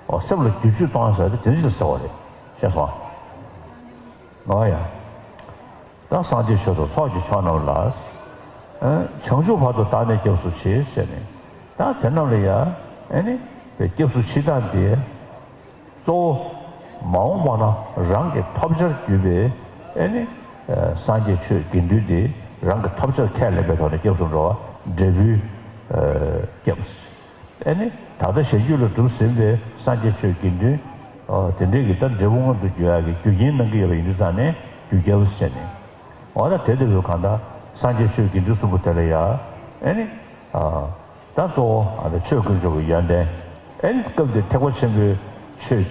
འོ་སེམས་ལ་བསྒྱུར་བཅོས་གཏོང་ཟེར་ཏེ་དེ་ཅི་ཟེར་བ་རེད། ཤེས་སོང་། འོ་ཡ། ད་སངས་རྒྱས་ཆོས་དང་ཚོགས་ཀྱི་མཆོག་རྣམས་ལ། ཨ་བྱང་ཆུབ་བར་དུ་བདག་ནི་སྐྱབས་སུ་མཆི་ཟེར་ནས། ད་དེ་རྣམས་ལ་ཡ། ཨ་ནི། སྐྱབས་སུ་མཆི་སྟངས་དེ། གཙོ་བོ། མ་འོངས་པ་ན་རང་གི་ཐོབ་བྱར་གྱུར་པའི། ཨ་ནི། ཨ་སངས་རྒྱས་ཆོས་དགེ་འདུན་དེ་རང་གི་ཐོབ་བྱར་ཁས་ལེན་པའི་ཐོག་ནས་སྐྱབས་སུ་འགྲོ་བ་འབྲས་བུའི། ཨ་སྐྱབས། ཨ་ནི་ད་ལྟ་ཞལ་རྒྱུན་ལ་གྲུབ་ཟིན་པའི་སངས་རྒྱས་ཆོས་དགེ་འདུན། ཨ་དེ་འདྲས་ཀྱི་ད་འབྲས་བུ་མངོན་དུ་གྱུར་ཡག་གི་རྒྱུ་རྐྱེན་གནང་གི་ཡོད་པ་ཡིན་དུས་ཙང་ནས་རྒྱུ་རྐྱབ་ཟེར་ནས། འོ་ན་དེ་ལྟ་བུའི་གང་ལྟར་སངས་རྒྱས་ཆོས་དགེ་འདུན་གསུམ་པོ་དེ་ལ་ཡ། ཨ་ནི། ཨ་ད་གཙོ་བོ་ཨ་ད་ཆོས་དཀོན་མཆོག་གི་ཡོན་ཏན། ཨ་ནི་སྐབས་འདིར་ཐེག་པ་ཆེན་པོའི་ཆོས་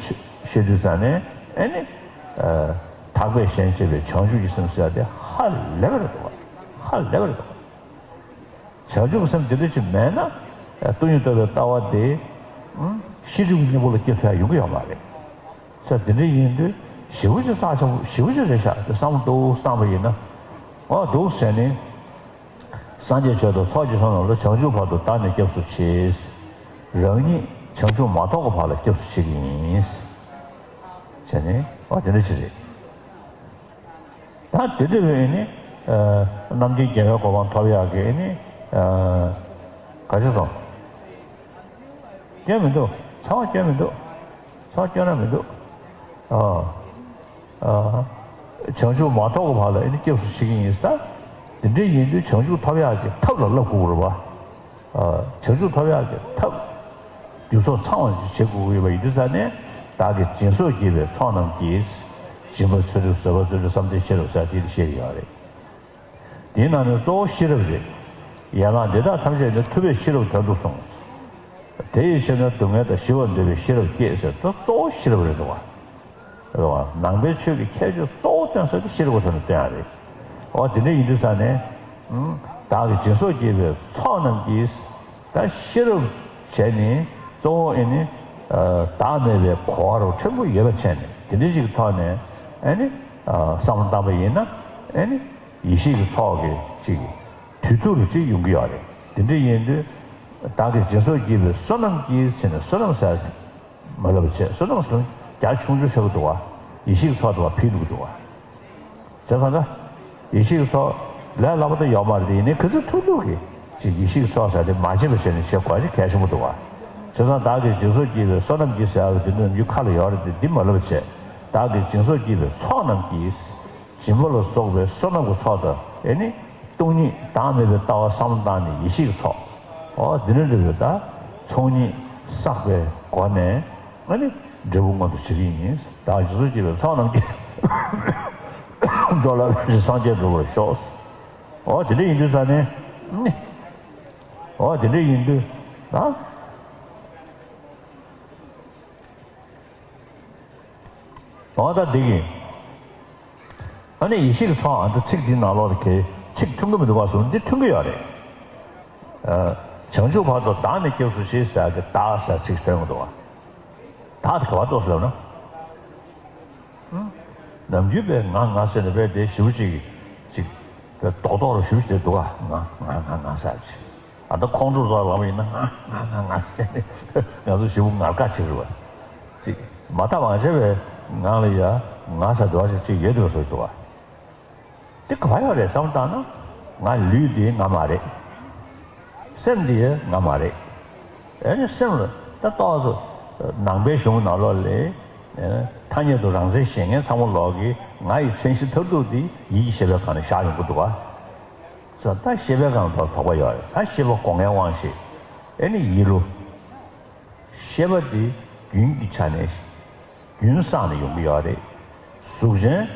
བཤད་དུས་ཙང་ནས་ཨ་ནི། ཨ་ཐར་པས་གཞན་གཅེས་པའི་བྱང་ཆུབ་ཀྱི་སེམས་ཟེར་ཡ་དེ་ཧ་ལས་པ་རེད་འདུག་ག་ཧ་ལས་པ་རེད་འདུག་ག་བྱང་ཆུབ་སེམས་དེ་འདྲ་ཅིག་མེད་ན། སྟོང་ཉིད་རྟོགས་པའི་ལྟ་བ་དེ། ཤེས་རིག་གི་སྙིང་པོ་ལ་སྐྱེ་ཐུབ་ཡ་ཡོང་གི་ཡོད་མ་རེད། ས་དེ་འདྲ་ཡིན་དུས་ཞེ་པོ་ཅིག་རྩ་ཆེན་པོ་ཞེ་པོ་ཅིག་རེད་ཤག་དེ་བསམ་བློ་འདུག་བཏང་པ་ཡིན་ན། འོ་འདུག་ཟེར་ནས། སངས་རྒྱས་ཆོས་དང་ཚོགས་ཀྱི་མཆོག་རྣམས་ལ། བྱང་ཆུབ་བར་དུ་བདག་ནི་སྐྱབས་སུ་མཆི། རང་ཉིད་བྱང་ཆུབ་མ་ཐོབ་ཀྱི་བར་ལ་སྐྱབས་སུ་མཆི་གི་ཡིན། བྱས་ནས་འོ་དེ་འདྲ་ཅིག་རེད། ད་དེ་འདྲ་བས་ནི། ཨ་རྣམ་མཁྱེན་རྒྱལ་བའི་གོ་འཕང་ཐོབ་ཡག་གི་ནི། ཨ་ག་ཅི་སོང་། སྐྱོན་མི་འདུག་ཚང་མ་སྐྱོན་མི་འདུག་ཚང་མ་སྐྱོན་ར་མི་འདུག་ཨ་ཨ་བྱང་ཆུབ་མ་ཐོབ་ཀྱི་བར་ལ་ཨ་ནི་སྐྱབས་སུ་མཆི་གི་ཡིན་ཟེར། ད་དེ་འདྲ་ཡིན་དུས་བྱང་ཆུབ་ཐོབ་ཡག་གི་ཐབས་ལ་བསླབ་དགོས་རེད་བ། ཨ་བྱང་ཆུབ་ཐོབ་ཡག་གི་ཐབས། རྒྱུ་ཚོགས་ཚང་བ་ཞིག་བྱེད་དགོས་ཀྱི་ཡོད་པ་ཡིན་དུས་ཙང་ནས། བདག་གིས་སྦྱིན་སོགས་བགྱིས་པའི་ཚོགས་རྣམས་ཀྱིས། སྦྱིན་པ་ཚུལ་ཁྲིམས་བཟོད་པ་བརྩོན་འགྲུས་བསམ་གཏན་ཤེས་རབ་ཟེར་དེ་བཤད་ཀྱི་ཡོད་རེད། དེའི་ནང་ནས་གཙོ་བོ་ཤེས་རབ་རེད། ཡན་ལག་འདི་དག་ཐམས་ཅད་ནི་ཐུབ་པས་ཤེས་རབ་དོན་དུ་གསུངས། དེ་ཡི་ཕྱིར་ན་སྡུག་བསྔལ་དང་ཞི་བར་འདོད་པས་ཤེས་རབ་བསྐྱེད་ཟེར་ད་གཙོ་བོ་ཤེས་རབ་རེད་འདུག་བ། རེད་བ། ནང་པའི་ཆོས་ཀྱི་ཁྱད་ཆོས་གཙོ་བོ་སྟོན་ས་དེ་ཤེས་རབ་ཀྱི་ཐོག་ནས་སྟོན་ཡ་རེད། འོ་དེ་འདྲ་ཡིན་དུས་ཙང་ནས། ཨུམ། བདག་གིས་སྦྱིན་སོགས་བགྱིས་པའི་ཚོགས་རྣམས་ཀྱིས། ད་ཤེས་རབ་བྱས་ནས་གཙོ་བོ་ཨེ་ནི། ཨ་བདག་མེད་པའི་གོ་བ་རུ་ཕྲན་བུ་ཡོད་པ་བྱས་ནས་དེ་འདྲ་ཞིག་གི་ཐོག་ནས་ཨེ་ནི། ཨ་བསམ་བློ་བཏང་པ་ཡིན་ན་ཨེ་ནི། ཡེ་ཤེས་ཀྱི་ཚོགས་ཀྱི་ཅིག་དུས་ཐུང་རུ་ཅིག་ཡོང་གི་ཡོད་རེད། དེ་འདྲ་ཡིན་དུས། བདག་གིས་སྦྱིན་སོགས་བགྱིས་པའི་བསོད་ནམས་ཀྱིས་ཟེར་ནས་བསོད་ནམས་ཟེར་མ་ལབ་བྱས། བསོད་ནམས་ཟེར་ན་རྒྱ་ཆུང་ཆུང་ཆགས་ཀྱི་འདུག་བ། ཡེ་ཤེས་ཀྱི་ཚོགས་དེ་བ་ཕིག་འདུག་འདུག་བ། བྱས་ཙང་ད། ཡེ་ཤེས་ཀྱི་ཚོགས་ལས་སླ་པོ་ད་ཡོད་མ་རེད་དེ། ཡིན་ནའི་ག་ཚོད་ཐུབ་ཐུབ་ཀྱིས་ཅིག་ཡེ་ཤེས་ཀྱི་ཚོགས་ཟེར་དེ་མ་བརྗེད་པ་བྱས་ནས་བྱེད་དགོས་ཅིག་གལ་ཆེན་པོ་འདུག་བ། བྱས་ཙང་བདག་གིས་སྦྱིན་སོགས་བགྱིས་པའི་བསོད་ནམས་ཀྱིས་ཟེར་བ་དེ་ནི་ཡུལ་ཁ་ལ་ཡོད་རེད་དེ་འདི་མ་ལབ་བྱས། བདག་གིས་སྦྱིན་སོགས་བགྱིས་པའི་ཚོགས་རྣམས་ཀྱིས། སྦྱིན་པ་ལ་སོགས་པའི་བསོད་ནམས་ཀྱི་ཚོགས་དང་ཨེ་ནི། སྟོང་ཉིད་བདག་མེད་པའི་ལྟ་བ་བསམ་བློ་བཏང་ནས་ཡེ་ཤེས་ཀྱི་ཚོགས། འོ་འདི་ནི་འདྲ་བའི་ད། ཚོགས་གཉིས་བསགས་པའི་སྒོ་ནས་ཨེ་ནི། འབྲས་བུ་མངོན་དུ་བྱེད་ཀྱི་ཡིན། བདག་སྦྱིན་སོགས་བགྱིས་པའི་ཚོགས་རྣམས་ཀྱིས། འགྲོ་ལ་ཕན་ཕྱིར་སངས་རྒྱས་འགྲུབ་པར་ཤོག་འོ་དེ་འདྲ་ཡིན་དུས་ཙང་ནས་ནི། འོ་དེ་འདྲ་ཡིན་དུས་ད། འོ་ད་འདི་གི། ཨ་ནི་ཡེ་ཤེས་ཀྱི་ཚོགས་ཨ་ད་ཚིག་འདི་ནང་ལོགས་ལ་གལ་ཚིག་མཐུན་གྱི་མི་འདུག་ག་གསུངས། འདི་མཐུན་གྱི་ཡོད་རེད། བྱང་ཆུབ་བར་དུ་བདག་ནི་སྐྱབས་སུ་མཆི་ཟེར་གི་བདག་ཟེར་ཚིག་ཐོན་གི་འདུག་བ། བདག་དེ་ག་བར་འདུག་ཟེར་ན། ནམ་རྒྱུན་པའི་ང་ང་ཟེར་ནས་པས་དེ་ཞེ་པོ་ཅིག་ཅིག་རྡོག་རྡོག་རུ་ཞེ་པོ་ཅིག་འདུག་བ། ང་ང་ང་ང་ཟེར་ཅིག་ཨ་ད་ཁོང་ཁྲོ་ཟ་ལངས་པ་ཡིན་ན་ང་ང་ང་ང་ཟེར་ནས་ང་ཚོ་ཞེ་པོ་ངར་དགའ་བྱེད་རུ་བ། ཅིག་མ་བརྟགས་མ་དཔྱད་པའི་ངང་ལ་ཡ་ང་ཟེར་འདུག་བ་ཞིག་ཅིག་ཡོད་འདུག་བཟོ་འདུག་བ། དེ་ག་པར་ཡོད་རེད་བསམ་བློ་བཏང་ན། ང་ལུས་དེ་ང་མ་རེད། སེམས་དེ་ང་མ་རེད། ཨེ་ནི་སེམས་ལ་ད་ཏོག་ཙམ་ནང་པའི་གཞུང་ནང་ལོགས་ལ་ཐ་སྙད་དུ་རང་མཚན་ཤེས་མཁན་ཚང་མ་ལོག་གིས་ང་ཡི་མཚན་གཞི་མཐར་ཐུག་དེ་ཡིད་ཀྱི་ཤེས་པའི་སྒང་ནས་བཞག་ཡོང་གི་འདུག་བ། ད་ཤེས་པའི་སྒང་ལ་དོགས་པ་ཡོད་རེད། ད་ཤེས་པ་སྒོ་ལྔའི་དབང་ཤེས། ཨེ་ནི་ཡིད་བློ། ཤེས་པ་དེ་རྒྱུན་གྱི་ཆ་ནས་རྒྱུན་བསགས་ནས་ཡོང་གི་ཡོད་རེད། གཟུགས་ཅན་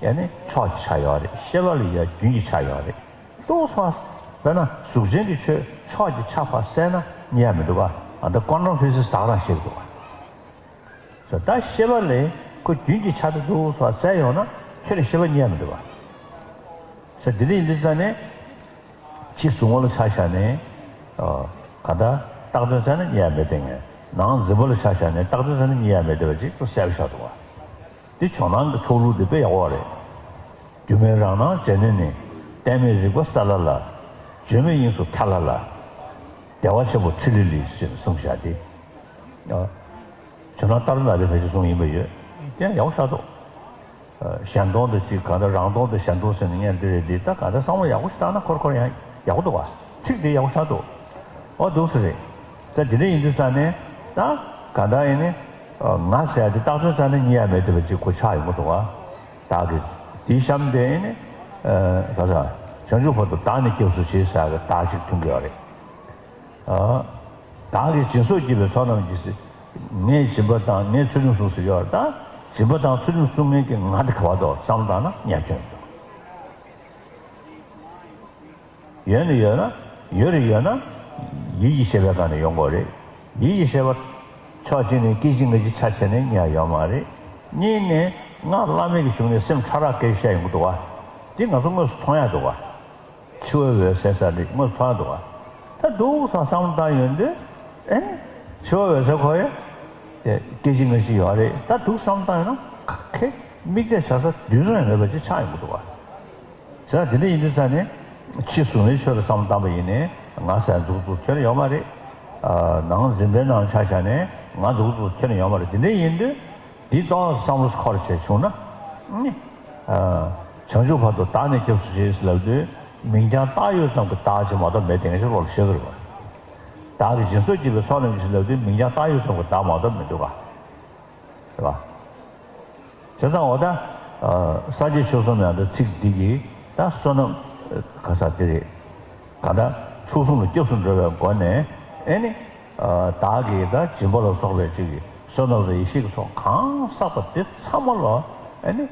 ཡང་ནི་ཕྱོགས་ཀྱི་ཆ་ཡོད་རེད། ཤེས་པ་ལ་ཡང་རྒྱུན་གྱི་ཆ་ཡོད་རེད། ཏོག་ཙམ་དཔེར་ན་གཟུགས་ཅན་གྱི་ཆོས་ཕྱོགས་ཀྱི་ཆ་ཕར་བསལ་ན་རྙེད་ཡ་མི་འདུག་ག་ཨ་ད་ཀོན་ཊམ་ཕི་སིག་སི་ད་ག་རང་བཤད་ཀྱི་འདུག་ག་ད་ཤེས་པ་ལས་ཁོ་རྒྱུན་གྱི་ཆ་དེ་ཏོག་ཙམ་བསལ་ཡོང་ན་ཁྱོད་ལ་ཤེས་པ་རྙེད་ཡ་མི་འདུག་ག་ཟེར། དེ་འདྲ་ཡིན་དུས་ཙང་ནས། ཕྱི་གཟུགས་ངོ་ལ་ཆ་བཞག་ནས། ཨ། གང་ལྟར་བཏགས་དོན་བཙལ་ན་རྙེད་ཡ་མེད་དེ་ངས། ནང་འཛིན་པ་ལ་ཆ་བཞག་ནས་བཏགས་དོན་བཙལ་ན་རྙེད་ཡ་མེད་དེ་བ་ཅིག་ཏུ་གསལ་པོ་ཆགས་འདུག་བ། འདི་ཇོ་ནང་གི་ཚོགས་ལུགས་འདི་དཔེ་ཡག་པོ་རེད། སྒྱུ་མའི་རང་སྣང་འཇལ་ནས་ནི། གཏད་མེད་རིག་པ་གསལ་ལ་ལ། བརྗོད་མེད་དབྱིངས་སུ་ཐལ་ལ་ལ། བདེ་བ་ཆེན་པོ་ཕྲི་ལི་ལི་ཞེས་གསུངས་བཞག་སྟེ། ཨ། ཇོ་ནང་ཏཱ་ལའི་ནཱ་ཐའི་ཕལ་ཆེར་གསུངས་ཡིན་པ་ཡོད། དེ་ཡང་ཡག་པོ་ཆགས་འདུག་གཞན་སྟོང་དང་གཅིག་གང་ལྟར་རང་སྟོང་དང་གཞན་སྟོང་ཟེར་ནས་ངས་འདི་རེད། འདི་ད་གང་ལྟར་བསམ་བློ་ཡག་པོ་ཞིག་བཏང་ན་ཁོར་ཁོར་ཡང་ཡག་པོ་འདུག་བ། ཚིག་འདི་ཡག་པོ་ཆགས་འདུག་འོ་འདུག་ས་རེད། ས་འདི་འདྲ་ཡིན་དུས་ཙང་ནས་ད་གང་ལྟར་ཡིན་ནི་ང་ཟེར་ཡ་འདི་བཏགས་དོན་ཙང་ནས་རྙེད་ཡ་མེད་བསྡད་པ་ཅིག་ཁོ་ཆགས་ཡོང་གི་འདུག་བ། བདག་གིས་འདི་གཤམ་དེ་ཡིན་ནི་ག་ས་བྱང་ཆུབ་བར་དུ་བདག་ནི་སྐྱབས་སུ་མཆི་ཟེར་ཡ་གི་བདག་ཅིག་ཐོན་གི་ཡོད་རེད། བདག་གིས་སྦྱིན་སོགས་བགྱིས་པའི་ཚོགས་རྣམས་ཀྱིས། ངས་སྦྱིན་པ་དང་ངས་ཚུལ་ཁྲིམས་སྲུང་ཟེར་ཡོད་རེད། ད་སྦྱིན་པ་དང་ཚུལ་ཁྲིམས་སྲུང་མཁན་གྱི་ང་དེ་ག་བར་འདུག་བསམ་བློ་བཏང་ན་ཉག་ཁྱོན་འདུག་ཡོད་ནི་ཡོད་ན་ཡོད་རེད། ཡོད་ན་ཡིད་ཀྱི་ཤེས་པའི་སྒང་ནས་ཡོང་དགོས་རེད། ཡིད་ཀྱི་ཤེས་པ་ཕྱོགས་གཅིག་ནས་སྐད་ཅིག་སྔ་ཕྱིར་ཆ་བྱས་ནས་རྙེད་ཡོད་མ་རེད། གཉིས་ནས་སྔགས་བླ་མེད་ཀྱི་གཞུང་ནས་སེམས་ཕྲ་རགས་སྐད་ཆ་བཤད་ཡོང་གི་འདུག་བ། དེ་ང་ཚོ་དངོས་སུ་མཐོང་ཡ་འདུག་བ། འཆི་བའི་འོད་ཟེར་ཟེར་ནི་དངོས་སུ་མཐོང་ཡ་འདུག་བ། ད་འདུག་བསམ་བསམ་བཏང་ཡོང་དུས་ཨེ་ནི་འཆི་བའི་འོད་ཟེར་ཁོ་ཡ་དེ་སྐད་ཅིག་སྔ་ཕྱིར་ཡོད་རེད། ད་འདུག་བསམ་བཏང་ཡོང་ན་ག་གེ་མིག་འབྱེད་བྱ་ས་དུས་མཚུངས་ཡང་མེད་པ་ཅིག་ཆགས་ཡོང་གི་འདུག་བ། བྱས་ཙང་དེ་འདྲ་ཡིན་དུས་ཙང་ནས་ཕྱི་གཟུགས་མེད་ཆོས་ལ་བསམ་བློ་བཏང་པ་ཡིན་ནའི་ང་ཟེར་མཛུག་མཛུག་ཁྱོན་ནས་ཡོད་མ་རེད། ནང་འཛིན་པའི་ནང་ཆ་བཞག་ནས་ང་མཛུག་མཛུག་ཁྱོན་ནས་ཡོད་མ་རེད། དེ་འདྲ་ཡིན་དུས། འདི་ལྟར་བསམ་བློ་འཁོར་བྱས་བྱུང་ན། ནི། བྱང་ཆུབ་བར་དུ་བདག་ནི་སྐྱབས་སུ་མཆི་ལབ་དུས་མིང་རྐྱང་བཏགས་ཡོད་ཙམ་གྱི་བདག་ཅིག་མ་གཏོགས་མེད་དེ་ངེས་ཤེས་ལོག་ལ་ཤེས་ཀྱི་རེད་བ། བདག་གིས་སྦྱིན་སོགས་བགྱིས་པའི་ཚོགས་རྣམས་ཀྱིས་ལབ་དུས་མིང་རྐྱང་བཏགས་ཡོད་ཙམ་གྱི་བདག་མ་གཏོགས་མི་འདུག་ག་རེད་བ། བྱས་ཙང་འོ་ད། སངས་རྒྱས་ཆོས་གསུམ་ཡང་ད་ཚིག་འདི་གིས་ད་བསོད་ནམས་ག་ས་དེ་རེད། གང་ལྟར་མཆོག་གསུམ་ལ་སྐྱབས་སུ་འགྲོ་བའི་སྒོ་ནས་ཨེ་ནི། བདག་གིས་ད་སྦྱིན་པ་ལ་སོགས་པའི་ཅིག་གི་བསོད་ནམས་དང་ཡེ་ཤེས་ཀྱི་ཚོགས་གང་བསགས་པ་དེ་ཚང་མ་ལོ་ཨེ་ནི།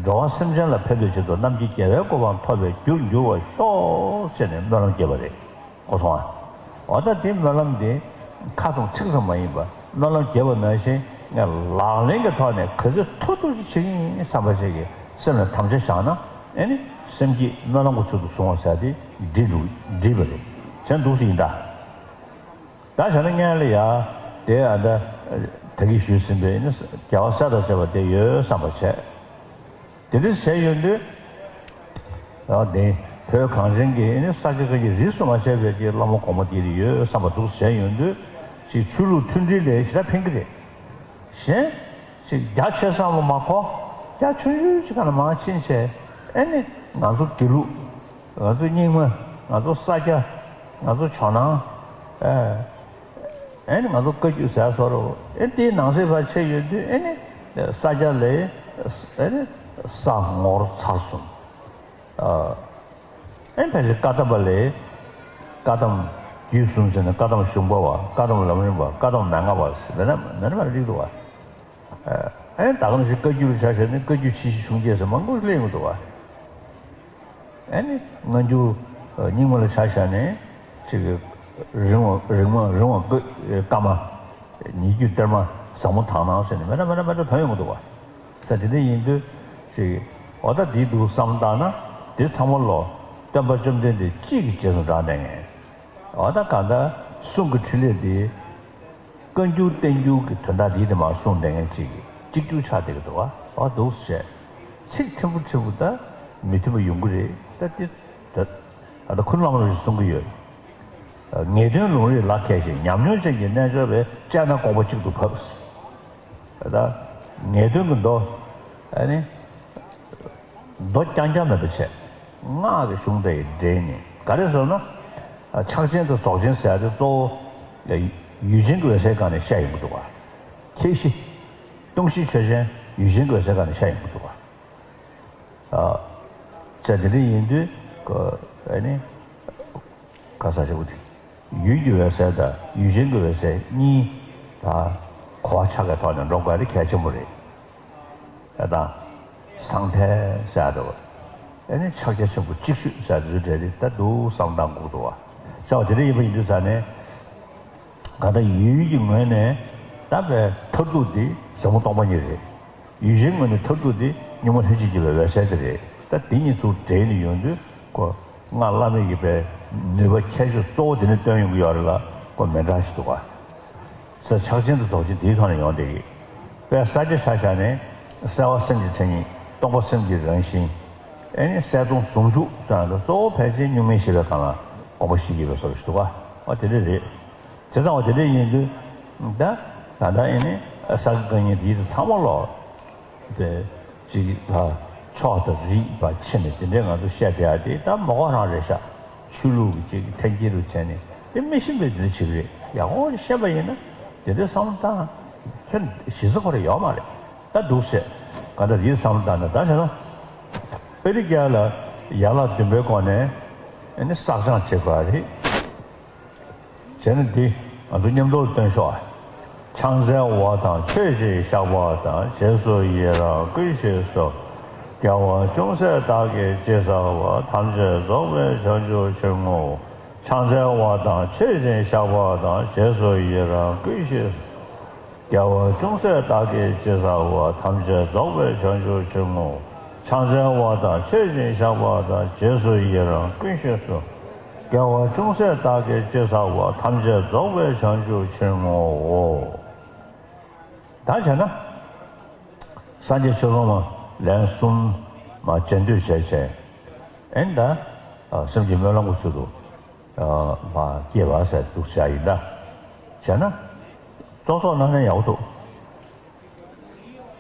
འགྲོ་བ་སེམས་ཅན་ལ་ཕན་པའི་ཆེད་དུ་རྣམས་ཀྱི་དགེ་བའི་གོ་འཕང་ཐོབ་པའི་རྒྱུར་འགྱུར་བར་ཤོག་ཅེས་ནས་སྨོན་ལམ་བརྒྱབ་པ་རེད། གོ་སོང་ཨ། འོ་ད་དེ་སྨོན་ལམ་དེ་ཁ་ཙམ་ཚིག་ཙམ་མ་ཡིན་པར་སྨོན་ལམ་བརྒྱབ་པ་ནང་བཞིན་ངས་ལག་ལེན་གྱི་ཐོག་ནས་ག་ཚོད་ཐུབ་ཐུབ་ཅིག་བྱེད་ཀྱི་ཡིན་བསམ་པ་ཅིག་གི་སེམས་ལ་དམ་བཅའ་བཞག་ན་ཨེ་ནི་སེམས་བསྐྱེད་སྨོན་ལམ་གྱི་ཚུལ་དུ་བཟུང་བ་ཟེར་དེ་འགྲིག་འདུག་འགྲིག་པ་རེད། བྱས་འདུག་སེ་ཡིན་ད། ད་བྱས་ན་སྔོན་ལ་ཡ་དེ་ཨ་ད་ད་གིན་ཞུས་ཟིན་པའི་ཨེ་ནི་རྒྱལ་བ་སྲས་དང་བཅས་པ་དེ་ཡོད་བསམ་པ་བྱས། དེ་འདྲ་བྱས་ཡོང་དུས། ཨ་ནི་བོད་གངས་ཅན་གྱི་ཨ་ནི་ས་སྐྱ་ཁག་གི་རིས་སུ་མ་ཆད་པའི་གི་བླ་མ་གོང་མ་དེ་རིགས་ཡོད་བསམ་པ་འདུག་བྱས་ཡོང་དུས་ཅིག་ཆོས་ལུགས་མཐུན་སྒྲིལ་ལ་ཞེ་དྲག་ཕན་གྱི་རེད། གཞན་ཅིག་རྒྱ་ཆེ་ས་ལ་མ་གོ་རྒྱ་ཆུང་ཆུང་ཅིག་ག་ལ་མར་ཕྱིན་བྱས་ཨ་ནི་ང་ཚོ་དགེ་ལུགས། ང་ཚོ་རྙིང་མ། ང་ཚོ་ས་སྐྱ། ང་ཚོ་ཇོ་ནང་། ཨེ། ཨེ་ནི་ང་ཚོ་བཀའ་བརྒྱུད་ཟེར་སོགས་རོ། ཨེ་དེའི་ནང་གསེས་ཕར་ཕྱེ་ཡོད་དུས་ཨེ་ནི་ས་སྐྱ་ལ་ཨེ་ནི་ས་ངོར་ཚར་གསུམ། ཨེ་ཕལ་ཆེར་བཀའ་གདམས་པ་ལ་བཀའ་གདམས་རྒྱུད་གསུམ་ཟེར་ནས་བཀའ་གདམས་གཞུང་པ་བ། བཀའ་གདམས་ལམ་རིམ་པ། བཀའ་གདམས་མན་ངག་པ་ཟེར་མེད་ན་མེད་ན་མ་རེད་འདུག་བ། ཨེ་ད་ག་ནང་བཞིན་བཀའ་བརྒྱུད་ལ་ཆ་བཞག་ན་བཀའ་བརྒྱུད་ཆེ་བཞི་ཆུང་བརྒྱད་ཟེར་མང་པོ་སླེབས་ཡོང་གི་འདུག་བ། ཨེ་ནི་སྔ་འགྱུར་རྙིང་མ་ལ་ཆ་བཞག་ནས་ཅིག་རིམ་བ་རིམ་བ་རིམ་བ་བཀའ་བཀའ་མ། ཉེ་བརྒྱུད་གཏེར་མ་ཟབ་མོ་དག་སྣང་ཟེར་ནས་མེད་ན་མེད་ན་མེད་ན་ཐོན་ཡོང་གི་འདུག་བ། ས་དེ་འདྲ་ཡིན་དུས་ཅིག་འོ་ད་འདི་འདུག་བསམ་བཏང་ན་འདི་ཚང་མ་ལོ་སྟོན་པ་བཅོམ་ལྡན་འདས་གཅིག་གི་རྗེས་སུ་འབྲངས་བསྡད་མཁན། འོ་ད་གང་ལྟར་གསུང་གི་འཕྲིན་ལས་འདི། བཀའ་འགྱུར་བསྟན་འགྱུར་གྱི་དོན་དག་འདི་དེ་མར་གསུངས་བསྡད་མཁན་ཅིག་གིས་གཅིག་གྱུར་ཆགས་བསྡད་ཀྱི་འདུག་བ། འོ་འདུག་སེ་བྱས། ཚིག་ཕྲན་བུ་ཕྲན་བུ་ད་མི་མཐུན་པ་ཡོང་གི་རེད། ད་འདི་ད་ད་ལྟ་ཁུ་ནུ་བླ་མ་རིན་པོ་ཆེས་གསུང་གི་ཡོད། ངེས་དོན་ལུང་རིགས་ལ་མཁས་ཤིང་། ཉམས་མྱོང་ཅན་གྱི་རྣལ་འབྱོར་པས། དཔྱད་ན་དགོངས་པ་གཅིག་ཏུ་བབས། ད་ལྟ་ངེས་དོན་གྱི་མདོ། ཨ་ནི། མདོ་རྐྱང་རྐྱང་མེད་པ་བྱས། སྔགས་ཀྱི་གཞུང་དེ་ཡི་འགྲེལ་ནི་ག་རེ་ཟེར་ན། ཕྱག་ཆེན་དང་རྫོགས་ཆེན་ཟེར་ཡ་དེ་གཙོ་བོ་ཡུལ་ཅན་གྱི་འོད་གསལ་སྒང་ནས་བཤད་ཡོང་གི་འདུག་བ། ཁྱད་གཞི། སྟོང་གཞི་ཆོས་ཅན། ཡུལ་ཅན་གྱི་འོད་གསལ་སྒང་ནས་བཤད་ཡོང་གི་འདུག་བ། ཨ། ཟེར་དེ་འདྲ་ཡིན་དུས་ཨ་ནི། ག་ས་ཞེ་པོ་དེ། ཡུལ་གྱི་འོད་གསལ་དང་ཡུལ་ཅན་གྱི་འོད་གསལ་གཉིས་ད་གོ་བ་ཆ་གའི་ཐོག་ནས་འགྲོ་དགོས་དེ་གལ་ཆེན་པོ་རེད། ཨ་དང་། ཟང་ཐལ་ཟེར་ཡ་འདུག་ཨ་ནི་ཕྱག་རྒྱ་ཆེན་པོ་གཅིག་ཤོས་ཟེར་ཡ་དེ་ཚོའི་གྲས་དེ་ད་འདུག་བསམ་བཏང་དགོས་འདུག་བ། བྱ་བ་དེ་འདྲ་ཡིན་པ་ཡིན་དུས་ཙང་ནས། གང་ལྟར་ཡུལ་གྱི་ངོས་ནས་ད་བའི་མཐར་ཐུག་དེ་ཟབ་མོ་སྟོང་པ་ཉིད་རེད། ཡུལ་ཅན་ངོས་ནས་མཐར་ཐུག་དེ་གཉུག་མ་ལྷན་ཅིག་སྐྱེས་པའི་འོད་གསལ་དེ་རེད། ད་དེ་གཉིས་ཚུར་འདྲེས་ནས་ཡོང་དུས་ཁོ་སྔགས་བླ་མེད་ཀྱི་པའི་ནུས་པ་ཁྱད་ཆོས་གཙོ་བོ་དེ་ནས་སྟོན་ཡོང་གི་ཡོད་རེད་ལ། ཁོ་མི་འདྲ་ཞིག་འདུག་བ། ས་ཕྱག་ཆེན་དང་རྫོགས་ཆེན་དེའི་ཐོག་ནས་ཡོང་བསྡད་ཀྱི། དཔལ་ས་སྐྱ་ཆ་བཞག་ནས་གསལ་བ་སེམས་ཀྱི་མཚན་ཉིད། སྟོང་པ་སེམས་ཀྱི་རང་བཞིན། ཨེ་ནི་གསལ་སྟོང་ཟུང་འཇུག་ཟེར་ཡ་འདི་གཙོ་བོ་ཕལ་ཆེར་གཉུག་མའི་ཤེས་པའི་སྒང་ལ་དགོངས་པ་བཞེས་ཀྱི་ཡོད་པའི་བཟོ་འདྲ་ཞིག་འདུག་བ། ཨ་དེ་འདྲ་རེད། བྱས་ཙང་བ་དེ་འདྲ་ཡིན་དུས། ད་ད་ལྟ་ཨེ་ནི་ས་དགེ་བཀའ་རྙིང་དེ་ཚང་མ་ལོག་པའི་ཅིག་ད་ཆོས་དང་རིག་པ་ཕྱེ་ནས་དེ་འདྲའི་ང་ཚོ་བཤད་བསྡད་ཡ་དེ་ད་མ་གོ་རང་རེད་ཤག་ཆོས་ལུགས་ཀྱི་ཅིག་འཐེན་འཁྱེར་རུ་བྱས་ནས་དེ་མི་ཤེས་པའི་དེ་འདྲ་བྱེད་ཀྱི་རེད། ཡག་པོ་ཤེས་པ་ཡིན་ན་དེ་འདྲའི་བསམ་བློ་བཏང་ཁྱོད་གཞི་རྩ་ཁོ་རང་ཡོད་མ་རེད། ད་འདུག་སེ་ག་འདྲ་རེད་བསམ་བློ་བཏང་ནས་ད་བྱས་ན། ཨ་རི་རྒྱལ་ལ་ཡན་ལག་བདུན་པའི་སྒོ་ནས་ཨེ་ནི་བསགས་སྦྱང་བྱེད་དགོས་རེད། བྱས་ན་འདི་ང་ཚོ་མཉམ་དུ་སྟོན་ཤོག་ཨ། ཕྱག་འཚལ་བ་དང་མཆོད་ཅིང་བཤགས་པ་དང་། རྗེས་སུ་ཡི་རང་བསྐུལ་ཞེས་སོ། དགེ་བ་ཅུང་ཟད་བདག་གིས་ཅི་བསགས་པ། ཐམས་ཅད་རྫོགས་པའི་བྱང་ཆུབ་ཕྱིར་བསྔོའོ། ཕྱག་འཚལ་བ་དང་མཆོད་ཅིང་བཤགས་པ་དང་། རྗེས་སུ་ཡི་རང་བསྐུལ་ཞེས་སོ། དགེ་བ་ཅུང་ཟད་བདག་གིས་ཅི་བསགས་པ། ཐམས་ཅད་རྫོགས་པའི་བྱང་ཆུབ་ཕྱིར་བསྔོའོ། ཕྱག་འཚལ་བ་དང་མཆོད་ཅིང་བཤགས་པ་དང་། རྗེས་སུ་ཡི་རང་བསྐུལ་ཞེས་སོ། དགེ་བ་ཅུང་ཟད་བདག་གིས་ཅི་བསགས་པ། ཐམས་ཅད་རྫོགས་པའི་བྱང་ཆུབ་ཕྱིར་བསྔོའོ། ད་བྱས་ན། སངས་རྒྱས་ཆོས་ཚོགས་མ་ལན་གསུམ་མ་རྗེས་ཟློས་བྱས་བྱས། ཨེ་ད། སེམས་ཀྱི་སྨོན་ལམ་གྱི་ཚུལ་དུ། མ་སྐྱེས་པ་ཟེར་འདུག་བྱ་ཡིན་ད། བྱས་ན། ཙོག་ཙོག་གནང་ན་ཡག་པོ་འདུག་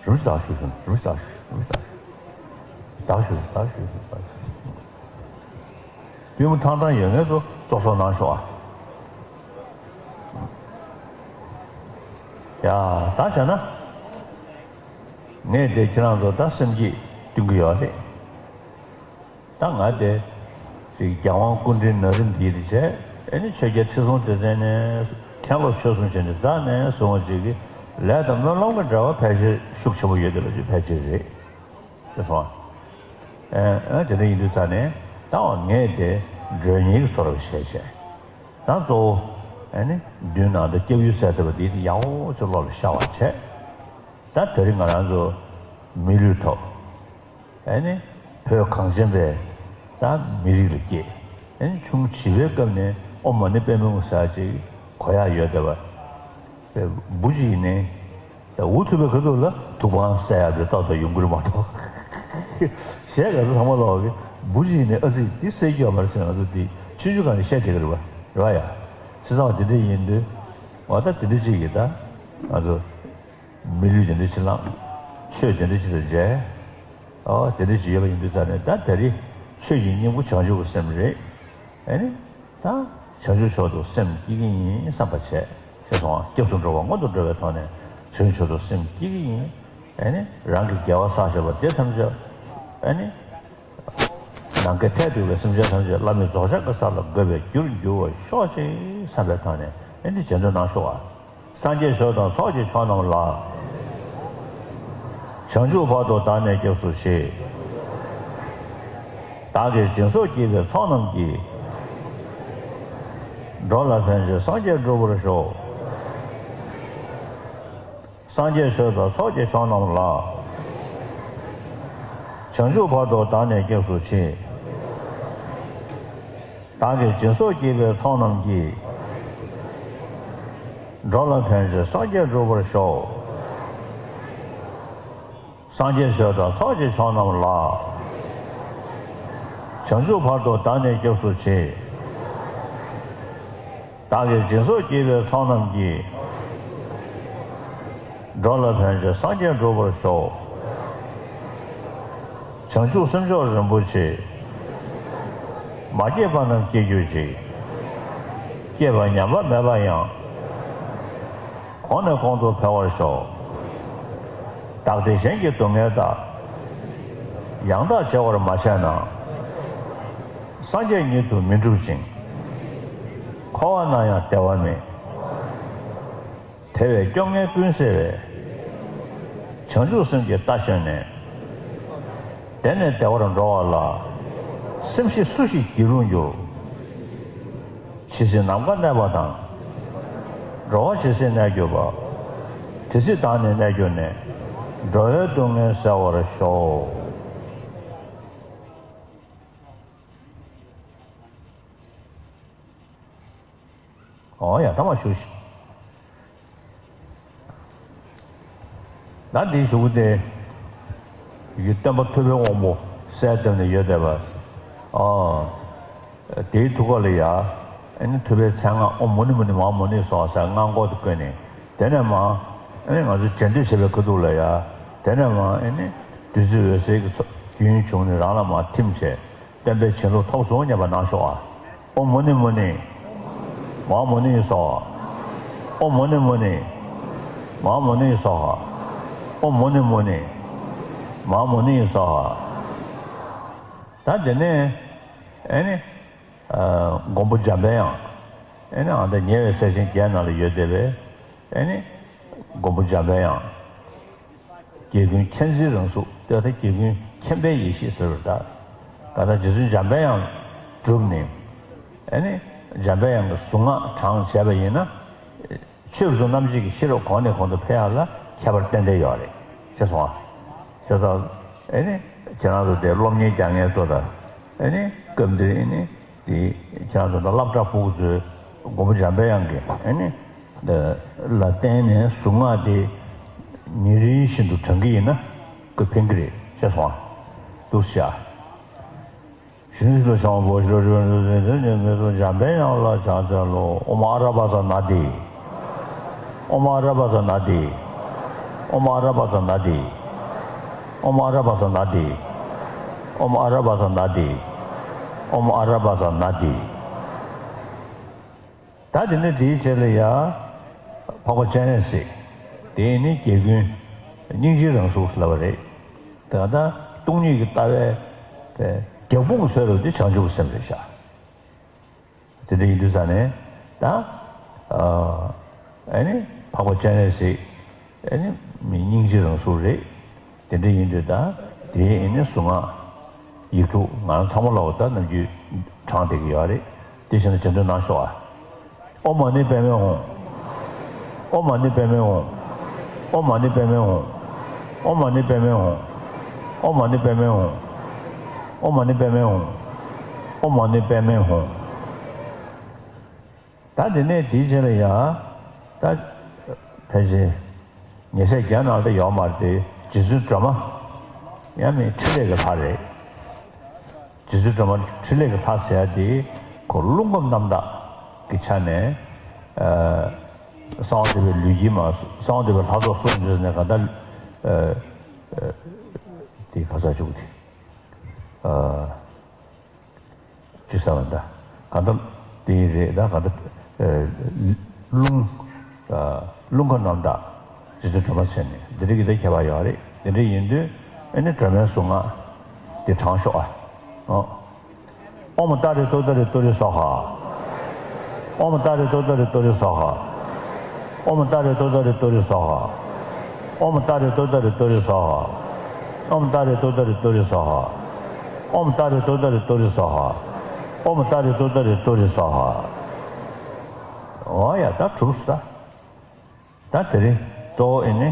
རིམ་གྱིས་བདག་ཞུ་ཞུ། རིམ་གྱིས་བདག་ཞུ་ཞུ། རིམ་གྱིས་བདག་ཞུ་ཞུ། བདག་ཞུ་ཞུ། བདག་ཞུ་ཞུ། བདག་ཞུ་ཞུ། པུས་མོ་ཐང་ཐང་ཡོད་མཁན་ཚོ་ཙོག་ཙོག་གནང་ཤོག་ཨ། ཡ། ད་བྱས་ན། ངས་དེ་ཁྱེད་རང་ཚོ་ད་སེམས་བསྐྱེད་སྟོན་གྱི་ཡོད་རེད། ད་ང་དེ་ཅིག་རྒྱལ་དབང་སྐུ་ཕྲེང་ན་རིམ་འདིའི་རེ་བྱས། ཨེ་ནི་ཆོས་རྒྱལ་ཁྲི་སྲོང་ལྡེ་བཙན་ནས་མཁན་སློབ་ཆོས་གསུམ་མཆོད་འདི་དག་ནས་བཟུང་བ་ཅིག་གི་ལས་དང་སྨོན་ལམ་གྱི་འབྲེལ་བ་ཕལ་ཆེར་ཤུགས་ཆེན་པོ་ཡོད་དེ་ལ་ཅིག་ཕལ་ཆེར་རེད། དེ་སོང་། ཨེ་ཨེ་དེ་འདྲ་ཡིན་དུས་ཙ་ནས་ད་ངས་དེ་མགྲོན་གཉེར་གྱི་བཟོ་འདྲ་བྱས་བྱས། ད་གཙོ་བོ་ཨེ་ནི་མདུན་ནང་དུ་སྐྱབས་ཡུལ་ཟེར་ཐུབ་པ་དེ་ཡག་པོ་ཅིག་བློ་ལ་ཤར་བ་བྱས། ད་དེ་རིང་ང་རང་ཚོ་མི་ལུས་ཐོབ། ཨེ་ནི། བོད་གངས་ཅན་པའི་ད་མི་རིགས་ལ་སྐྱེས། ཨེ་ནི་ཆུང་བྱིས་པའི་སྐབས་ནས་ཨོཾ་མ་ཎི་པདྨེ་ཧཱུྃ་ཟེར་ཅིག་གོ་ཡག་ཡོད་བསྡད་པ། བུ་གཅིག་ཡིན་ནའི། ད་འུ་ཐུག་པའི་ཁ་ཐུག་ལ་ཐུག་པའང་གསལ་ཡག་དེ་ཏག་ཏག་ཡོང་གི་རེད་མ་གཏོགས། གཞས་ག་ཚོད་ཚང་མ་ལོག་གི་བུ་གཅིག་ཡིན་ནའི་ཨ་ཙི་འདི་གསལ་གྱི་ཡོད་མ་རེད་ཟེར་ང་ཚོ་འདི་ཆུང་ཆུང་སྒང་ནས་བཤད་བསྡད་ཀྱི་རེད་པ། རེད་པ་ཡ། བྱས་ཙང་དེ་འདྲ་ཡིན་དུས། འོ་ད་དེ་འདྲ་ཅིག་གིས་ད་ང་ཚོ། མི་ལུས་དེ་འདྲ་ཅིག་བླངས། ཆོས་དེ་འདྲ་ཅིག་དང་མཇལ། ཨོ་དེ་འདྲ་ཅིག་ཡོད་པ་ཡིན་དུས་ཙ་ནས་ད་དེ་རིང་ཆོས་ཀྱི་སྙིང་པོ་བྱང་ཆུབ་ཀྱི་སེམས་རེད། ཨེ་ནི། ད་བྱང་ཆུབ་མཆོག་ཏུ་སེམས་བསྐྱེད་ཀྱི་ཡིན་བསམ་པ་བྱས། ཞེས་སོང་བ། སྐྱབས་སུ་འགྲོ་བ་སྔོན་དུ་འགྲོ་བའི་ཐོག་ནས་བྱང་ཆུབ་མཆོག་ཏུ་སེམས་བསྐྱེད་ཀྱི་ཡིན། ཨེ་ནི། རང་གི་དགེ་བ་བསགས་བཞག་པ་དེ་ཐམས་ཅད། ཨེ་ནི། ནམ་མཁའི་མཐས་གཏུགས་པའི་སེམས་ཅན་ཐམས་ཅད་བླ་མེད་རྫོགས་བྱང་གི་ས་ལ་འགོད་པའི་རྒྱུར་འགྱུར་བར་ཤོག་ཅིག་བསམ་པའི་ཐོག་ནས་ཨེ་འདི་རྗེས་ཟློས་གནང་ཤོག་ཨ། སངས་རྒྱས་ཆོས་དང་ཚོགས་ཀྱི་མཆོག་རྣམས་ལ། བྱང་ཆུབ་བར་དུ་བདག་ནི་སྐྱབས་སུ་མཆི། བདག་གིས་སྦྱིན་སོགས་བགྱིས་པའི་ཚོགས་རྣམས་ཀྱིས། འགྲོ་ལ་ཕན་ཕྱིར་སངས་རྒྱས་འགྲུབ་པར་ཤོག། སངས་རྒྱས་ཆོས་དང་ཚོགས་ཀྱི་མཆོག་རྣམས་ལ། བྱང་ཆུབ་བར་དུ་བདག་ནི་སྐྱབས་སུ་མཆི། བདག་གིས་སྦྱིན་སོགས་བགྱིས་པའི་ཚོགས་རྣམས་ཀྱིས། འགྲོ་ལ་ཕན་ཕྱིར་སངས་རྒྱས་འགྲུབ་པར་ཤོག། སངས་རྒྱས་ཆོས་དང་ཚོགས་ཀྱི་མཆོག་རྣམས་ལ། བྱང་ཆུབ་བར་དུ་བདག་ནི་སྐྱབས་སུ་མཆི། བདག་གིས་སྦྱིན་སོགས་བགྱིས་པའི་ཚོགས་རྣམས་ཀྱིས། འགྲོ་ལ་ཕན་ཕྱིར་སངས་རྒྱས་འགྲུབ་པར་ཤོག། བྱང་ཆུབ་སེམས་མཆོག་རིན་པོ་ཆེ། མ་སྐྱེས་པ་རྣམས་སྐྱེ་གྱུར་ཅིག། སྐྱེས་པ་ཉམས་པ་མེད་པ་ཡང་། གོང་ནས་གོང་དུ་འཕེལ་བར་ཤོག། བདག་བདེ་གཞན་གྱི་སྡུག་བསྔལ་དག། ཡང་དག་བརྗེ་བར་མ་བྱས་ན། སངས་རྒྱས་ཉིད་དུ་མི་འགྲུབ་ཅིང་། འཁོར་བ་ན་ཡང་བདེ་བ་མེད། དེ་བས་སྐྱོ་ངལ་ཀུན་སེལ་བའི། བྱང་ཆུབ་སེམས་ཀྱི་རྟ་ཞོན་ནས། བདེ་ནས་བདེ་བར་འགྲོ་བ་ལ། སེམས་ཤེས་སུ་ཞིག་སྒྱིད་ལུག་འགྱུར། ཇི་སྲིད་ནམ་མཁའ་གནས་པ་དང་། འགྲོ་བ་ཇི་སྲིད་གནས་གྱུར་པ། དེ་སྲིད་བདག་ནི་གནས་གྱུར་ནས། འགྲོ་བའི་སྡུག་བསྔལ་སེལ་བར་ཤོག། ཨོ་ཡ་ད་མ་ཞུ་ཞིག། ད་འདི་ཞུ་གི་དེ། ཡུལ་སྟོན་པ་ཐུབ་པའི་དབང་པོ་གསལ་བཏབ་ནས་ཡོད་བསྡད་པ། ཨོ། དེའི་ཐུགས་ཀ་ལ་ཡ། ཨ་ནི་ཐུབ་པའི་མཚན་སྔགས་ཨོཾ་མུ་ནི་མུ་ནི་མ་ཧཱ་མུ་ནི་སྭཱ་ཧཱ་ཟེར་སྔགས་འགོ་དེ་བཀོད་ནས། དེ་ནས་མ། ཨ་ནི་ང་ཚོ་རྗེས་ཟློས་བྱེད་པའི་ཁ་ཐུག་ལ་ཡ། དེ་ནས་མ་ཨ་ནི། བདུད་རྩི་འོད་ཟེར་གྱི་ཚོགས་རྒྱུན་བྱུང་ནས་རང་ལ་མ་ཐིམ་བྱས། བསྟན་པའི་བྱིན་རླབས་ཐོབ་སོང་སྙམ་པ་གནང་ཤོག་ཨ། ཨོཾ་མུ་ནི་མུ་ནི། མ་ཧཱ་མུ་ནི་སྭཱ་ཧཱ། ཨོཾ་མུ་ནི་མུ་ནི། མ་ཧཱ་མུ་ནི་སྭཱ་ཧཱ། ཨོཾ་མུ་ནི་མུ་ནི། མ་ཧཱ་མུ་ནི་སྭཱ་ཧཱ། ད་དེ་ནས་ཨ་ནི། མགོན་པོ་འཇམ་པའི་དབྱངས། ཨེ་ནི་ཨ་ད་ཉེ་བའི་ས་ཞིང་བརྒྱད་ནང་ལ་ཡོད་བསྡད་པའི། ཨེ་ནི། མགོན་པོ་འཇམ་པའི་དབྱངས། རྒྱལ་ཀུན་མཁྱེན་བརྩེའི་རང་གཟུགས་དེ་ད་རྒྱལ་ཀུན་མཁྱེན་པའི་ཡེ་ཤེས་ཟེར་བ་ད། ག་ད་རྗེ་བཙུན་འཇམ་པའི་དབྱངས་གྲུབ་ནས། ཨེ་ནི། འཇམ་པའི་དབྱངས་ཀྱི་གཟུངས་སྔགས་བགྲངས་བྱས་པ་ཡིན་ན། ཆོས་ཀྱི་གཙོ་རྣམ་འབྱེད་ཀྱི་ཤེས་རབ་གོང་ནས་གོང་དུ་འཕེལ་ཡག་ལ་ཁྱད་པར་ཏན་ཏན་ཡོད་རེད། ཤེས་སོང་ཨ། ཤེས་སོང་། ཨེ་ནི། ཁྱེད་རང་ཚོ་དེ་སློབ་གཉེར་རྒྱག་མཁན་ཚོ་དང་། ཨེ་ནི། སྐབས་འདིར་ཨེ་ནི། དེ་ཁྱེད་རང་ཚོ་དང་སློབ་གྲྭ་ཕྲུ་གུ་ཚོས་མགོན་པོ་འཇམ་པའི་དབྱངས་ཀྱི་ཨེ་ནི། ལ་བརྟེན་ནས་གཟུངས་སྔགས་དེ་ཉིན་རེ་བཞིན་དུ་བགྲང་གི་ཡིན་ན་ཁོས་ཕན་གྱི་རེད། ཤེས་སོང་ཨ། འདུག་ཤག། ཞུ་ནི་ལ་བྱང་བ་པོ་ཞི་ལ་རི་བ་ནི་ཟེར་ནས་མི་གསུང་འཇམ་པའི་དབྱངས་ལ་ཕྱག་འཚལ་ལོ། ཨོཾ་ཨ་ར་པ་ཙ་ན་དྷཱིཿ། ཨོཾ་ཨ་ར་པ་ཙ་ན་དྷཱིཿ། ཨོཾ་ཨ་ར་པ་ཙ་ན་དྷཱིཿ། ཨོཾ་ཨ་ར་པ་ཙ་ན་དྷཱིཿ། ཨོཾ་ཨ་ར་པ་ཙ་ན་དྷཱིཿ། ཨོཾ་ཨ་ར་པ་ཙ་ན་དྷཱིཿ། ད་དེ་ནས་དེའི་རྗེས་ལ་ཡ། འཕགས་པ་སྤྱན་རས་གཟིགས། དེ་ནི་རྒྱལ་ཀུན་སྙིང་རྗེའི་རང་གཟུགས་ལབ་པ་རེད། ད་ལྟ་སྟོང་ཉིད་ཀྱི་ལྟ་བའི་རྒྱབ་དཔུང་འཚོལ་རོགས་དེ་བྱང་ཆུབ་སེམས་རེད་ཤག། དེ་འདྲ་ཡིན་དུས་ཙང་ནས་ད། ཨ་ནི་འཕགས་པ་སྤྱན་རས་གཟིགས། ཨེ་ནི་མི་སྙིང་རྗེ་རང་གཟུགས་རེད། དེ་འདྲ་ཡིན་དུས་ད་དེའི་ཨེ་ནི་གཟུངས་སྔགས་ཡིག་དྲུག་ང་རང་ཚང་མ་ལ་འོ་ད་ནམ་རྒྱུན་བགྲངས་བསྡད་ཀྱི་ཡོད་རེད། དེ་བཞིན་དུ་རྗེས་ཟློས་གནང་ཤོག་ཨ། ཨོཾ་མ་ཎི་པདྨེ་ཧཱུྃ། ཨོཾ་མ་ཎི་པདྨེ་ཧཱུྃ། ཨོཾ་མ་ཎི་པདྨེ་ཧཱུྃ། ཨོཾ་མ་ཎི་པདྨེ་ཧཱུྃ། ཨོཾ་མ་ཎི་པདྨེ་ཧཱུྃ། ཨོཾ་མ་ཎི་པདྨེ་ཧཱུྃ། ད་དེ་ནས་དེའི་རྗེས་ལ་ཡང་། ད། ཕལ་ཆེར། ཉེ་ཚད་རྒྱ་ནང་ལ་ཡོད་མ་རེད་དེ། རྗེ་བཙུན་སྒྲོལ་མ། ཡང་མིན་འཕྲིན་ལས་ཀྱི་ལྷ་རེད། རྗེ་བཙུན་སྒྲོལ་མ་འཕྲིན་ལས་ཀྱི་ལྷ་ཟེར་ཡ་དེ། ཁོ་རླུང་ཁམས་རྣམ་དག་གི་ཆ་ནས། ཨ། གསང་བ་འདུས་པའི་ལུས་དཀྱིལ་མ། གསང་བ་འདུས་པའི་ལྷ་ཚོགས་གསུམ་འདུས་ནས་ག་ད། ཨ། ཨ། དེ་ག་ས་བཅུག་དེ། ཨ། ཅི་ཟེར་བ་འདྲ། གང་ལྟར་དེ་རེད་ད། གང་ལྟར། ཨ། རླུང་། ཨ། རླུང་ཁམས་རྣམ་དག་རྗེ་བཙུན་སྒྲོལ་མ་ཟེར་ནས་འདི་འདྲ་གི་ད་ཁྱད་པར་ཡོད་རེད། དེ་འདྲ་ཡིན་དུས་ཨ་ནི་སྒྲོལ་མའི་གཟུངས་སྔགས་དེ་བགྲང་ཤོག་ཨ། ཨོ། ཨོཾ་ཏཱ་རེ་ཏུཏྟཱ་རེ་ཏུ་རེ་སྭཱ་ཧཱ། ཨོཾ་ཏཱ་རེ་ཏུཏྟཱ་རེ་ཏུ་རེ་སྭཱ་ཧཱ། ཨོཾ་ཏཱ་རེ་ཏུཏྟཱ་རེ་ཏུ་རེ་སྭཱ་ཧཱ། ཨོཾ་ཏཱ་རེ་ཏུཏྟཱ་རེ་ཏུ་རེ་སྭཱ་ཧཱ། ཨོཾ་ཏཱ་རེ་ཏུཏྟཱ་རེ་ཏུ་རེ་སྭཱ་ཧཱ། ཨོཾ་ཏཱ་རེ་ཏུཏྟཱ་རེ་ཏུ་རེ་སྭཱ་ཧཱ། ཨོཾ་ཏཱ་རེ་ཏུཏྟཱ་རེ་ཏུ་རེ་སྭཱ་ཧཱ། ཨོ་ཡ་ད་གྲུབ་སོང་ད། ད་དེ་རིང་གཙོ་བོ་ཨེ་ནི།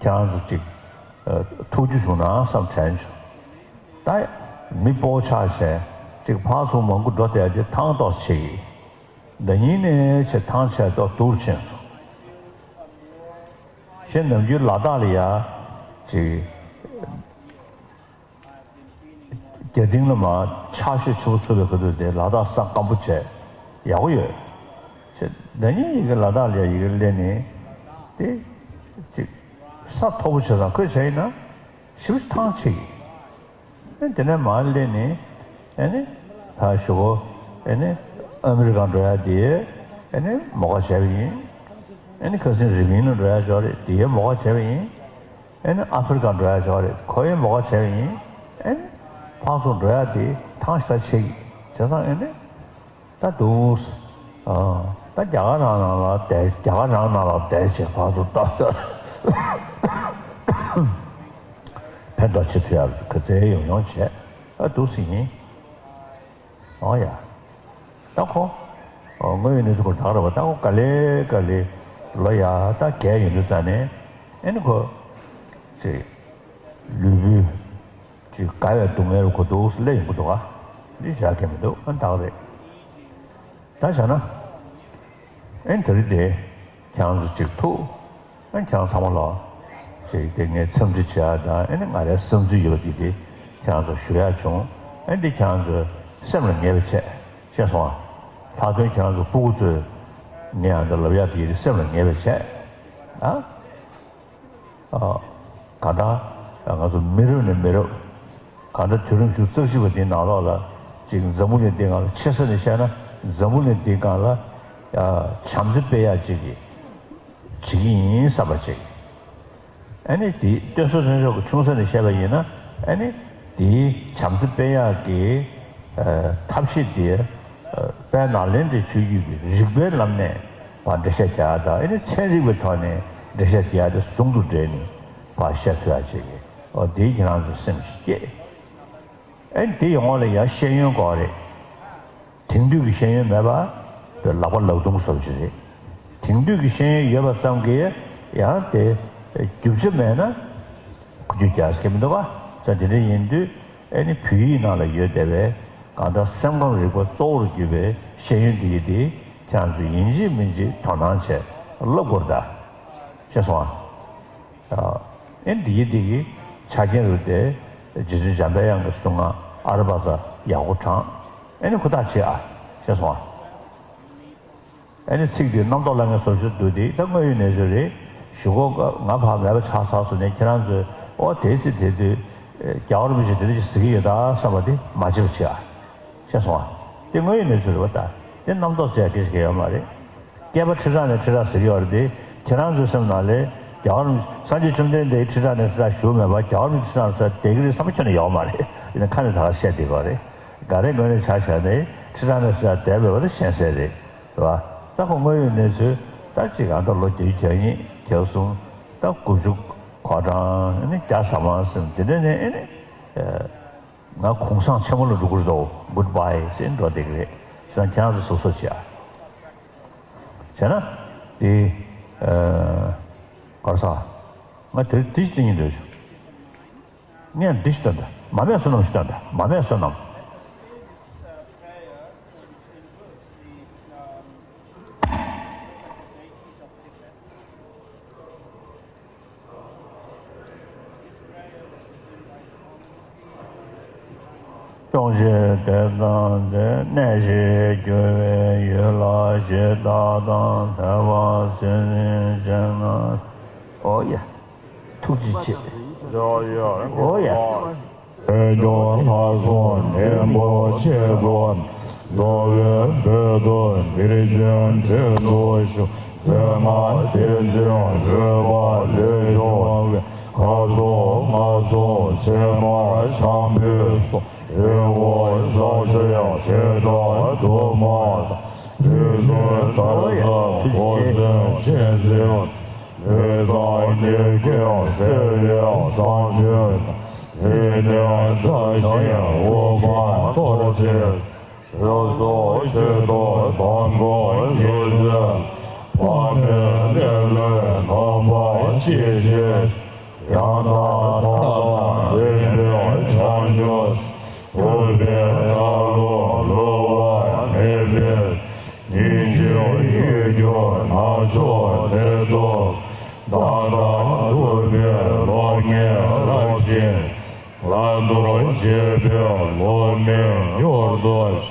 ཁྱེད་རང་ཚོ་ཅིག་ཨ། ཐུགས་རྒྱུས་བྱུང་ན་བསམ་དྲན་བྱུང་། ད་མི་སྤོ་ཆགས་བྱས། ཅིག་ཕར་ཚུར་མང་པོ་འགྲོ་བསྡད་དེ་ཐང་ཏོག་ཙམ་ཆེ་གི། ཟླ་ཉིན་ནས་ཆེ་ཐང་ཆད་ཏོག་སྡུག་རུ་ཕྱིན་སོང་། ཞེས་ནམ་རྒྱུན་ལ་དྭགས་ལ་ཡ་ཅིག་རྒྱ་སྡིངས་ལ་མར་ཆར་ཞོད་ཆེན་པོ་ཚུགས་པའི་ཁ་ཐུག་དེ་ལ་དྭགས་ས་སྐམ་པོ་བྱས་ཡག་པོ་ཡོད། ཟླ་ཉིན་ཡི་གེ་ལ་དྭགས་ལ་ཡི་གེ་སླེབས་ནས་དེ་ཅིག་ས་མཐོ་པོ་བྱས་ཙང་ཁོས་བྱས་ཡིན་ན་ཞེ་པོ་ཐང་ཆད་ཀྱི། ཨ་དེ་ནས་མར་སླེབས་ནས་ཨ་ནི་ཕར་ཞུ་གོ་ཨ་ནི་ཨ་མི་རི་ཀ་འགྲོ་ཡ་དེ་ཨ་ནི་མོ་ཁ་བྱས་པ་ཡིན། ཨ་ནི་ཁ་སང་རི་པིན་ལ་འགྲོ་ཡ་ཅིག་རེད། དེ་མོ་ཁ་བྱས་པ་ཡིན། ཨ་ནི་ཨ་ཧྥེ་རི་ཀ་འགྲོ་ཡ་ཅིག་རེད། ཁོ་ཡང་མོ་ཁ་བྱས་པ་ཡིན། ཨ་ནི་ཕར་ཚུར་འགྲོ་ཡ་དེ་ཐང་ཤ་ཆེ་གི་བྱས་ཙང་ཨ་ནི་ད་འདུག་ཨ་ད་རྒྱ་གར་རང་ནང་ལ་བསྡད། རྒྱ་གར་རང་ནང་ལ་བསྡད་བྱས་ཕར་ཚུར་ལྟ་ལྟ་ཕན་ཐོགས་ཆེ་ཐུབ་ཡ་ག་ཚད་ཡོང་ཡོང་བྱས་ཨ་འདུག་སེ་ཡིན། ཨོ་ཡ། ད་ཁོ། ཨོ་དངོས་ཡོད་གནས་ཚུལ་ཁོ་ད་ག་རེད་པ། ད་ཁོ་ག་ལེ་ག་ལེ་ལོ་ཡ་ད་རྒས་ཡོང་དུས་ཙ་ནས་ཨེ་ནི་ཁོ། ཅིག་ལུས་པོའི། ཅིག་རྒ་བའི་སྡུག་བསྔལ་རུ་ཁོ་འདུག་སེ་སླེབས་ཡོང་གི་འདུག་ག་འདི་བཞག་གི་མི་འདུག་ཨ་ད་ག་རེད། ད་བྱས་ན། ཨེ་དེ་རིང་དེ། ཁྱེད་རང་ཚོ་ཅིག་ཐུག་ཨ་ཁྱེད་རང་ཚང་མ་ལ་ཅིག་དེ་ངས་འཚམས་འདྲི་བྱེད་ཡ་དང་ཨ་ནི་ང་རའི་བསམ་ཚུལ་ཡོད་པ་དེ་དེ་ཁྱེད་རང་ཚོ་ཞུ་ཡ་བྱུང་། ཨ་འདི་ཁྱེད་རང་ཚོའི་སེམས་ལ་ངེས་པ་བྱས། ཤེས་སོང་ཨ། ལྷག་དོན་ཁྱེད་རང་ཚོ་སྤུ་གུ་ཚོས་ངས་ཨ་འདི་ལབ་ཡ་དེ་དེ་སེམས་ལ་ངེས་པ་བྱས་ཨ། ཨ། གང་ལྟར་ང་ཚོ་མི་རབས་ནས་མི་རབས། གང་ལྟར་དུས་རིམ་བཅུ་རྩ་གཅིག་པ་འདིའི་ནང་ལོགས་ལ་ཅིག་འཛམ་བུ་གླིང་འདིའི་སྒང་ལ་ཆེ་ས་ནས་བཤད་ན་འཛམ་བུ་གླིང་འདིའི་སྒང་ལ་ཨ་བྱམས་བརྩེ་སྤེལ་ཡག་ཅིག་གི་བྱེད་ཀྱི་ཡིན་བསམ་པ་ཅིག་ཨ་ནི་དེ་སྟོན་ས་སྟོན་ཕྱོགས་ཀྱི་ཆུང་ས་ནས་བཤད་པ་ཡིན་ན་ཨ་ནི་དེའི་བྱམས་བརྩེ་སྤེལ་ཡག་གི་ཨ་ཐབས་ཤེས་དེ་ཨ་དཔལ་ནཱ་ལེནྡྲའི་ཆོས་བརྒྱུད་ཀྱི་རིགས་པའི་ལམ་ནས་ཕར་འགྲེལ་བཤད་རྒྱག་ཡ་དང་ཨ་ནི་ཚན་རིག་པའི་ཐོག་ནས་འགྲེལ་བཤད་རྒྱག་ཡ་དེ་ཟུང་དུ་འབྲེལ་ནས་ཕར་བཤད་ཐུབ་ཡ་བྱེད་ཀྱི། ཨོ་དེའི་ཁྱེད་རང་ཚོ་སེམས་ཤིག་སྐྱེད། ཨ་ནི་དེ་ཡོང་བ་ལ་ཡང་ཤེས་ཡོན་དགོས་རེད། དེང་དུས་ཀྱི་ཤེས་ཡོན་མེད་པ། བོད་ལག་པ་ལག་སྟོང་བཟོ་བ་ཅིག་རེད། དེང་དུས་ཀྱི་ཤེས་ཡོན་ཡོད་པ་ཙམ་གྱིས་ཡང་དེ་རྒྱུ་ཆ་མེད་ན་ཁུ་རྒྱུ་རྒྱག་ས་གི་མི་འདུག་ག་ས་དེ་འདྲ་ཡིན་དུས་ཨ་ནི་བོད་ཡིག་ནང་ལ་ཡོད་བསྡད་པའི་གང་ལྟར་སེམས་ཁམས་རིག་པ་གཙོ་བོར་གྱུར་པའི་ཤེས་ཡོན་འདི་ཡིན་དེ་ཁྱེད་རང་ཚོས་ཡིན་གཅིག་མིན་གཅིག་དོ་སྣང་བྱས་བསླབ་དགོས་རེད་ད། ཤེས་སོང་ཨ། ཨ་ཨེ་འདི་ཡི་འདི་གི་ཆ་རྐྱེན་རུ་དེ་རྗེ་བཙུན་འཇམ་པའི་དབྱངས་ཀྱི་གསུང་ངག་ཨ་རུ་པ་ཙ་ཡག་པོ་དྲངས། ཨེ་ནི་ཧུར་ཐག་བྱེད་ཨ། ཤེས་སོང་ཨ། ཨེ་ནི་ཚིག་འདི་རྣམ་རྟོག་ལྷ་ངན་བཟོ་ཞོར་འདུག་དེ་ད་དངོས་ཡོད་གནས་ཚུལ་རེད། གཞུག་གུ་ང་ཕར་མེད་པ་ཆགས་ཚར་སོང་ནས་ཁྱེད་རང་ཚོས་ཨོ་དེའི་ཚིག་དེ་དུས་རྒྱལ་བ་རིན་པོ་ཆེ་དེ་འདྲ་ཞིག་ཟེར་གྱི་ཡོད་ད་བསམ་པ་དེ་མ་བརྗེད་པ་བྱེད་ཨ། ཤེས་སོང་ཨ། དེ་དངོས་ཡོད་གནས་ཚུལ་རེད་བ་ད། དེ་རྣམ་རྟོག་ཟེར་ཡ་སྐད་ཆ་གང་ཡང་ཡོད་མ་རེད། སྐྱེས་པ་ཁྲི་ཕྲག་ནས་ཁྲི་ཕྲག་ཟེར་གྱི་ཡོད་རེད་དེ། ཁྱེད་རང་ཚོའི་སེམས་ནང་ལ་རྒྱལ་བ་རིན་སངས་རྒྱས་བཅོམ་ལྡན་འདས་ཁྲི་ཕྲག་ནས་ཁྲི་ཕྲག་བཞུགས་མེད་པ་རྒྱལ་བ་རིན་པོ་ཆེ་ཁྲི་ཕྲག་ནས་ཁྲི་ཕྲག་བསྡད་ཀྱི་རེད་བསམ་པ་ཁྱོན་ནས་ཡོད་མ་རེད། ཡིན་ན་ཁ་ནས་ད་ག་བཤད་བསྡད་པ་རེད། འགའ་རེ་ངོས་ནས་ཆ་བཞག་ནས་ཁྲི་ཕྲག་ནས་ཁྲི་ཕྲག་བསྡད་མེད་པ་དེ་ཤེས་གསལ་རེད། རེད་བ། ད་ཁོ་དངོས་ཡོད་གནས་ཚུལ་ད་ཅིག་ཨ་ད་ལོ་བརྒྱད་ཅུ་གྱ་གཉིས་གྱ་གསུམ་ད་དགུ་བཅུ་གོ་གྲངས་ཨ་ནི་བརྒྱ་ཟ་མ་ཟིན་དེ་འདྲ་ནས་ཨ་ནི། ང་གུང་སེང་ཆེན་མོ་ལ་འགྲོ་གི་རེད་དོ། གུཌ་བྷའི་ཟེར་འགྲོ་བསྡད་ཀྱི་རེད། བྱས་ན་ཁྱེད་རང་ཚོ་གཟབ་གཟབ་བྱེད་ཨ། བྱས་ན་དེ་ཨ་ག་རེ་ཟ། ང་དེ་དེ་ཞིག་བསྟན་གྱི་འདུག་ཞུ། ངས་འདི་ཞིག་བསྟན་ད། མ་སྨད་བསོད་ནམས་ཞིག་བསྟན་ད། མ་སྨད་བསོད་ནམས། སྐྱོང་བྱེད་དེ་དང་དེ་གནས་ཞེས་བསྒྱུར་བའི་ཡུལ་ལ་གཞི་བདག་དང་དད་པ་ཟིན་བྱས་ན། ཨོ་ཡ། ཐུགས་རྗེ་ཆེ། ཨོ་ཡ། བོད་ཀྱི་ལྷ་སྲུང་ནི་རིན་པོ་ཆེ་དགོན། འགྲོ་བའི་བོད་དུ་འདིར་བྱོན་འཕྲིན་དུ་ཞུགས། མཛད་ལྔ་བསྟན་འཛིན་རོལ་པ་ལས་བྱུང་བའི། མཁའ་སོགས་རྔ་སོགས་ཕྱེ་མར་འཆང་བུའི་གསུང་། འོད་ཟེར་ས་ཆེན་བྱེ་བྲག་དུ་མ་དང་། རིག་འཛིན་དར་ཟབ་འཁོར་ཟིན་མཁྱེན་བརྩེའི་གསུང་། ལུས་གཙང་སྙིང་གི་བསིལ་བའི་གསང་སྤྱོད་དང་། རིག་གནས་མཛའ་ཞིང་དབུ་འཕང་མཐོ་རིས། ཕྱོགས་སུ་ཆོས་དང་དམ་པའི་ཉི་ཟེར། དཔག་མེད་ལེ་ལོའི་རྣམ་པར་ཤེས་བྱའི། ཡང་དག་མཐའ་དང་རིག་པའི་བྱང་ཆུབ། ཐུབ་པའི་མཐའ་ལུ་ ངེས་རབ་བཞིན་ལ་གཏོར་བྱེད་པའི་བློ་མིག་མྱུར་དུ། དུས་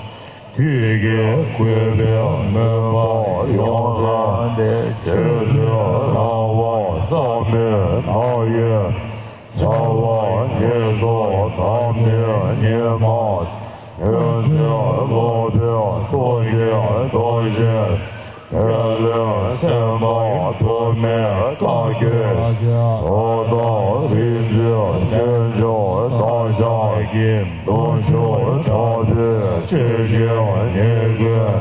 ཀྱི་གུས་པས་མོས་པ་ཡོངས་བཟུང་སྟེ། ཆོས་སྲིད་རང་དབང་གཙང་མའི་སྣང་ཡུལ། བྱ་བ་ཉེས་སོགས་དམ་ནི་ཉེས་མ། ཡོན་ཚད་ལོག་པའི་ཚོགས་ཀྱིས་གཏོར་བྱེད། ཡ་ལས་སེམས་དཔའ་ཐོགས་མེད་བཀའ་བརྒྱུད། འོད་དཔག་རིག་འཛིན་རྣལ་འབྱོར་བདག་ཅག་གི། གདུང་ཤུགས་དྲག་པོས་ཆེ་ཞིང་ཉེ་ཀུན།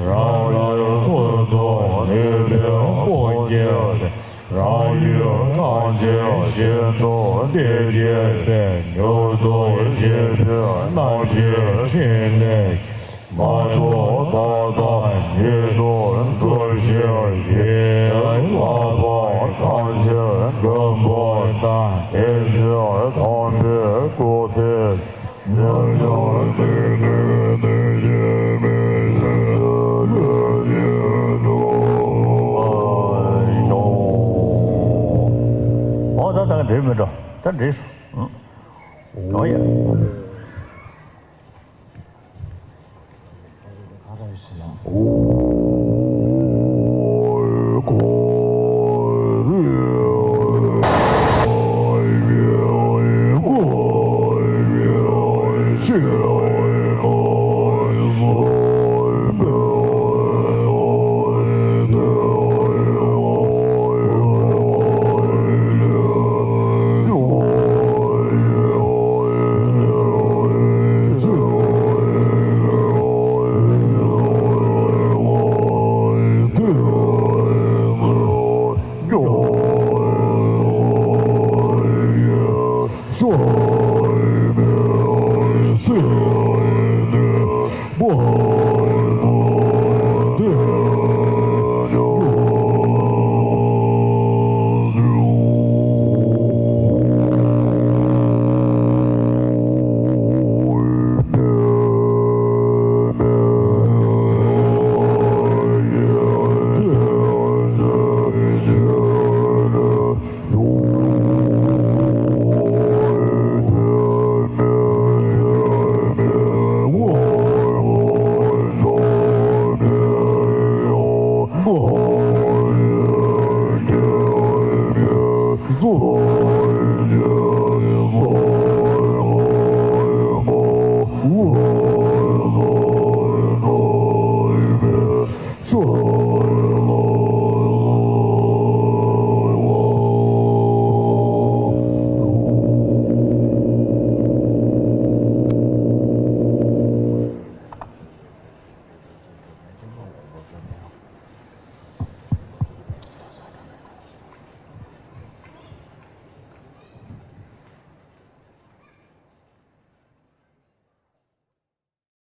རང་རིག་ཀུན་ཏུ་ནུས་པའི་དཔུང་གིས། རང་ཡུལ་གངས་ཅན་ཞིང་དུ་གཏེར་གྱིས་སྦས། མྱུར་དུ་བཞད་པའི་རྣམ་ཤེས་ཕྲིན་ལས། མ་ཐོགས་ཏག་ཏག་ཉིད་དུ་འགྲུབ་ཤིག་ཡེ། ལྷག་པར་གངས་ཅན་མགོན་པོ་དང་། བསྟན་འཛིན་དམ་པའི་སྐུ་ཚེ། ཉམས་ཀྱང་ཏིག་ཏིག་ཏིག་ཏིག་མི་ཤེས་ལུས་ཡིན་འདུག་ཨོ་ད་ད་འགྲིག་མི་འགྲོ། ད་འགྲིག་སོང་། ཨང་། གང་ཡིན།